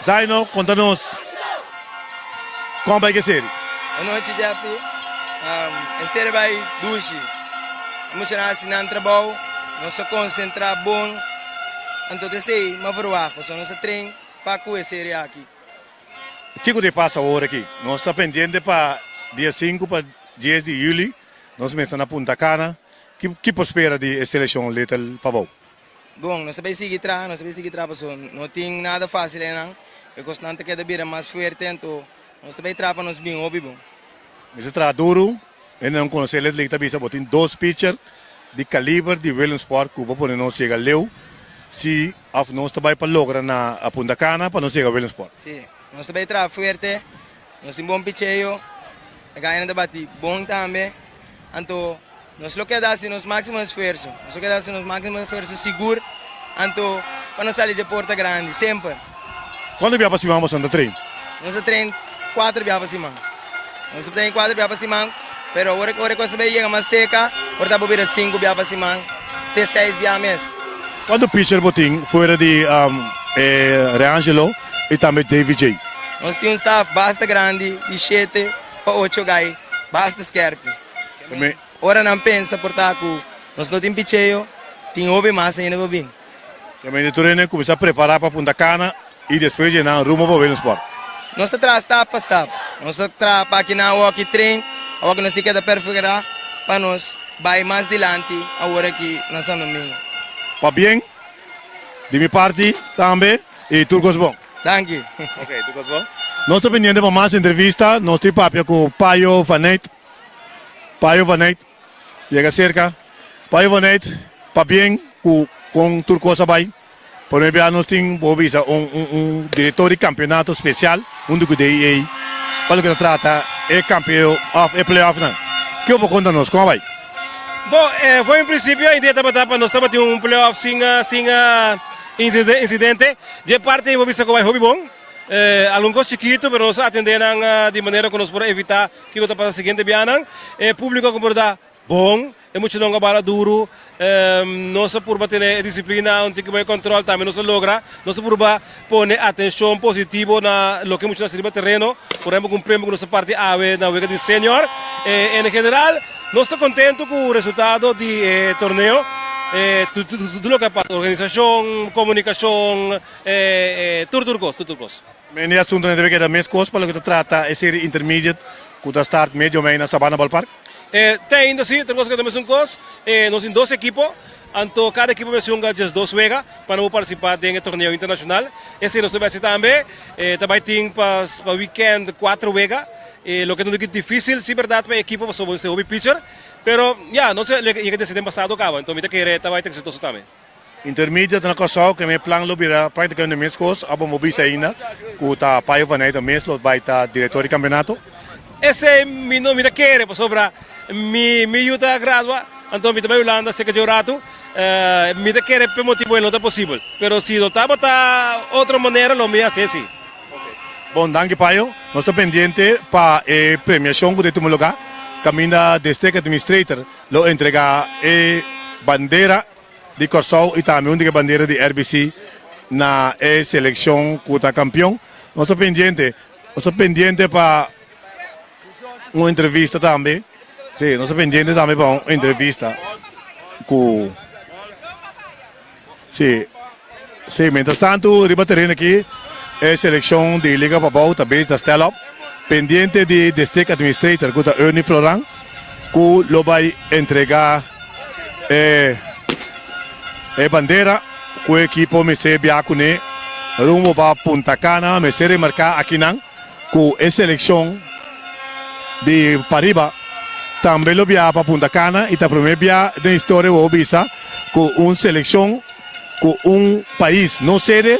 Zaino, konta nos kon bai ke seri. Anochi Jeffrey, e seri bai dushi. E muchanan hasi nan trabou, nos a konsentrá bon. Anto ta esei m'a verwagt, pasobra nos a train pa ku e serie aki. Kiko ta pasa awor aki? Nos ta pendiente pa dia sinku pa dies di yuli, nos mester na Punta Cana. Ki por spera di e selekshon Little Pabou? Bon, nos ta bay sigui traha, nos ta bay sigui traha paso no tin nada fácil einan. E kosnan ta keda bira mas fuerte, anto nos ta bay traha pa nos bin hopi bon. Mester traha duru, hende nan konosé Little League ta bisa bo tin dos pitcher di kaliber di Williamsport ku bo pone nos yega leu si òf nos ta bai pa logra na Punta Cana pa nos yega Williamsport. Sí, nos ta bay traha fuerte, nos tin bon picheo, e gañanan ta bati bon tambe, anto Nos lo keda hasi nos máksimo esfuerso. Nos lo keda hasi nos máksimo esfuerso sigur anto pa nos sali dje porta grandi, semper. Kuantu bia pa siman boso ta train? Nos ta train kuater bia pa siman. Nos ta train kuater bia pa siman, pero ora ora ku esei yega mas seka, por ta bo bira sinku bia pa siman, te seis bia mes. Kuantu pitcher bo tin fuera di Reangelo i tambe Davy J? Nos tin un staff basta grandi di shete pa ocho gai, basta skerpi. Ora nan pensa por ta ku nos no tin picheo, tin hopi mas ainda pa bin. Kemende tur hende kuminsá prepará pa Punta Cana i despues dje nan rumbo pa Williamsport. Nos ta traha stap pa stap. Nos ta traha pa kinan awor ki train, awor ku nos tin keda perfekerá pa nos bai mas dilanti awor aki na San Domingo. Pabien di mi parti tambe i tur kos bon. Danki. Ok, tur kos bon. Nos ta pendiente pa mas entrevista. Nos tin papia ku Payo Vaneit. Payo Vaneit yega serka. Payo Vaneit, pabien ku kon tur kos a bai. Prome bia nos tin bo bisa un un un direktor di kampeonato spesial huntu ku DEA pa loke ta trata e kampeo òf e playoffnan. Ke bo por konta nos? Kon a bai? Bo, for en prinsipio e idea tabata pa nos tabatin un playoff sin sin insidente. Di e parti ei bo bisa ku a bai hopi bon. Algun kos chikitu pero nos a atendé nan di manera ku nos por a evitá Kiko ta pasa siguiente bianan? E publico a comporta bon, e muchanan a bala duro, nos a purba tene e disciplina, un tiki bo e control tambe nos a logra. Nos a purba pone atencion positivo na loke e muchanan haci riba tereno, por ehempel cu un premio cu nos a parti awe na wega di senior. En general nos ta contento cu resultado di e torneo, tur loke a pasa, organisacion, comunicacion, tur tur cos, tur tur cos. Men e asuntonan debe keda meskos pa loke ta trata e serie intermediate ku ta start medio mei na Sabana Ballpark? E te ainda si, tur kos a keda mesun kos. Nos tin dos ekipo, anto kada ekipo mester hunga djes dos wega pa nan por partisipá den e torneo internashonal. Esei nos ta bai hasi tambe. Ta bai tin pa weekend kuater wega, loke ta un tiki difísil si bèrdat pa e ekipo pasobra bo mester hopi pitcher. Pero ya, nos a yega desde den pasado kaba, anto mi ta kere ta bai ta eksitoso tambe. Intermediate na Kòrsou ke mi plan lo bira praktikamente meskos abo mo bisa ainda ku ta Payo van Eyck mes lo bai ta direktor di kampeonato. Esei mi no mi ta kere pasobra mi mi yu ta gradua anto mi ta bai Hulanda serka dje un ratu mi ta kere p'e motibu ei no ta posibel pero si no tabata otro manera lo mi hasi esi. Bon danki Payo nos ta pendiente pa e premiashon ku ta tuma luga kaminda District Administrator lo entrega e bandera. di Kòrsou i tambe un di e bandera di RBC na e selekshon ku ta kampion. Nos ta pendiente, nos ta pendiente pa un entrevista tambe. Sí, nos ta pendiente tambe pa un entrevista ku Sí, sí, mientras tanto riba tereno aki e selekshon di Liga Pabou ta bezig ta stel op pendiente di District Administrator ku ta Ernie Floran ku lo bai entrega e e bandera ku e ekipo mester bia kuné rumbo pa Punta Cana. Mester remarká akinan ku e selekshon di pariba tambe lo bia pa Punta Cana i ta promé bia den historia wou bisa ku un selekshon ku un pais no sede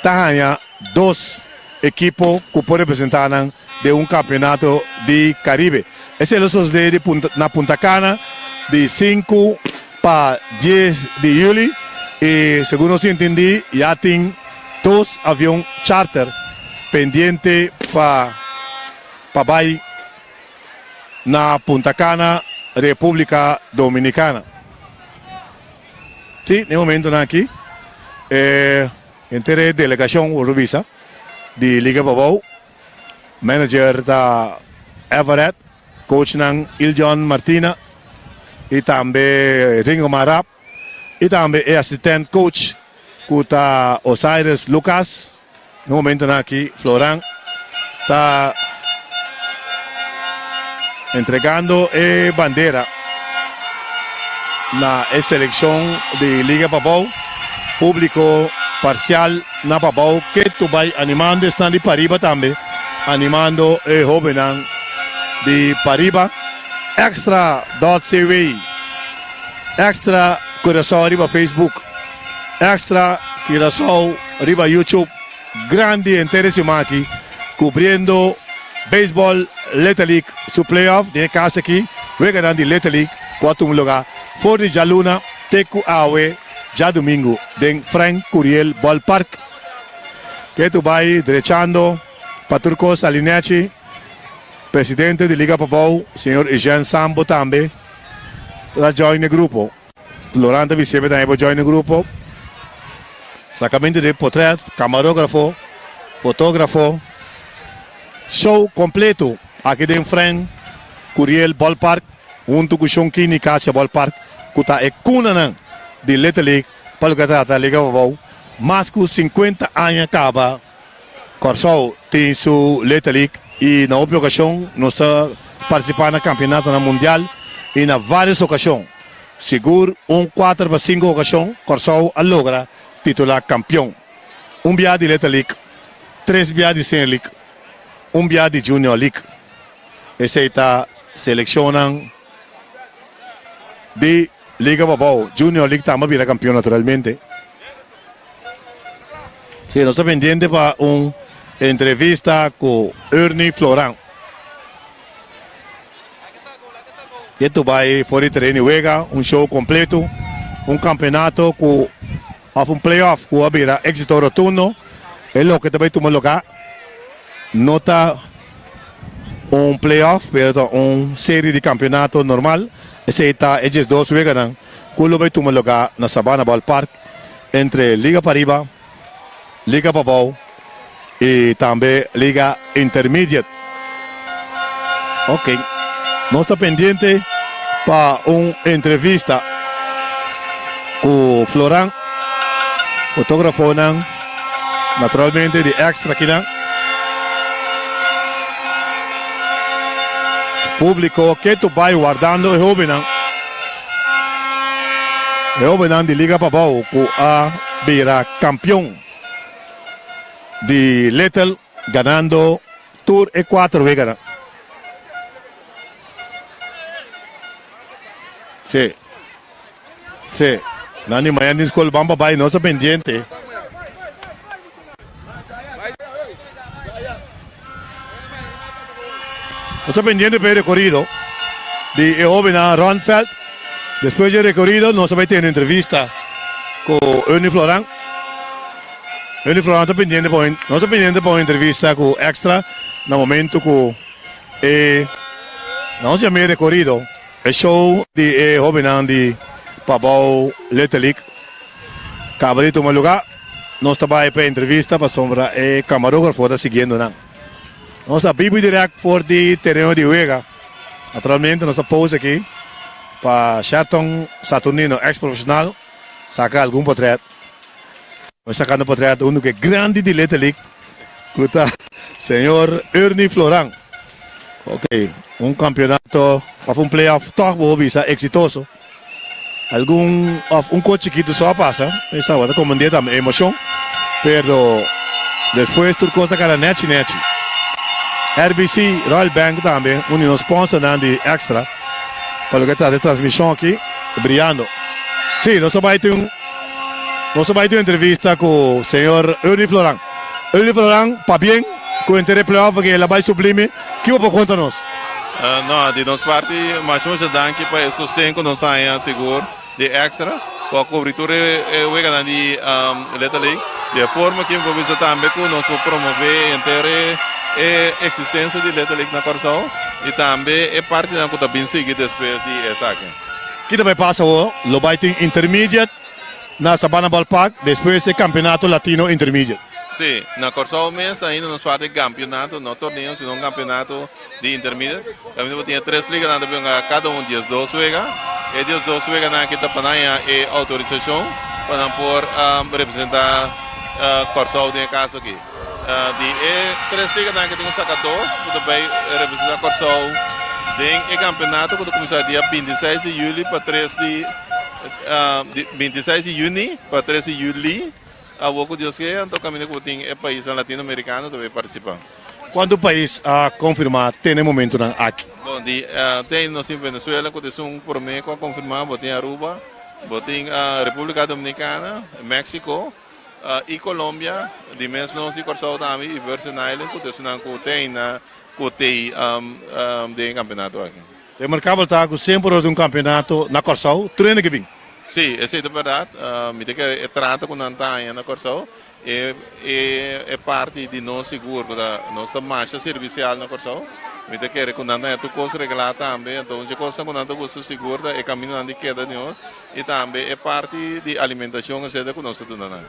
ta haña dos ekipo ku por representá nan den un kampeonato di Karibe. Esei lo sosodé di na Punta Cana di sinku pa dies di yuli i segun nos intendí ya tin dos avion charter pendiente pa pa bai na Punta Cana, Republica Dominicana. Sí, den momentonan aki e henter e delegacion worde bisa di Liga Pabou, manager ta Everett, coachnan Iljon Martina y tambe Ringo Marap y tambe e assistent coach cu ta Osiris Lucas. Den momentonan aki Floran ta entregando e bandera na e seleccion di Liga Pabou. Públiko parsial na Pabou ketu bai animando esnan di pariba tambe animando e hóbennan di pariba. Extra dot cw Extra Curaçao riba Facebook Extra Curaçao riba YouTube Grandi henter e siman aki cubriendo Baseball Little League su playoff. Den e cas aki weganan di Little League cu a tuma lugar for di djaluna te cu awe djadumingu den Frank Curiel Ballpark. Ketu bay drechando pa tur cos Alinechi, presidente di Liga Pabou, señor Eugène Sambo tambe ta join e grupo. Florán ta bis'é tambe por join e grupo. Sacamento di potret, camarógrafo, fotógrafo. Show completo aki den Frank Curiel Ballpark hunto cu Shon Kini Casia Ballpark cu ta e cunanan di Little League pa loke ta trata Liga Pabou. Mas cu 50 aña caba Kòrsou tin su Little League i na hopi okashon nos ta partisipá na kampionatonan mundial i na vários okashon, sigur un kuater pa sinku okashon, Kòrsou a logra titulá kampion. Un bia di Little League, tres bia di Senior League, un bia di Junior League. Esei ta selekshonnan di Liga Pabou. Junior League tambe a bira kampion naturalmente. Sí, nos ta pendiente pa un entrevista ku Ernie Floran. E tu bai for di tereno di wega, un show completo, un campeonato ku of un playoff ku a bira éxito rotundo. E loke ta bai tuma lugar no ta un playoff, pero ta un serie di campeonato normal. Esei ta e 12 weganan ku lo bai tuma lugar na Sabana Ballpark. Entre Liga Pariba, Liga Pabou y tambe Liga Intermediate. Ok, nos ta pendiente pa un entrevista cu Floran, fotografonan naturalmente di Extra kinan. Publico ketu bay wardando e hobennan. E hobennan di Liga Pabou ku a bira kampion di Little ganando tur e kuater weganan. Sí, sí, nan di mañana tin skol ban pa bai, nos ta pendiente. Nos ta pendiente pa e rekorido di e hobennan Ronveld. Despues di e rekorido nos ta bai tene entrevista ku Ernie Floran. Ernie Floran ta pendiente pa un, nos ta pendiente pa un entrevista ku Extra na momento ku e nos yama e rekorido, e show di e hobennan di Pabou Little League kaba di tuma luga. Nos ta bai pa e entrevista pasobra e camarógrafo ta siguiendo nan. Nos ta bibu direct for di tereno di wega. Naturalmente nos ta pose aki pa Sherton Saturnino, ex profesional, saca algun potret. Nos sacando potret unu ke grandi di Little League ku ta señor Ernie Floran. Ok, un campeonato of un playoff toch bo por bisa exitoso. Algun of un kos chikitu so a pasa, mi sa ta komprendé tambe e emoshon, pero despues tur kos ta keda nechi nechi. RBC Royal Bank tambe, un di nos sponsornan di Extra, pa loke ta trata e transmishon aki, briyando. Sí, nos a bai tin nos a bai tin un entrevista ku señor Ernie Floran. Ernie Floran, pabien ku henter e playoff aki, el a bai sublime. Ki bo por konta nos? No, di nos parti masha masha danki pa e sosten ku nos haña sigur di Extra ku a kubri tur e weganan di Little League. Di e forma ki mi por bisa tambe ku nos por promove henter e eksistensia di Little League na Kòrsou i tambe e partinan ku ta bin sigui despues di esaki. Ki ta bai pasa awor? Lo bai tin Intermediate na Sabana Ballpark despues e Campeonato Latino Intermediate. Sí, na Kòrsou mes ainda nos parti campeonato, no torneo, sino un campeonato di Intermediate. Caminda bo tin e tres liganan ta bin kada un 12 wega. E 12 weganan aki ta pa nan haña e autorisacion pa nan por representa Kòrsou den e caso aki. Di e tres liganan aki tin ku saka dos ku ta bai representa Kòrsou den e campeonato ku ta kuminsá dia 26 di juli pa 3 di. Di 26 di yüni pa 3 di yüli awor ku Dios ke anto kaminda ku bo tin e paisnan latinoamerikano ta bay partisipá. Kuantu pais a konfirmá te na e momentunan aki? Bon, di te nos tin Venezuela ku ta esun promé ku a konfirmá, bo tin Aruba, bo tin Repúblika Dominikana, Mexico i Colombia, di mes nos di Kòrsou tambe i Virgin Island ku ta esunnan ku te ainda ku te den e kampeonato aki. Remarkabel ta ku semper ora di un kampeonato na Kòrsou, tur hende ke bin. Sí, esei ta bèrdat. Mi ta kere e trato ku nan ta haña na Kòrsou, e e parti di nos sigur ku ta nos ta masha servisial na Kòrsou. Mi ta kere ku nan ta haña tur kos reglá tambe. Anto un dje kosnan ku nan ta gusta sigur ta e kamindonan di keda di nos i tambe e parti di alimentashon etcetera ku nos ta duna nan.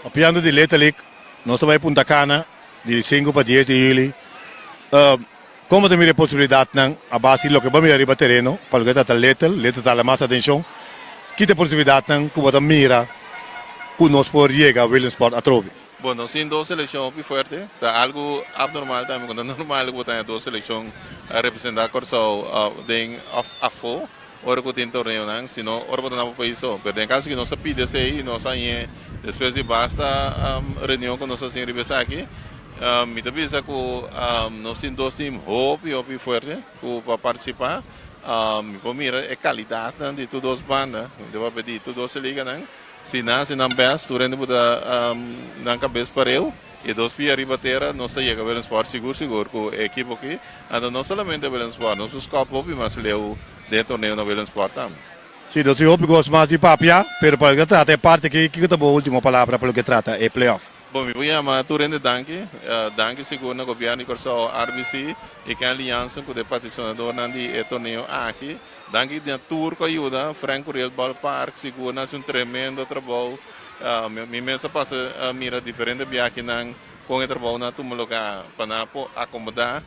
Papiando di Little League, nos ta bai Punta Cana di sinku pa dies di yüli. Komo ta mira e posibilidatnan a base di loke bo a mira riba tereno pa loke ta ta Little, Little ta hala mas atenshon. Ki ta e posibilidatnan ku bo ta mira ku nos por yega Williamsport atrobe? Bon, nos tin dos selekshon hopi fuerte. Ta algu abnormal tambe ku ta normal ku bo ta haña dos selekshon a representá Kòrsou den òf afó ora ku tin torneonan, sino ora bo ta na bo pais so. Pero den e kaso aki nos a pidi esei i nos a hañ'é despues di basta reunion ku nos a hasi riba esaki. Mi ta bisa ku nos tin dos team hopi hopi fuerte ku pa partisipá. Mi por mira e kalidatnan di tur dos banda, mi ta papia di tur dos e liganan. Si nan hasi nan bèst, tur hende por ta nan kabes pareu i dos pia riba tera, nos ta yega Willemspoort sigur sigur ku e ekipo aki. Anto no solamente Willemspoort, nos por skòp hopi mas leu den e torneo na Willemspoort tambe. Si, nos tin hopi kos mas di papia, pero pa loke ta trata e parti aki, kiko ta bo ultimo palabra pa loke trata e playoff? Bon, mi por yama tur hende danki. Danki sigur na Gobièrnu di Kòrsou, RBC i Kenley Jansen ku ta e patrosinadornan di e torneo aki. Danki na tur ku a yuda. Frank Curiel Ballpark sigur nan hasi un tremendo trabou. Mi mes a pasa mira diferente biahenan kon e trabounan a tuma lugá pa nan por akomodá.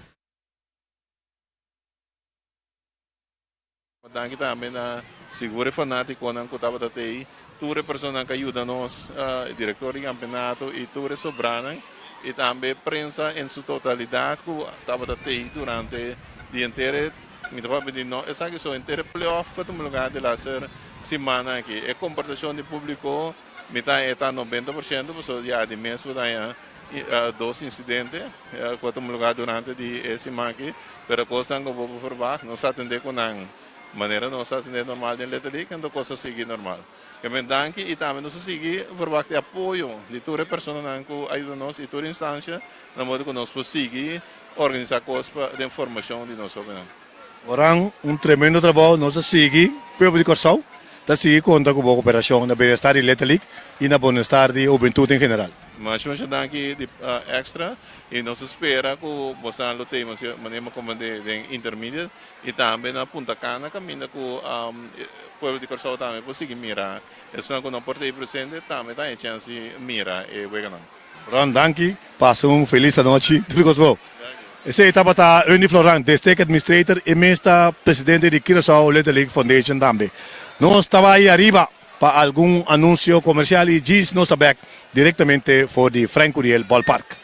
Danki tambe na sigur e fanatikonan ku tabata tei, tur e personanan ku a yuda nos, e direktor di kampeonato i tur e sobranan i tambe prensa en su totalidat ku tabata tei durante di henter e, mi ta papia di no esaki so, henter e playoff ku a tuma lugar di laster simannan aki. E komportashon di publiko mi ta haña e ta 90% pasobra ya di mes bo ta haña dos insidente ku a tuma lugar durante di e siman aki, pero kosnan ku bo por ferwagt nos a atendé ku nan manera nos a atendé normal den Little League anto kos a sigui normal. Kemey danki i tambe nos a sigui ferwagt e apoyo di tur e personanan ku a yuda nos i tur instansha na modo ku nos por sigui organisá kos pa den formashon di nos hóbennan. Oran, un tremendo trabou nos a sigui, pueblo di Kòrsou ta sigui konta ku bo koperashon na bienestar di Little League i na bonestar di hubentut en general. Masha masha danki di extra y nos ta spera cu bosan lo tey manera mi a comende den intermediate y tambe na Punta Cana caminda cu pueblo di Corsou tambe por sigui mira esunnan cu no por tey presente tambe ta haña chance di mira e weganan. Ron danki, pasa un felis anochi, tur cos bo. Esey tabata Ernie Florant, District Administrator y mes ta presidente di Curaçao Little League Foundation tambe. Nos ta bay ariba. Pa algun anuncio comercial y djis nos ta bek directamente for di Frank Curiel Ballpark.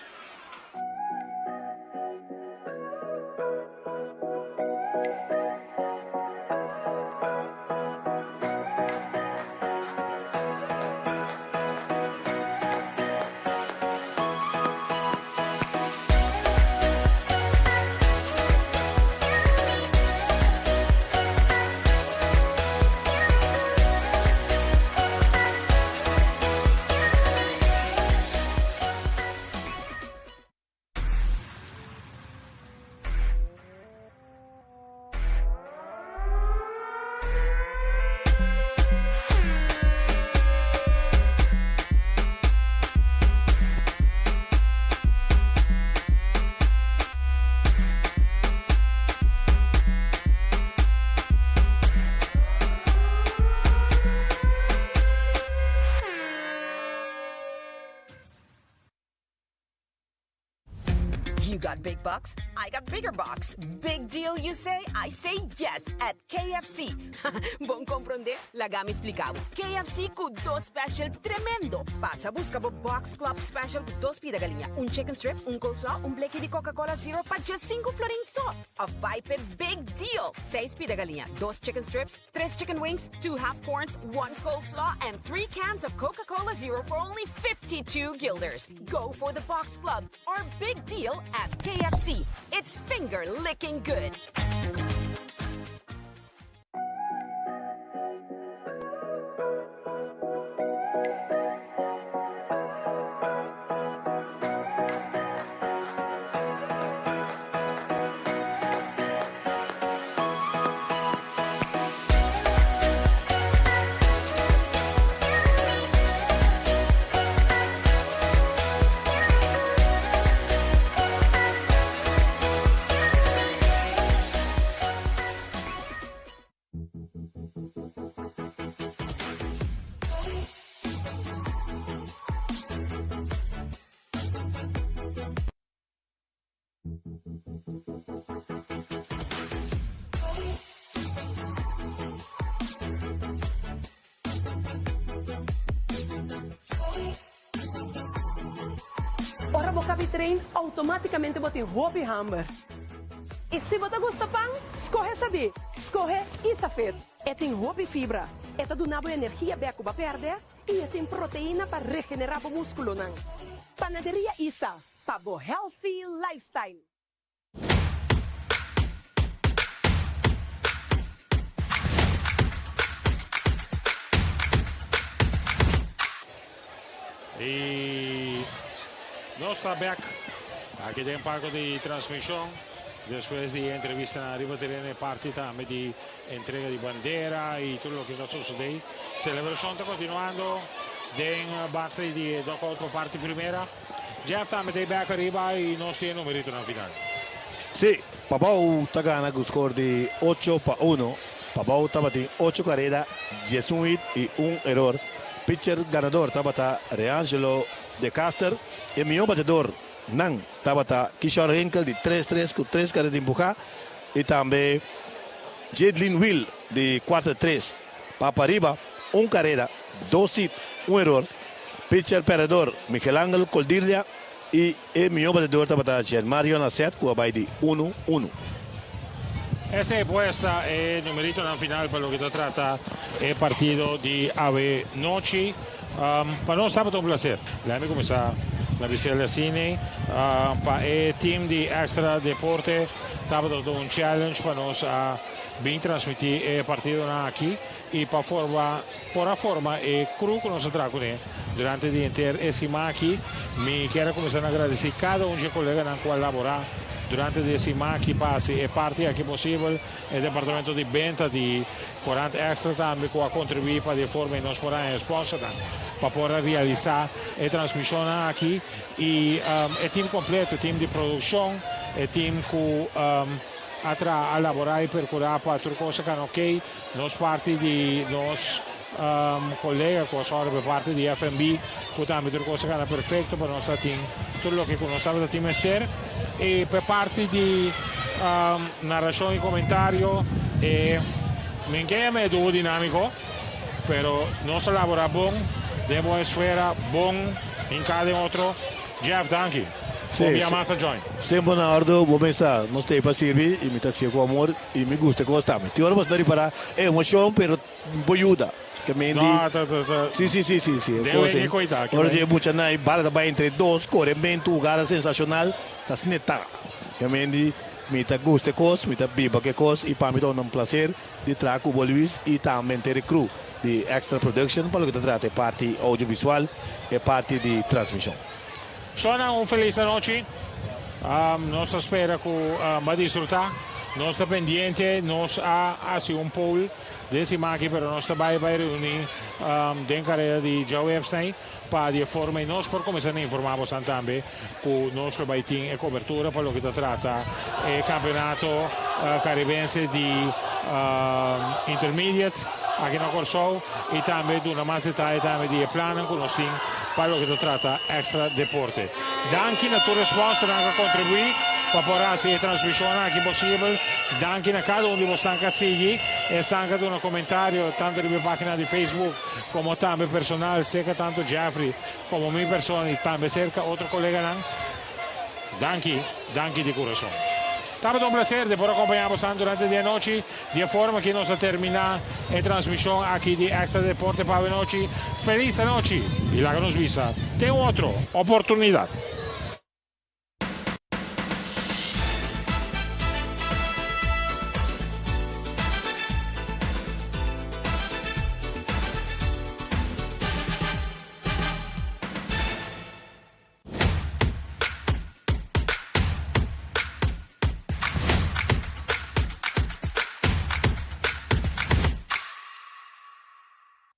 got big bucks? I got bigger bucks. Big deal, you say? I say yes at KFC. Bon comprende? Laga mi splica bo. KFC cu dos special tremendo. Pasa busca bo Box Club Special cu dos pida galiña, un chicken strip, un coleslaw, un bleki di Coca-Cola Zero pa 15 florin so. Of bai p'e Big Deal! Seis pida galiña, dos chicken strips, tres chicken wings, two half corns, one coleslaw and three cans of Coca-Cola Zero for only 52 guilders. Go for the Box Club or Big Deal at KFC. It's finger licking good! Ora bo kabi train, automaticamente bo tin hopi hamber. I si bo ta gusta pan, skohe sabí, skohe Isafit. E tin hopi fibra, e ta duna bo energia bek ku bo a pèrdè i e tin proteina pa regenerá bo múskulonan. Panaderia Isa, pa bo healthy lifestyle. Y nos ta bek aki den palco di transmision despues di entrevista na riba tereno e parti tambe di entrega di bandera y tur loke ta sosode. Celebracion ta continuando den base di e dugout pa parti primera. Jeff tambe ta e bek ariba y nos tin e numerito na final. Si, Pabou ta gana cu score di 8-1. Pabou tabatin ocho careda, 11 hit y un eror. Pitcher ganador tabata Reangelo De Caster. E mihó batedor nan tabata Kishore Hinkel di tres tres cu tres careda empuha y tambe Jadlin Will di cuarta tres pa pariba, un careda, dos hit, un eror. Pitcher perdedor Miguel Angel Coldirlia y e mihó batedor tabata Germario Nacet cu a bay di uno uno. Esey pues ta e numeritonan final pa loke ta trata e partido di awe nochi. Pa nos tabata un placer. Laat mi cuminsa na bisel asina. Pa e team di Extra Deporte tabata un challenge pa nos a bin transmiti e partidonan aki y pa forma por a forma e crew cu nos a traha cune durante di henter e siman aki. Mi kier a cuminsa na agradeci cada un dje coleganan cu a labora durante di e siman aki pa haci e parti aki posibel. E departamento di benta di Corant Extra tambe cu a contribui pa di e forma y nos por haña e sponsornan pa por a realisa e transmisionnan aki y e team completo, e team di produccion, e team cu a traha, a labora y percura pa tur cos a cana ok. Nos parti di nos colega cu a sòru pa e parti di FNB cu tambe tur cos a cana perfecto pa nos ta tin tur loke cu nos tabata tin mester. Y pa e parti di naracion y comentario e men ke yama e duo dinamico pero nos a labora bon den bon esfera, bon hinca den otro. Jeff, danki. Sí, Un bia mas a join. Semper na ordo, bo mester sa, nos ta ei pa sirbi y mi ta hacié cu amor y mi gusta e cos tambe. Tin ora bo ta ripara e emocion, pero bo yuda. Ke men di, No, ta, ta, ta. Sí, sí, sí, sí, sí, e Den cos wega ei. e coita, ke Ora men. di e muchanan ei bala ta bai entre dos, corementu, hugada sensacional, ta sneta. Ke men di, mi ta gusta e cos, mi ta biba cu e cos y pa mi ta un placer di traha cu bo Luis y tambe henter e crew di Extra Production pa loke ta trata e parti audiovisual, e parti di transmision. Shona un felis anochi. Nos ta spera cu bo a disfruta. Nos ta pendiente, nos a haci un poll den siman aki pero nos ta bay bay reuni den careda di djaweps ney pa di e forma y nos por cuminsa na informa bosan tambe cu nos lo bay tin e cobertura pa loke ta trata e campeonato Caribense di Intermediate aki na Corsou y tambe duna mas detaye tambe di e plannan cu nos tin. Pa loke ta trata Extra Deporte. Danki na tur sponsornan ku a kontribuí pa por hasi e transmishon aki posibel. Danki na kada un di bosnan ku a sigui esnan ku a duna komentario tantu riba e página di Facebook komo tambe personal serka tantu Jeffrey komo mi persona i tambe serka otro koleganan. Danki, danki di kurason. Tabata un plaser di por akompañá bosnan durante di e anochi. Di e forma aki nos a terminá e transmishon aki di Extra Deporte pa awe nochi. Felis anochi i laga nos bisa te un otro oportunidat.